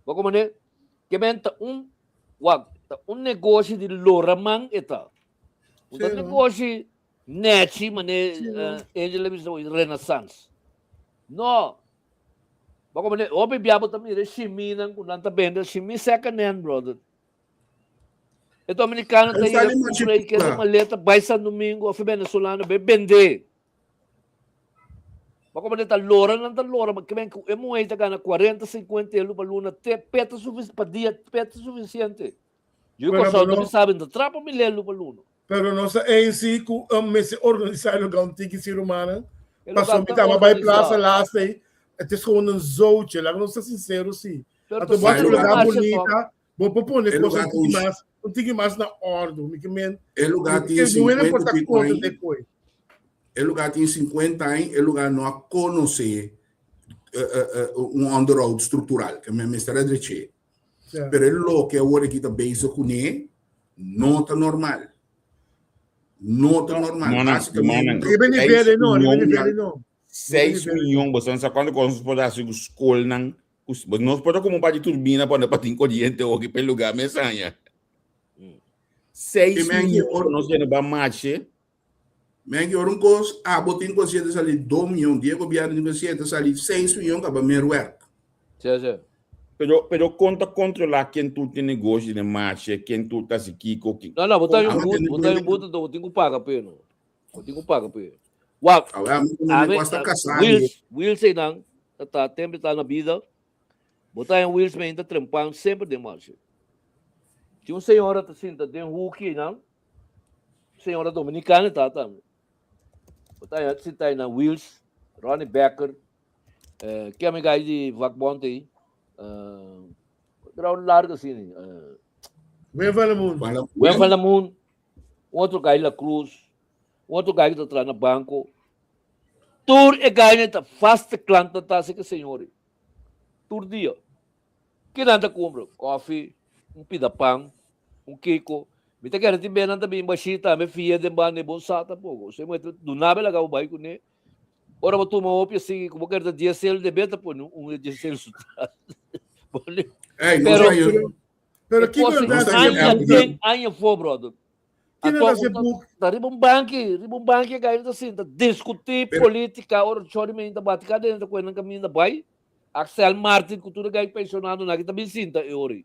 Bo comprende? Ke men ta un, wak, ta un negoshi di lora man e ta. Un ta Sí, no? negoshi. Nechi mane Angel a bisa Renaissance. No. Bo mane hopi bia bo ta mira e shiminan ku nan ta bende shimi second hand brother. E dominicano ta ira kumpra i kende maleta bai San Domingo of e venezolano bai bende. Bo mane ta lora nan ta lora ma kimen ku e muhé ta gana 40 50 elu pa luna te peta pa dia peta suficiente. Yu Kòrsou ta bisa ta trapa mi lelu pa luna. Pero nos ta eens si ku mester organisá e lugar un tiki si rumannan. Pasobra mi taba bai plaza laatst ei, het is gewoon een zootje. Laga nos ta sincero si. Anto bo haci un lugar bunita, bo por pone cos un tiki mas, un tiki mas na ordo. Mi ke men, E lugar tin 50 y pico aña. E lugar tin 50 aña, e lugar no a conoce un onderhoud structural, ke men mester a dreché. Pero e loke awor aki ta bezig kuné no ta normal. No ta normal. Básicamente. Riba nivel no, riba nivel no. 6 miljoen, bo sa kuantu kos nos por hasi ku skolnan. Nos por ta komo un par di turbina pone pa tin koriente oki pa e lugá mes haña. 6 miljoen nos renoba mache. Men ki ora un kos, abo tin konsiente sali do miyon, di e gobièrnu tin konsiente sali seis miyon kaba mer wèrk. Sí, sí. Pero, pero kon ta kontrolá ken tur tin negoshi den marshe, ken tur ta hasi kiko, ken. No, no, bo ta un but, bo ta un but, bo tin ku paga p'e, no. Bo tin ku paga p'e. Wak, Awe, ami ku ami, mi ta kasá. Wills, Wills einan, ta ta tempu ta na bida, bo ta en Wills men ta trempan semper den marshe. Tin un señora ta sinta den huki einan, Señora Dominicana ta tambe. Bo ta ya sinta na Wheels, Ronnie Becker, eh, que amiga aí de vakbond aí. Eh, grau largo assim. Eh, Wen van der Moon. Wen van der Moon. Outro gai La Cruz. Outro gai que tá na banco. Tur e gai ta vaste klant ta se que senhor. Tur dia. Ki nan ta kumpra? Kòfi, un pida pan, un kiko. Mi ta kere tin bes nan ta bin bashí tambe fia den banda e bon sa tampoko. Osea mi ta duna bo e laga bo bai kuné. Ora bo tuma hopi asin ku bo kere ta dies sel debe ta pone un dies sel su tras. Pero, pero kiko nan ta aña den aña fo brother. Kina ta se boek? Ta riba un banki, riba un banki e gai ta sinta diskutí polítika ora chori mi ta bati kadena ta kue nan kaminda bai. Axel Martin ku tur e gai pensionado nan aki ta bin sinta e ora ei.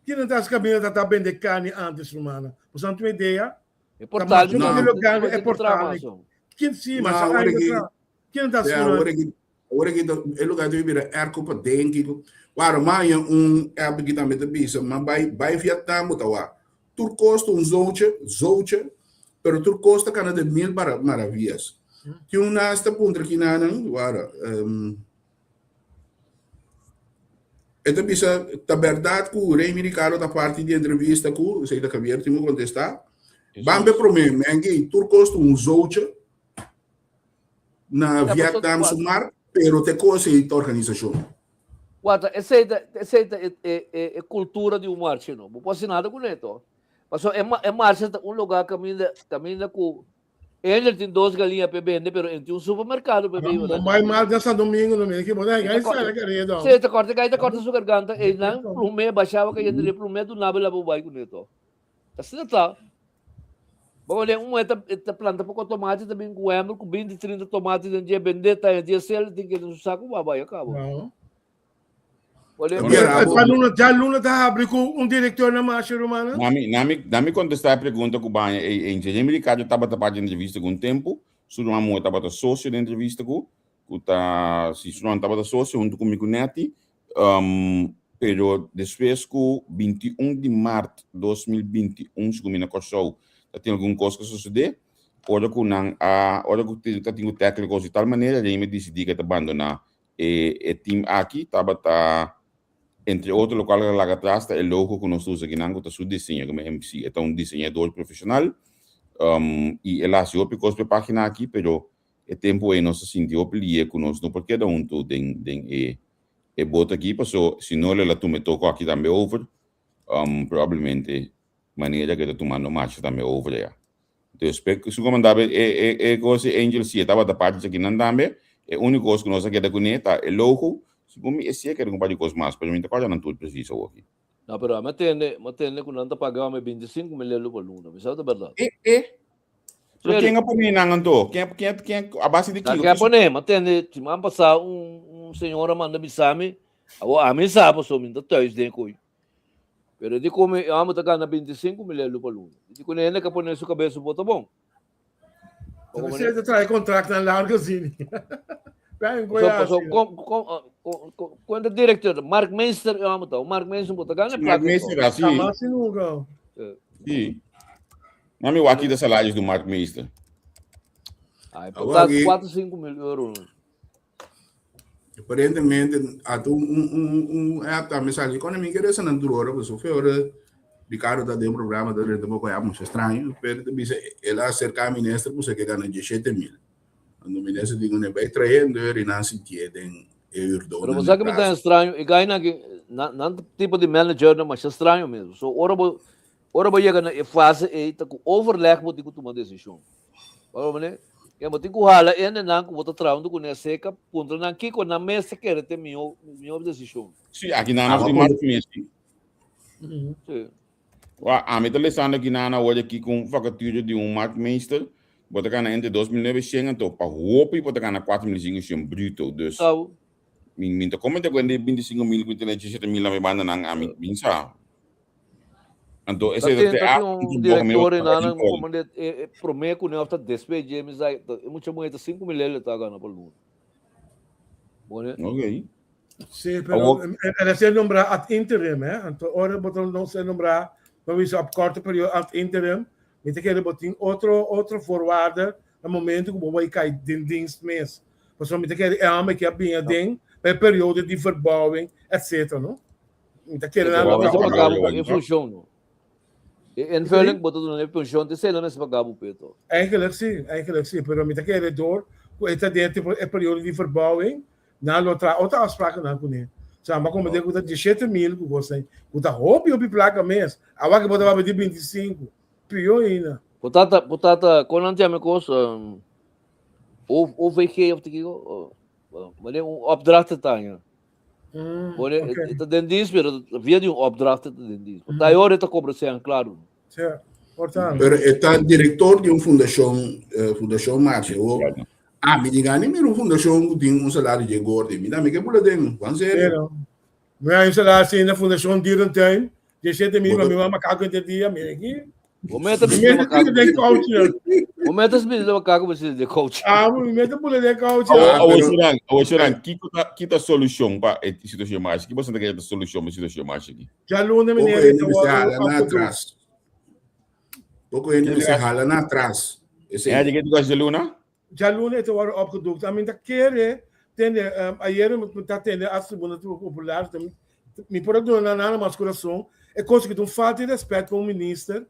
Kina ta kaminda ta ta bende karni antes rumana? Bo sa un idea? E portal Ta masha local e portal. Kin si masha aña Kina ta sura? Ora ki e lugar debe bira airco pa den kiko. Waro maña un app ki tambe ta bisa ma bai bai Vietnam bo ta wak. Tur kos ta un zoutje, zoutje, pero tur kos ta kana de mil maravillas. Tin un nas ta puntra kinanan, wara, um, e ta bisa ta berdad ku Remy Ricardo ta parti di entrevista ku, esei ta Javier tin ku kontestá. Ban be promé, mengi, tur kos ta un zoutje na Vietnam su mar, pero te kos ei ta organisashon. Wata, esei ta, esei ta e, e, e, e cultura di un marcha, no? Bo por haci nada cu ne, to. Paso e, e marcha ta un lugar caminda, caminda cu Angel tin dos galiña pe bende, pero en tin un supermercado pe biba. Bo bai mal na San Domingo, no mira ki bo na gai sala caredo. Sí, ta corta, gai ta corta su garganta, e nan plume bashaba cayendo de plume, tu nabe la bo bai cu ne, to. Asina ta. Bo wak un muhé ta ta planta poko tomati ta bin ku hèmber ku binti trinta tomati den dje bendé ta e dje sel tin keda su saku bo a bai a kaba. No. Wale Djaluna, djaluna ta habri ku un direktor na Marsha Romana? Nami, nami, nami kontestá e pregunta ku baña ei Angel. Jimmy Ricardo tabata parti di entrevista ku un tempu. Su ruman muhé tabata sosio den entrevista ku, ku ta, si su ruman tabata sosio huntu ku mi ku Netty. Pero despues ku 21 di mart 2021 si ku mi na Kòrsou ta tin algun kos ku a sosodé, ora ku nan a ora ku ta tin ku tackle e kos di tal manera Remy a disidí ku e ta bandoná e e team aki. Tabata entre otro lokual a laga atras ta e logo ku nos ta usa akinan ku ta su diseño komo MC. E ta un diseñador profeshonal i el a hasi hopi kos pa e página aki pero e tempu ei nos a sinti hopi lié ku nos no por keda huntu den den e E bot aki paso si no lo a tuma e toko aki tambe over, probablemente manera ku e ta tumando marcha tambe over ya. Dus pe su komandá e e e kos di Angel si e tabata parti djakinan tambe, e úniko kos ku nos a keda kuné ta e logo, segun mi e si a keda ku un par di kos mas, pero mi no ta kòrda nan tur presis awoki. No, pero ami a tende, mi a tende ku nan ta paga mi 25 mil elo pa luna, mi sa ta bèrdat? E e. Pero ken a pone nan anto? Ken, ken, ken, a base di Sa kiko? ke a pone, ma tende, siman pasá un, un señora manda bisami, awo ami sa paso mi ta thuis den koe. Pero di come e homber ta gana 25 mil euro pa luna. Di con hende ka pone su cabeza bo ta bon. Pero si ta trae contractnan largo asina. Ven, So, so, com, com, com, com, cuenta director, Mark Meester e homber ta. Mark Meester bo ta gana Mark placa. Meester, ah, sí. Jamás y nunca. Sí. Mami, waki de salários do Mark Meester. Ai, Awor ta aki- 4, 5 mil euro. Aparentemente, ata un, un, un, un app tambe sali. Cuando mi quer esa nan tur ora, pues fe ora Ricardo ta den programa, ta drenta poco app mucho extraño, pero te dice, él acerca a minister, pues que gana 17 mil. Cuando minister digo, ne vai trayendo, e nan sintié den e huurdonan Pero den sabe que me tá casa. estranho, e ganha que na, na tipo de manager não, mas é estranho mesmo. So, ora bo, ora bo chega na e fase e tá com overleg bo tem que tomar decisão. Ora bo né, e bo tem que hala ene nan ku bo tá trabalhando com seca, punto nan kiko na mesa quer ter minha minha decisão. Sí, aki nan Ah, nos di maar Mark Meester. Sí. Wa, ami ta lesando aki nan awor aki ku un vakature di un Mark Meester. Bo ta gana entre 2.900 anto pa hopi bo ta gana 4.500 bruto. Dus Sabe? mi mi ta komenta ku e 25.000 ku 37.000 na mi banda nan ami bin sa. Anto Ta esei tin, ta ta te tin un a director en nan como de e, e prome ku ne of ta despedje mi sai, e mucha mujer ta 5 mil ele ta gana pa luna. Bone? Ok. Sí, pero el a ser nombrá ad interim, hè. Anto ora bo ta no ser nombrá, bo bisa op korte periodo ad interim, mi ta kere bo tin otro otro voorwaarde na momento ku bo bai kai den dienst mes. Pasobra mi ta kere e hòmber ke a bini aden pa e periodo di verbouwing, etcetera, no? Mi ta kere nan Bo mester lo paga bo e funshon, no? E invulling bo ta duna e funshon, te selo mester paga bo peto. Eigenlijk sí, eigenlijk sí, pero mi ta kere door ku e ta den e periodo di verbouwing, Nan lo traha otro afsprakennan kuné. Sa bo a komprendé ku ta diesshete mil ku kos ei, ku ta hopi hopi plaka mes. Awa ke bo ta papia di bintisinko, pió ainda. Bo tata, bo tata, kon nan yama e kos? OVG of kiko? Wanneer un opdracht te tanja. Wanneer Ok. ta den dienst, pero via di un opdracht ta den dienst. Ta ora ta cobra sean claro. Sí, portanto. Pero e ta director di un fundacion, Fundacion Marcia. O, ah, mi diga ni mira un fundacion ku tin un salario dje gordi. Mi tambe ke bula den, wan serio. Pero, mi a instalar así na Fundacion Dierentuin, 17 mil, ma mi mama kaku entre dia, mira aquí. Bo meta Mi bista meta macaco. tira den couch. Bo meta bista macaco bista de coach. Ah, mi meta pula den couch. Ah, Awo pero- Shuran, awo Shuran, kiko ta kita solushon pa e situashon mas aki? Boso ta kere ta solushon pa e situashon mas aki? Djaluna Poco meneer hende ta mester wòrdu hala na opgedoekt. atras. Poco hende mester hala na atras. Esei. Ja, je kent djaluna? Djaluna e ta wòrdu opgedoekt. Ami ta kere tende, um, ayera mi ta tende a tribuna popular, mi por a duna nada mas kurason, e kos ku ta un falta di rèspèt pa un minister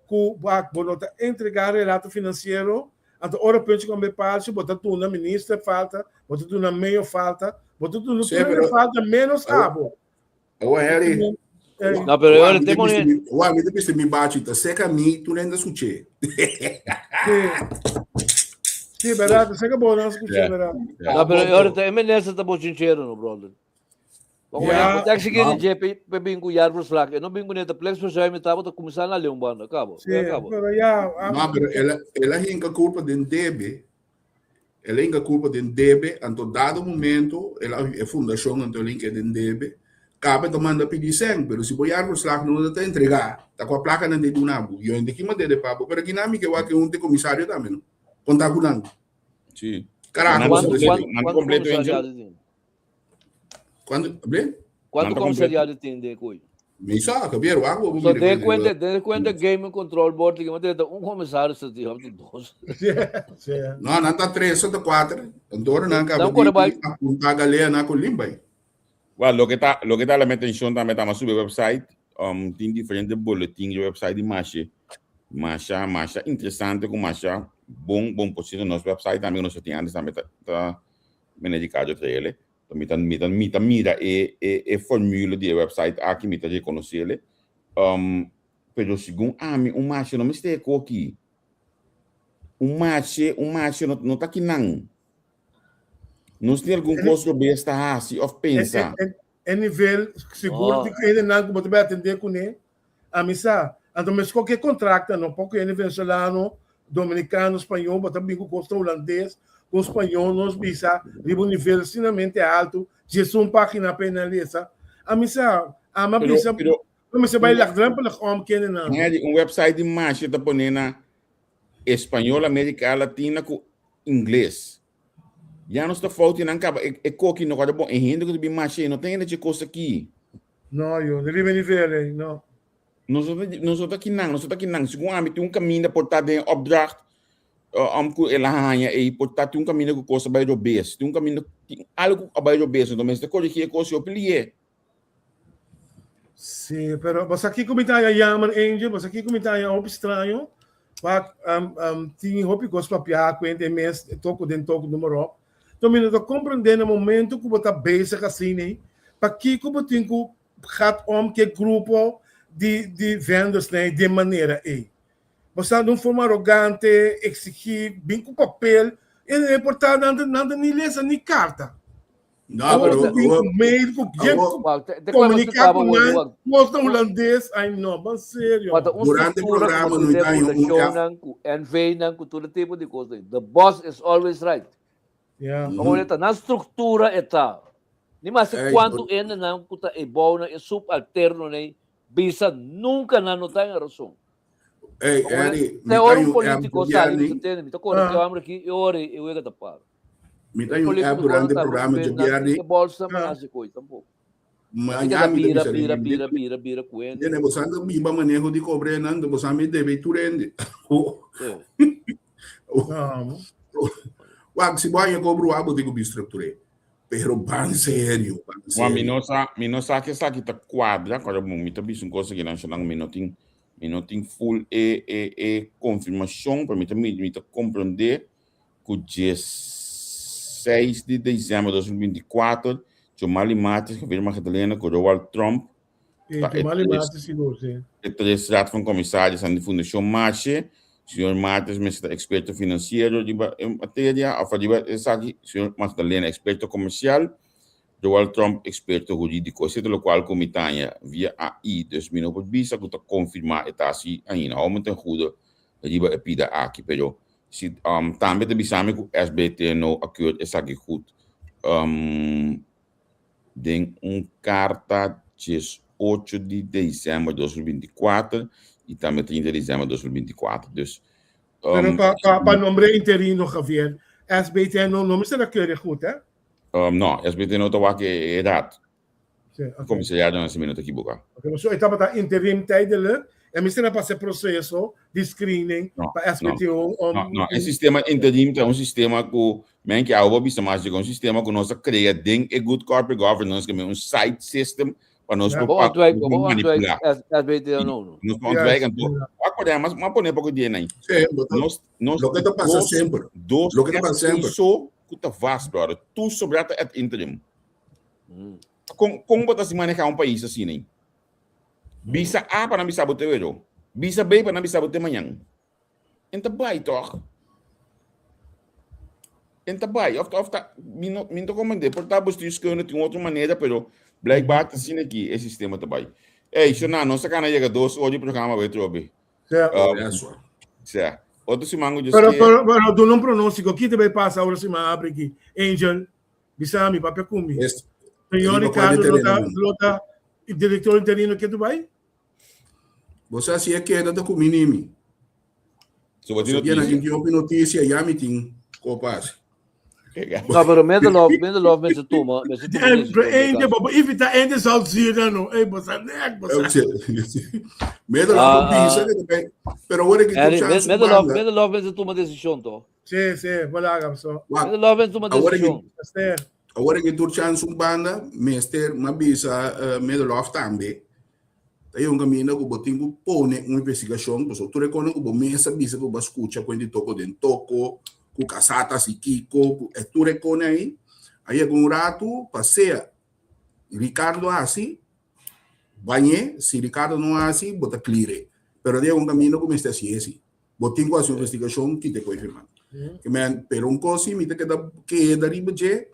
ku bo bo no ta entregá relato finansiero, anto ora puntje kon bai parse bo ta duna minister falta, bo ta duna mayor falta, bo ta duna Sí, tur hende pero falta menos abo. Awa Harry, No, pero awa ahora mi te te pone. bisti mi, awa mi te bisti mi bachi, ta seca mi, tu nenda escuché. Sí. Sí, verdad, sé que vos no escuché, Yeah. verdad. No, pero ahora te MLS ta bochinchero, no, brother. Como Ja. ja, taxi que de JP pe bingo jaarverslag en no bingo net de plexverzuim met tabo te começar na Leeuwbanda, acabo. Sí, Acabo. pero ya, ah, No, pero ela, ela hinca culpa den debe. Ela hinca culpa den debe, anto dado momento, ela e fundación anto ela hinca den debe. Cabe ta manda pedir sen, pero si bo jaarverslag no ta entregar, ta com a placa nan de dunabu. Yo ende ki ma dede papo, pero aqui na mi que wa que un te comissário também, no. Conta com nan. Sí. Caraca, Nan Quanto, você completo, quanto, nan quanto completo, comissariado Angel. tem? Quando, abre? Quanto Nan ta comissariado tem de coi? Me sa, Javier, wa bo So de cuenta, de cuenta Game Control Board que mate um comissário se tem dos. sí, sí. No, nan ta tres, ta cuatro. Antoro nan Não, acaba cora di vai. apuntar galera na com limbay. Well, loke ta, loke ta la mi atenshon tambe ta mas subi website, um, tin diferente boletin di website di mashe, masha, masha interesante ku masha bon, bon por sierto nos website tambe ku nos tin antes tambe ta, ta meneer Ricardo traele. Mi ta, mi ta, mi ta mira e, e, e formule di e website aki, mi ta rekonosele. Um, pero segun ami, un mashe no mester e koki. Un mashe, un mashe no, no ta kinan. Nos tin algun kos ku bes ta hasi òf pensa. E, e, e nivel sigur Oh. di hendenan ku bo ta bai atendé kuné, ami sa. Anto mes koke kontrakta no poko hende venezolano. Dominicano, Spañó, bo ta bin ku kos ta Hulandes, ku Spañó nos bisa riba un nivel sinamente alto, djesun página pa e nan lesa. Ami sa, ami a bisa, mi mester bai laagdrempelig om kende nan. Mary, un website di masha ta pone na Español America Latina ku Ingles. Ya nos ta fout nan kaba e, e koki no kada bon. E hende ku ta bin masha no ta hende che kos aki. No, yo, riba nivel ei, no. Nos no ta, nos no ta kinan, nos no ta kinan. Segun ami tin un kaminda por ta den opdracht um, ku el a haña ei, por ta tin un kaminda ku kos a bai robes. Tin un kaminda, tin algu a bai robes. Enton mester korigí e kos hopi lié. Sí, pero bo sa kiko mi ta haña jammer, Angel? Bo sa kiko mi ta haña hopi straño? Wak, um, um, tin hopi kos papia kuenta e mes toko den toko numero op. Enton mi no ta komprendé na momento ku bo ta bezig asina ei, pakiko bo tin ku gaat om ke grupo di di vendors nei den manera ei. Bo sa den un forma arogante, exigí, bin ku papel, e no importá nan ta nan ta ni lesa ni karta. No, Awor pero bo bin awor ku mail ku yen awor ku Wak, te, te kwai komuniká mas ku taba nan, wak. kos na hulandes, ai no, ban serio. Wak, un durante struktura ku programa bo no tin den ta un fundashonnan, ku NV-nan, ku tur e tipo di kos ei. The boss is always right. Yeah. Awor e ta nan struktura e ta. Ni maske Ey, kuantu hendenan ku ta ebou nan e subalternonan bisa nunka nan no ta en rason. Ey, Awor Eddie, te mi ta ora un un app polítiko sali djabièrnè. bisa tende mi ta kore Ah. ke hòmber aki e ora ei e wega ta para. Mi ta E un app polítiko durante ta programa nan djabièrnè. tin e bolsa pa Ah. hasi koi tampoko. Mañana Así mi ta bira bisa bira hende. bira bira bira ku hende. Nene, bo sa biba maneho di kobrenan, bo sa mi debe tur hende. Sí. No. Wak, si bo haña kobro bo tin ku bin struktur'é. Pero ban serio, ban Juan, mi serio. no sa, mi no sa ke esaki ta kuadra, kòrda bo, mi ta bisa un kos aki nan shonang, mi no tin, mi no tin full e, e, e konfirmashon, pero mi ta, mi, mi ta komprondé ku 16 di desèmber 2024, Jomali Martes, Javier Magdalena ku Roald Tromp Sí, ta e Jomali tres, Martes sigur, sí. e tres Raad van Commissaris di Fundashon Marshe. Señor Martes mester ta eksperto finansiero riba e materia, òf riba esaki, señor Magdalena eksperto komersial, Roald Tromp eksperto hurídiko. Esei ta lokual ku mi ta haña via AI, dus mi no por bisa ku ta konfirmá e ta asi ainda. Hou mi ten goede riba e pida aki, pero si tambe ta bisa mi ku SBT no a keurt esaki goed. Den un karta 18 di desèmber 2024 i tambe 30 di desèmber 2024. Dus, Pero pa, pa, pa nombre interino, Javier, SBT no, no mester a keurig goed, hè? No, SBT no ta wak e raad. Sí, okay. Comisariado si mi no ta equivoca. Okay, so e tabata interim tijdelijk en mester a pasa e proceso di screening No, pa SBTO om No, no, e sistema interim ta un sistema ku men ke awo bisa mas un sistema ku nos a krea den e good corporate governance ke men un side system pa nos Ja. por Bo pa ontwijk, nos bo por ontwijk manipulá. SBTO no, no. Nos por Juist, ontwijk anto. ja. Wak por mas mas pone poko die nai. Sí, bo ta- Nos nos Loke ta pasa dos semper. dos Loke ta pasa semper. so ku ta vast, brother. Tur sobrá ta ad interim. Kon kon bo ta si manehá un pais asina? Bisa A pa nan bisa bo te wero. Bisa B pa nan bisa bo te mañan. En ta bai tòg. En ta bai. Of of ta mi no mi no ta komprendé. Por ta bestuurskunde tin otro manera, pero blijkbaar ta asina aki e sistema ta bai. Ey, shona, nos a kana yega dos or di programa awe trobe. Ja. Eso. Sea, otro siman ku Dios Pero, kier. pero, pero, duna un pronóstico. Ki ta bai pasa ora siman abri aki? Angel, bisa mi, papia ku mi. Es, Señor riba cual Ricardo lo ta, terreno. lo ta director interino ke tu bai? Bo sa si e keda ta ku mi ni mi. So bo tin Se viene noticia. tin hopi noticia, ya mi tin kopas. No, pero Mendelov, Mendelov mester tuma, mester tuma En, desishon den Angel, kaso. bo evita Angel zoutzuur dan no. Ey, bo sa nek, bo sa. Mendelov Ah, a bisa ah. que também. Pero agora que tu Eri, chance Mendelov, banda. Mendelov mester tuma desishon to. Sí, sí, bolaga, so. Wak, Mendelov mester tuma Agora que desishon. Este, Awor ke tur chans un banda, mester m'a bisa Medelof tambe. Ta e un kaminda ku bo tin ku pone un investigashon, pasobra tur e konan ku bo mes a bisa ku bo a skucha ku hende toko den toko, ku kasá ta hasi kiko, ku e tur e konan ei, a yega un ratu pa sea Ricardo hasi, bañ'é, si Ricardo no hasi, bo ta klir'é. Pero ta yega un kaminda ku mester hasi esi. Bo tin ku hasi un investigashon ki te koe firma. Ke men, pero un kos si mi ta keda keda riba dje,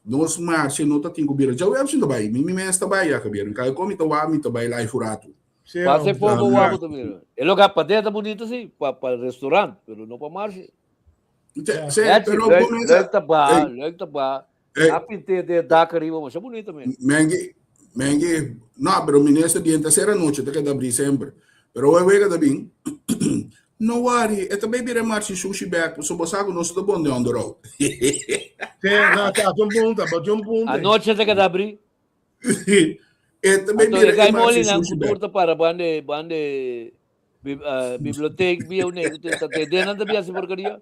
nos marshe no ta tin ku bira. Djawe absin ta bai, mi mi mes ta bai ya Javier. Mi kada kon mi ta wak mi ta bai live un ratu. Sí, Pase no. poco Ah, guapo ta mira. E loka pa dentro bonito sí, pa pa restaurant, pero no pa marche. Sí, sí, Leuk, pero leuk, comienza. leuk ta ba, Hey. leuk ta ba. Hey. A pinte de dak arriba, mas bonito man. Mengi, mengi, no, pero minister di tercera noche te queda abrir sempre. Pero hoy wega da bin. No worry, e tambe bira marchi sushi back, so bosago no sta bon de on the road. Sí, no, ta un punto, ta un punto. Anoche te queda abrir. E tambe Anto bira e gai e marchi moli nan sushi cultuur back. ta para bande bande bi- eh, bibliotheek bi une ta te den nan ta bi hasi porcaria.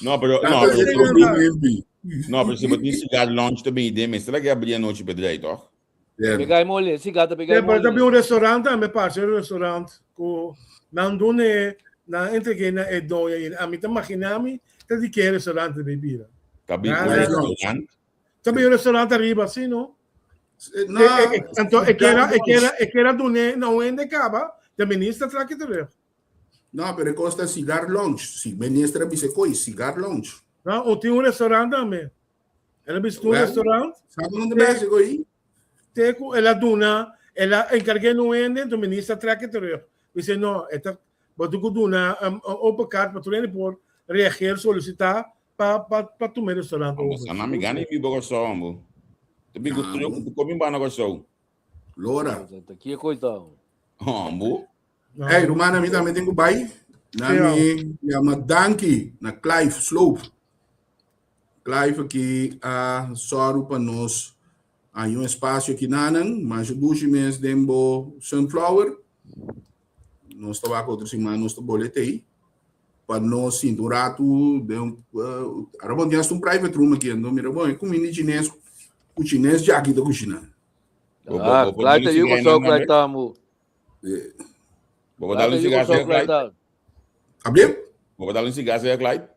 No, pero no, Tanto pero, e problema bi. no, pero si bo tin cigar lounge tambe idee, mester laga abri anochi bedrijf, toch? Yeah. Pegai moli, si gata pegai Sí, pero moli. también un restaurante, me parece un restaurante ku nan dune nan entregué na e doña y a mí te imaginami te di que restaurante de bebida. Tabi Ah, un no. restaurant. También un restaurante arriba, sí, no? No, Anto, e que era, e que era, e que era dune na wende caba, de minister traki terug. No, pero costa cigar lounge. Si minister bisa koi cigar lounge. No, o tin un restaurant tambe. El a bisa un Well. restaurant, Sabe onde bese koi? te ku el a duna, el a encargué no wende, de minister traki terug. Dice, no, esta, bo tu ku duna um, open kaart pa tur hende por reageer, solicita pa pa pa tuma e restaurant Ambo, over. sana mi gana mi bogo so ambo. Te bi Ah, ku bom. tu komi bana go so. Lora. Ki coitado. Ambo. No. Hey, Romana, mi tambe tin ku bai. Na mi yama danki na Clive Sloop. Clive aki a sòru pa nos haña un espasio aki nanan, masha dushi mes den bo Sunflower. Nos ta wak otro siman nos ta bolete ei pa nos sinta un ratu den un uh, ara bon tin hasta un private room aki, ando mira bon e kuminda chines ku chines djaki ta kushina. Ah, Clyde ta yuko so Clyde ta mu. Bo dal un Clyde ta sigaar yuko so señor Clyde Clyde? ta. Abie? Bo dal un sigaar señor Clyde?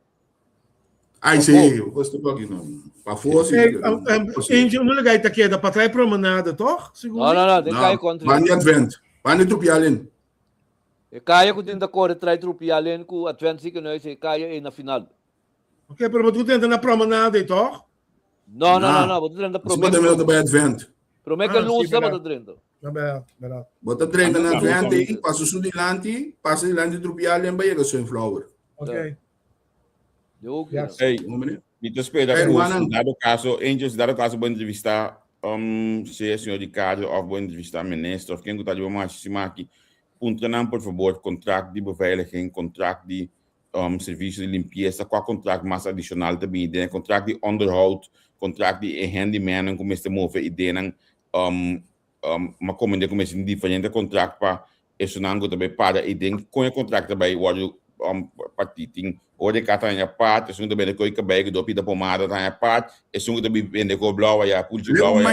Ai sí, gosto poco no. Pafó sí. Hey, Angel, no lugar ta queda para trás promenade, toch? No, no, no, den kai country. Bandi Advent. Bandi Trupialen. E kaya ku tin ta kore trai Trupialen ku Advent ziekenhuis e kaya e na final. Ok, pero tu tenta na promenade, toch? No, no, no, no, bo ta drenta Prome prome. que bo ta Advent. Prome que Ah, luz sí, ta bo verdad. ta drenta. Na verdad, verdad. Bo ta drenta na Ah, Advent ah, e pasa su dilanti, pasa dilanti Trupialen ba yega Sunflower. Ok. De ook. Ja. Hey, Hombre. mi ta spera Hey, ku Juanan. dado caso, Angel, si dado caso bo entrevista um, sea señor Ricardo of bo entrevista minister of ken ku ta di bo machi simaki, puntra nan por favor contract di beveiliging, contract di um, servicio di limpieza, kua contract mas adicional ta bini den, contract di onderhoud, contract di e handyman ku mester move idenan, um, um, ma komende ku mester diferente contract pa esunnan ku ta bai para i den kon e contract ta bai wòrdu um, partí. Tin horeca ta haña part, esun ku ta bende koi kabei ku do pida pomada ta haña part, esun ku ta bende koi blou aya, pulchi blou aya,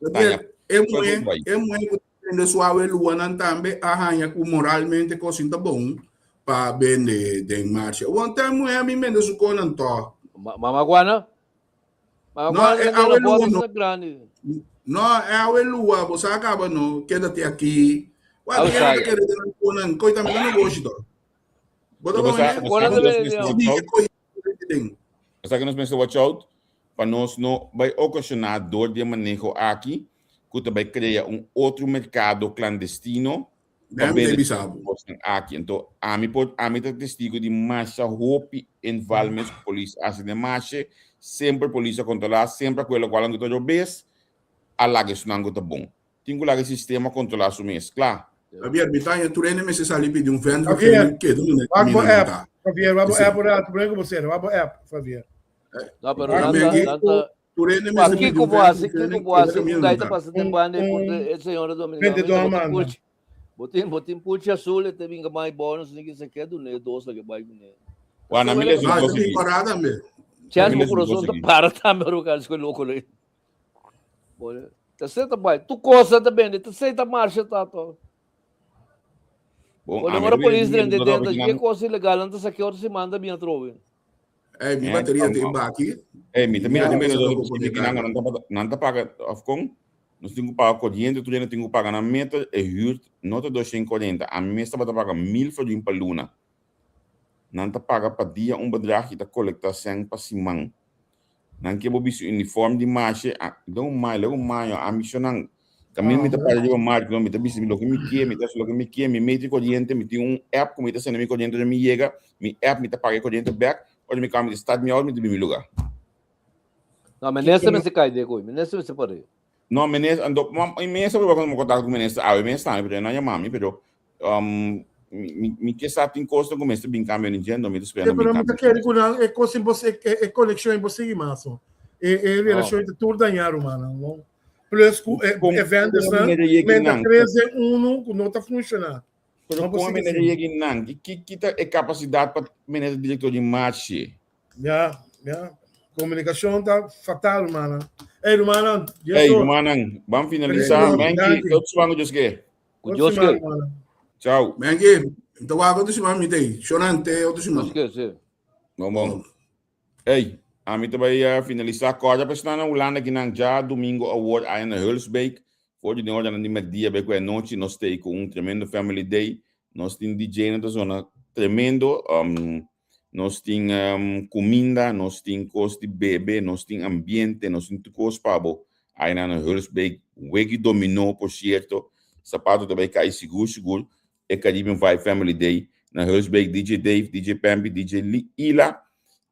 ta haña E muhé, e muhé ku ta bende su awe luanan tambe a haña ku moralmente kos ta bon pa bende den marsha. Want e muhé a bin bende su konan tòg. Mama Guana? Mama No, Guana e bende awe na lua bota no. sa grandi. No, e awe lua, bo sa kaba no, kedate aki. Wa Awe te kere saga. kere den konan, koi tambe ta negoshi tòg. Bo ta Bo bon, sa, eh? bo Konan sa ta ku nos bende, mester no. watch out? Koi den. Bo sa ku nos mester watch out pa nos no bai okashoná dor di e maneho aki ku ta bai krea un otro merkado klandestino pa Dem bende te bisa bo. kosnan aki. Anto ami por ami ta testigo di masha hopi inval mes ku polis hasi den mashe, semper polis a kontrolá, semper a kohe lokual nan ku ta robes, a laga esunnan ku ta bon. Tin ku laga e sistema kontrolá su mes, kla. Javier, mi ta haña tur hende mester sali pidi un vent Javier, vergunning keda manda wak bo kaminda nan app. ta. Javier, wak bo Esei. app ora, tu brenga bo sera, wak bo app, Javier. No, pero Ah, nan mi ta, aki- nan ta. Tur hende Pa mester pidi kiko un bo vent hasi, kiko vergunning bo keda hasi, un kaminda nan gaita ta. pasa den Un, banda e un puntra e señora dominicana, vendedor mira, bo tin manda. pulchi, bo tin, bo tin pulchi azul, e te binga mai bonus, ni kisa ke dune, dos la ke bai dune. Wa na mi les un No, kos e tin aki. parada tambe. Chance Mi bo les un kos corazón ta aki. para tambe, ora bo kal skoy loko lei. Bo, ta seta bai, tu cosa ta bende, ta seta marcha ta to. Bon, Olha, ami ora ta polis bira drenta mi dentro, kinan- que coisa ilegal, antes aqui ora se manda bem atrove. Ey, mi Eh, bateria te am- baki. Ey, mi ta mira Ja, tambe mi nos sa nos pone tin kinan carga. nan ta nan ta paga of kon nos tin ku paga corriente tur hende tin ku paga nan meter e huur no ta 240 ami mes tabata paga 1000 florin pa luna nan ta paga pa dia un bedrag y ta colecta cen pa siman Nan ke bo bisti uniform di mashe, a, den un mayo, lego un mayo, a mi shonan. Kaminda mi ta para riba markt, no, mi ta bisa loke mi ke, mi ta hasi loke mi ke, mi mete koriente, mi tin un app ku mi ta sende mi koriente ora mi yega, mi app mi ta paga e koriente bèk, ora mi kaba mi ta start mi auto mi ta bin mi lugá. No, minister mester kai den koe, minister mester par'é. No, minister, anto, mi minister proba ku kontakto ku minister awe, minister tambe, pero e no a yama mi, pero um, mi, mi ke sa tin kosnan ku mester bin kambio ni dje, anto mi ta spera Sí, nan bin pero mi ta kambio. kere ku nan e kos impos e, e, e konekshon imposible mas. So. E, e relashon ta tur dañá, rumannan. No? Plus ku e, Kon e vendors kon nan, manera yegi men ta nan? 3 den 1 ku no ta funshoná. Pero No kon posible manera sí. yegi nan? Ki ki ki ta e kapasidat pa minister direktor di marshe? Ja, ja. Komunikashon ta fatal, rumannan. Hey, rumannan, Dios Hey, so. rumannan, ban Feliz finalisá. nochi, Menki, danki. tot siman ku Dios ke. Ku Tot Dios siman, ke. rumannan. Chao. Menki, mi ta wak otro siman mi ta ei. Shonan te otro Dios siman. ke, sí. Bon, bon. Hey, ami ta bai finalisá. Kòrda pa esnan na Hulanda kinan djadumingo awor aya na Hulsbeek. For di den oranan di mèrdia bai ku e anochi nos ta ei ku un tremendo family day. Nos tin DJ nan ta zona tremendo. Nos tin kuminda, nos tin kos di bebe, nos tin ambiente, nos tin tur kos pa bo. Aya na Hulsbeek, wegi dominó por sierto. Sapato ta bai kai sigur sigur. E Caribbean Vibe Family Day na Hulsbeek, DJ Dave, DJ Pampi, DJ Ila.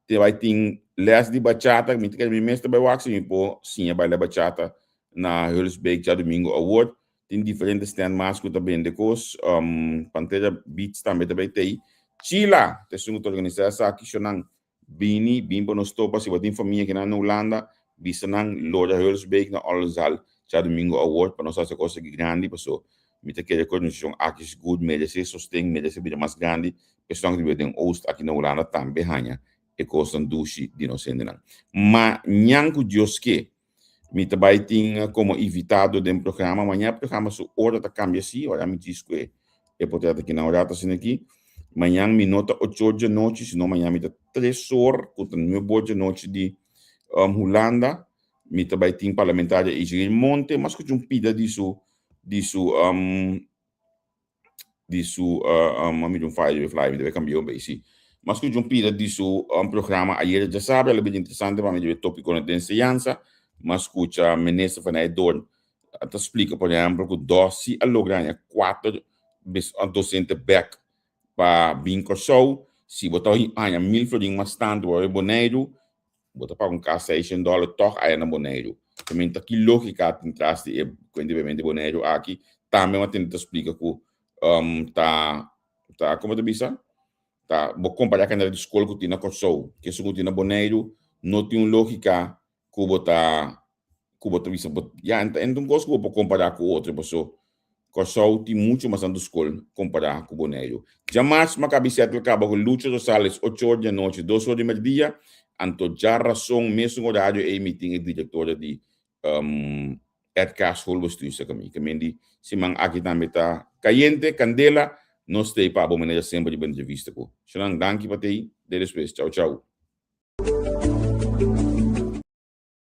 Te bai tin les di bachata, mi ta kere mi mes ta bai wak si mi por siña baila bachata na Hulsbeek djadumingo awor. Tin diferente stand mas ku ta bende kos. Um, Pantera Beats tambe ta bai tei. Chila ta esun ku ta organisá esaki. Shonan bini, bin pa nos topa. Si bo tin famia kinan na Hulanda, bisa nan Lora Hulsbeek na Oldenzaal djadumingo awor pa nos hasi kos aki grandi paso mi ta kere ku organisashon aki sigur meresé sosten, meresé bira mas grandi. Esun ku ta biba den Oost aki na Hulanda tambe haña e kosnan dushi di nos hendenan. Mañan ku Dios ke, mi ta bai tin komo invitado den programa. Mañan e programa su ora ta kambia si, ora mi djis ku e e por trata kinan ora ta asina aki. Mañan mi no ta ocho or djanochi, sino mañan mi ta tres or, ku ta nuebe or djanochi di Hulanda. Mi ta bai tin parlamentario Iseline Monte, mas ku un pida di su di su di su uh, um, mi un file fly mi debe cambio un si. Mas ku un pida di su um, programa ayer ya sabe, algo interesante pa mi debe tópico de enseñanza, mas escucha minister van Eydoorn ta explica, por ejemplo, ku dos si a logra haña cuatro docente back pa bin Kòrsou, si bo ta haña mil florin mas tantu bo bai Boneiru, Bo ta paga un kas seishent dòler tòg aya na Boneiru. También ta ki lógika tin tras di e kuenta di bebenta di Boneiru aki. Tambe bo tin ta splika ku um, ta, ta, komo ta bisa? Ta, bo kompará kantidat di skol ku tin na Kòrsou, ku esun ku tin na Boneiru, no tin un lógika ku bo ta ku bo ta bisa bo ya enta enta un kos ku bo por kompará ku otro paso Kòrsou tin muchu mas tantu skol kompará ku Boneiru. Djamars Maccabi Seattle kaba ku Lucho Rosales ocho or di anochi dos or di merdia anto djarason mesun orario ei mi tin e direktora di um RK Schoolbestuur sa kami kamen di siman aki tambe ta kayente kandela nos ta ei pa bo manera semper riba entrevista ku Shanan danki pa tei te despues chau chau.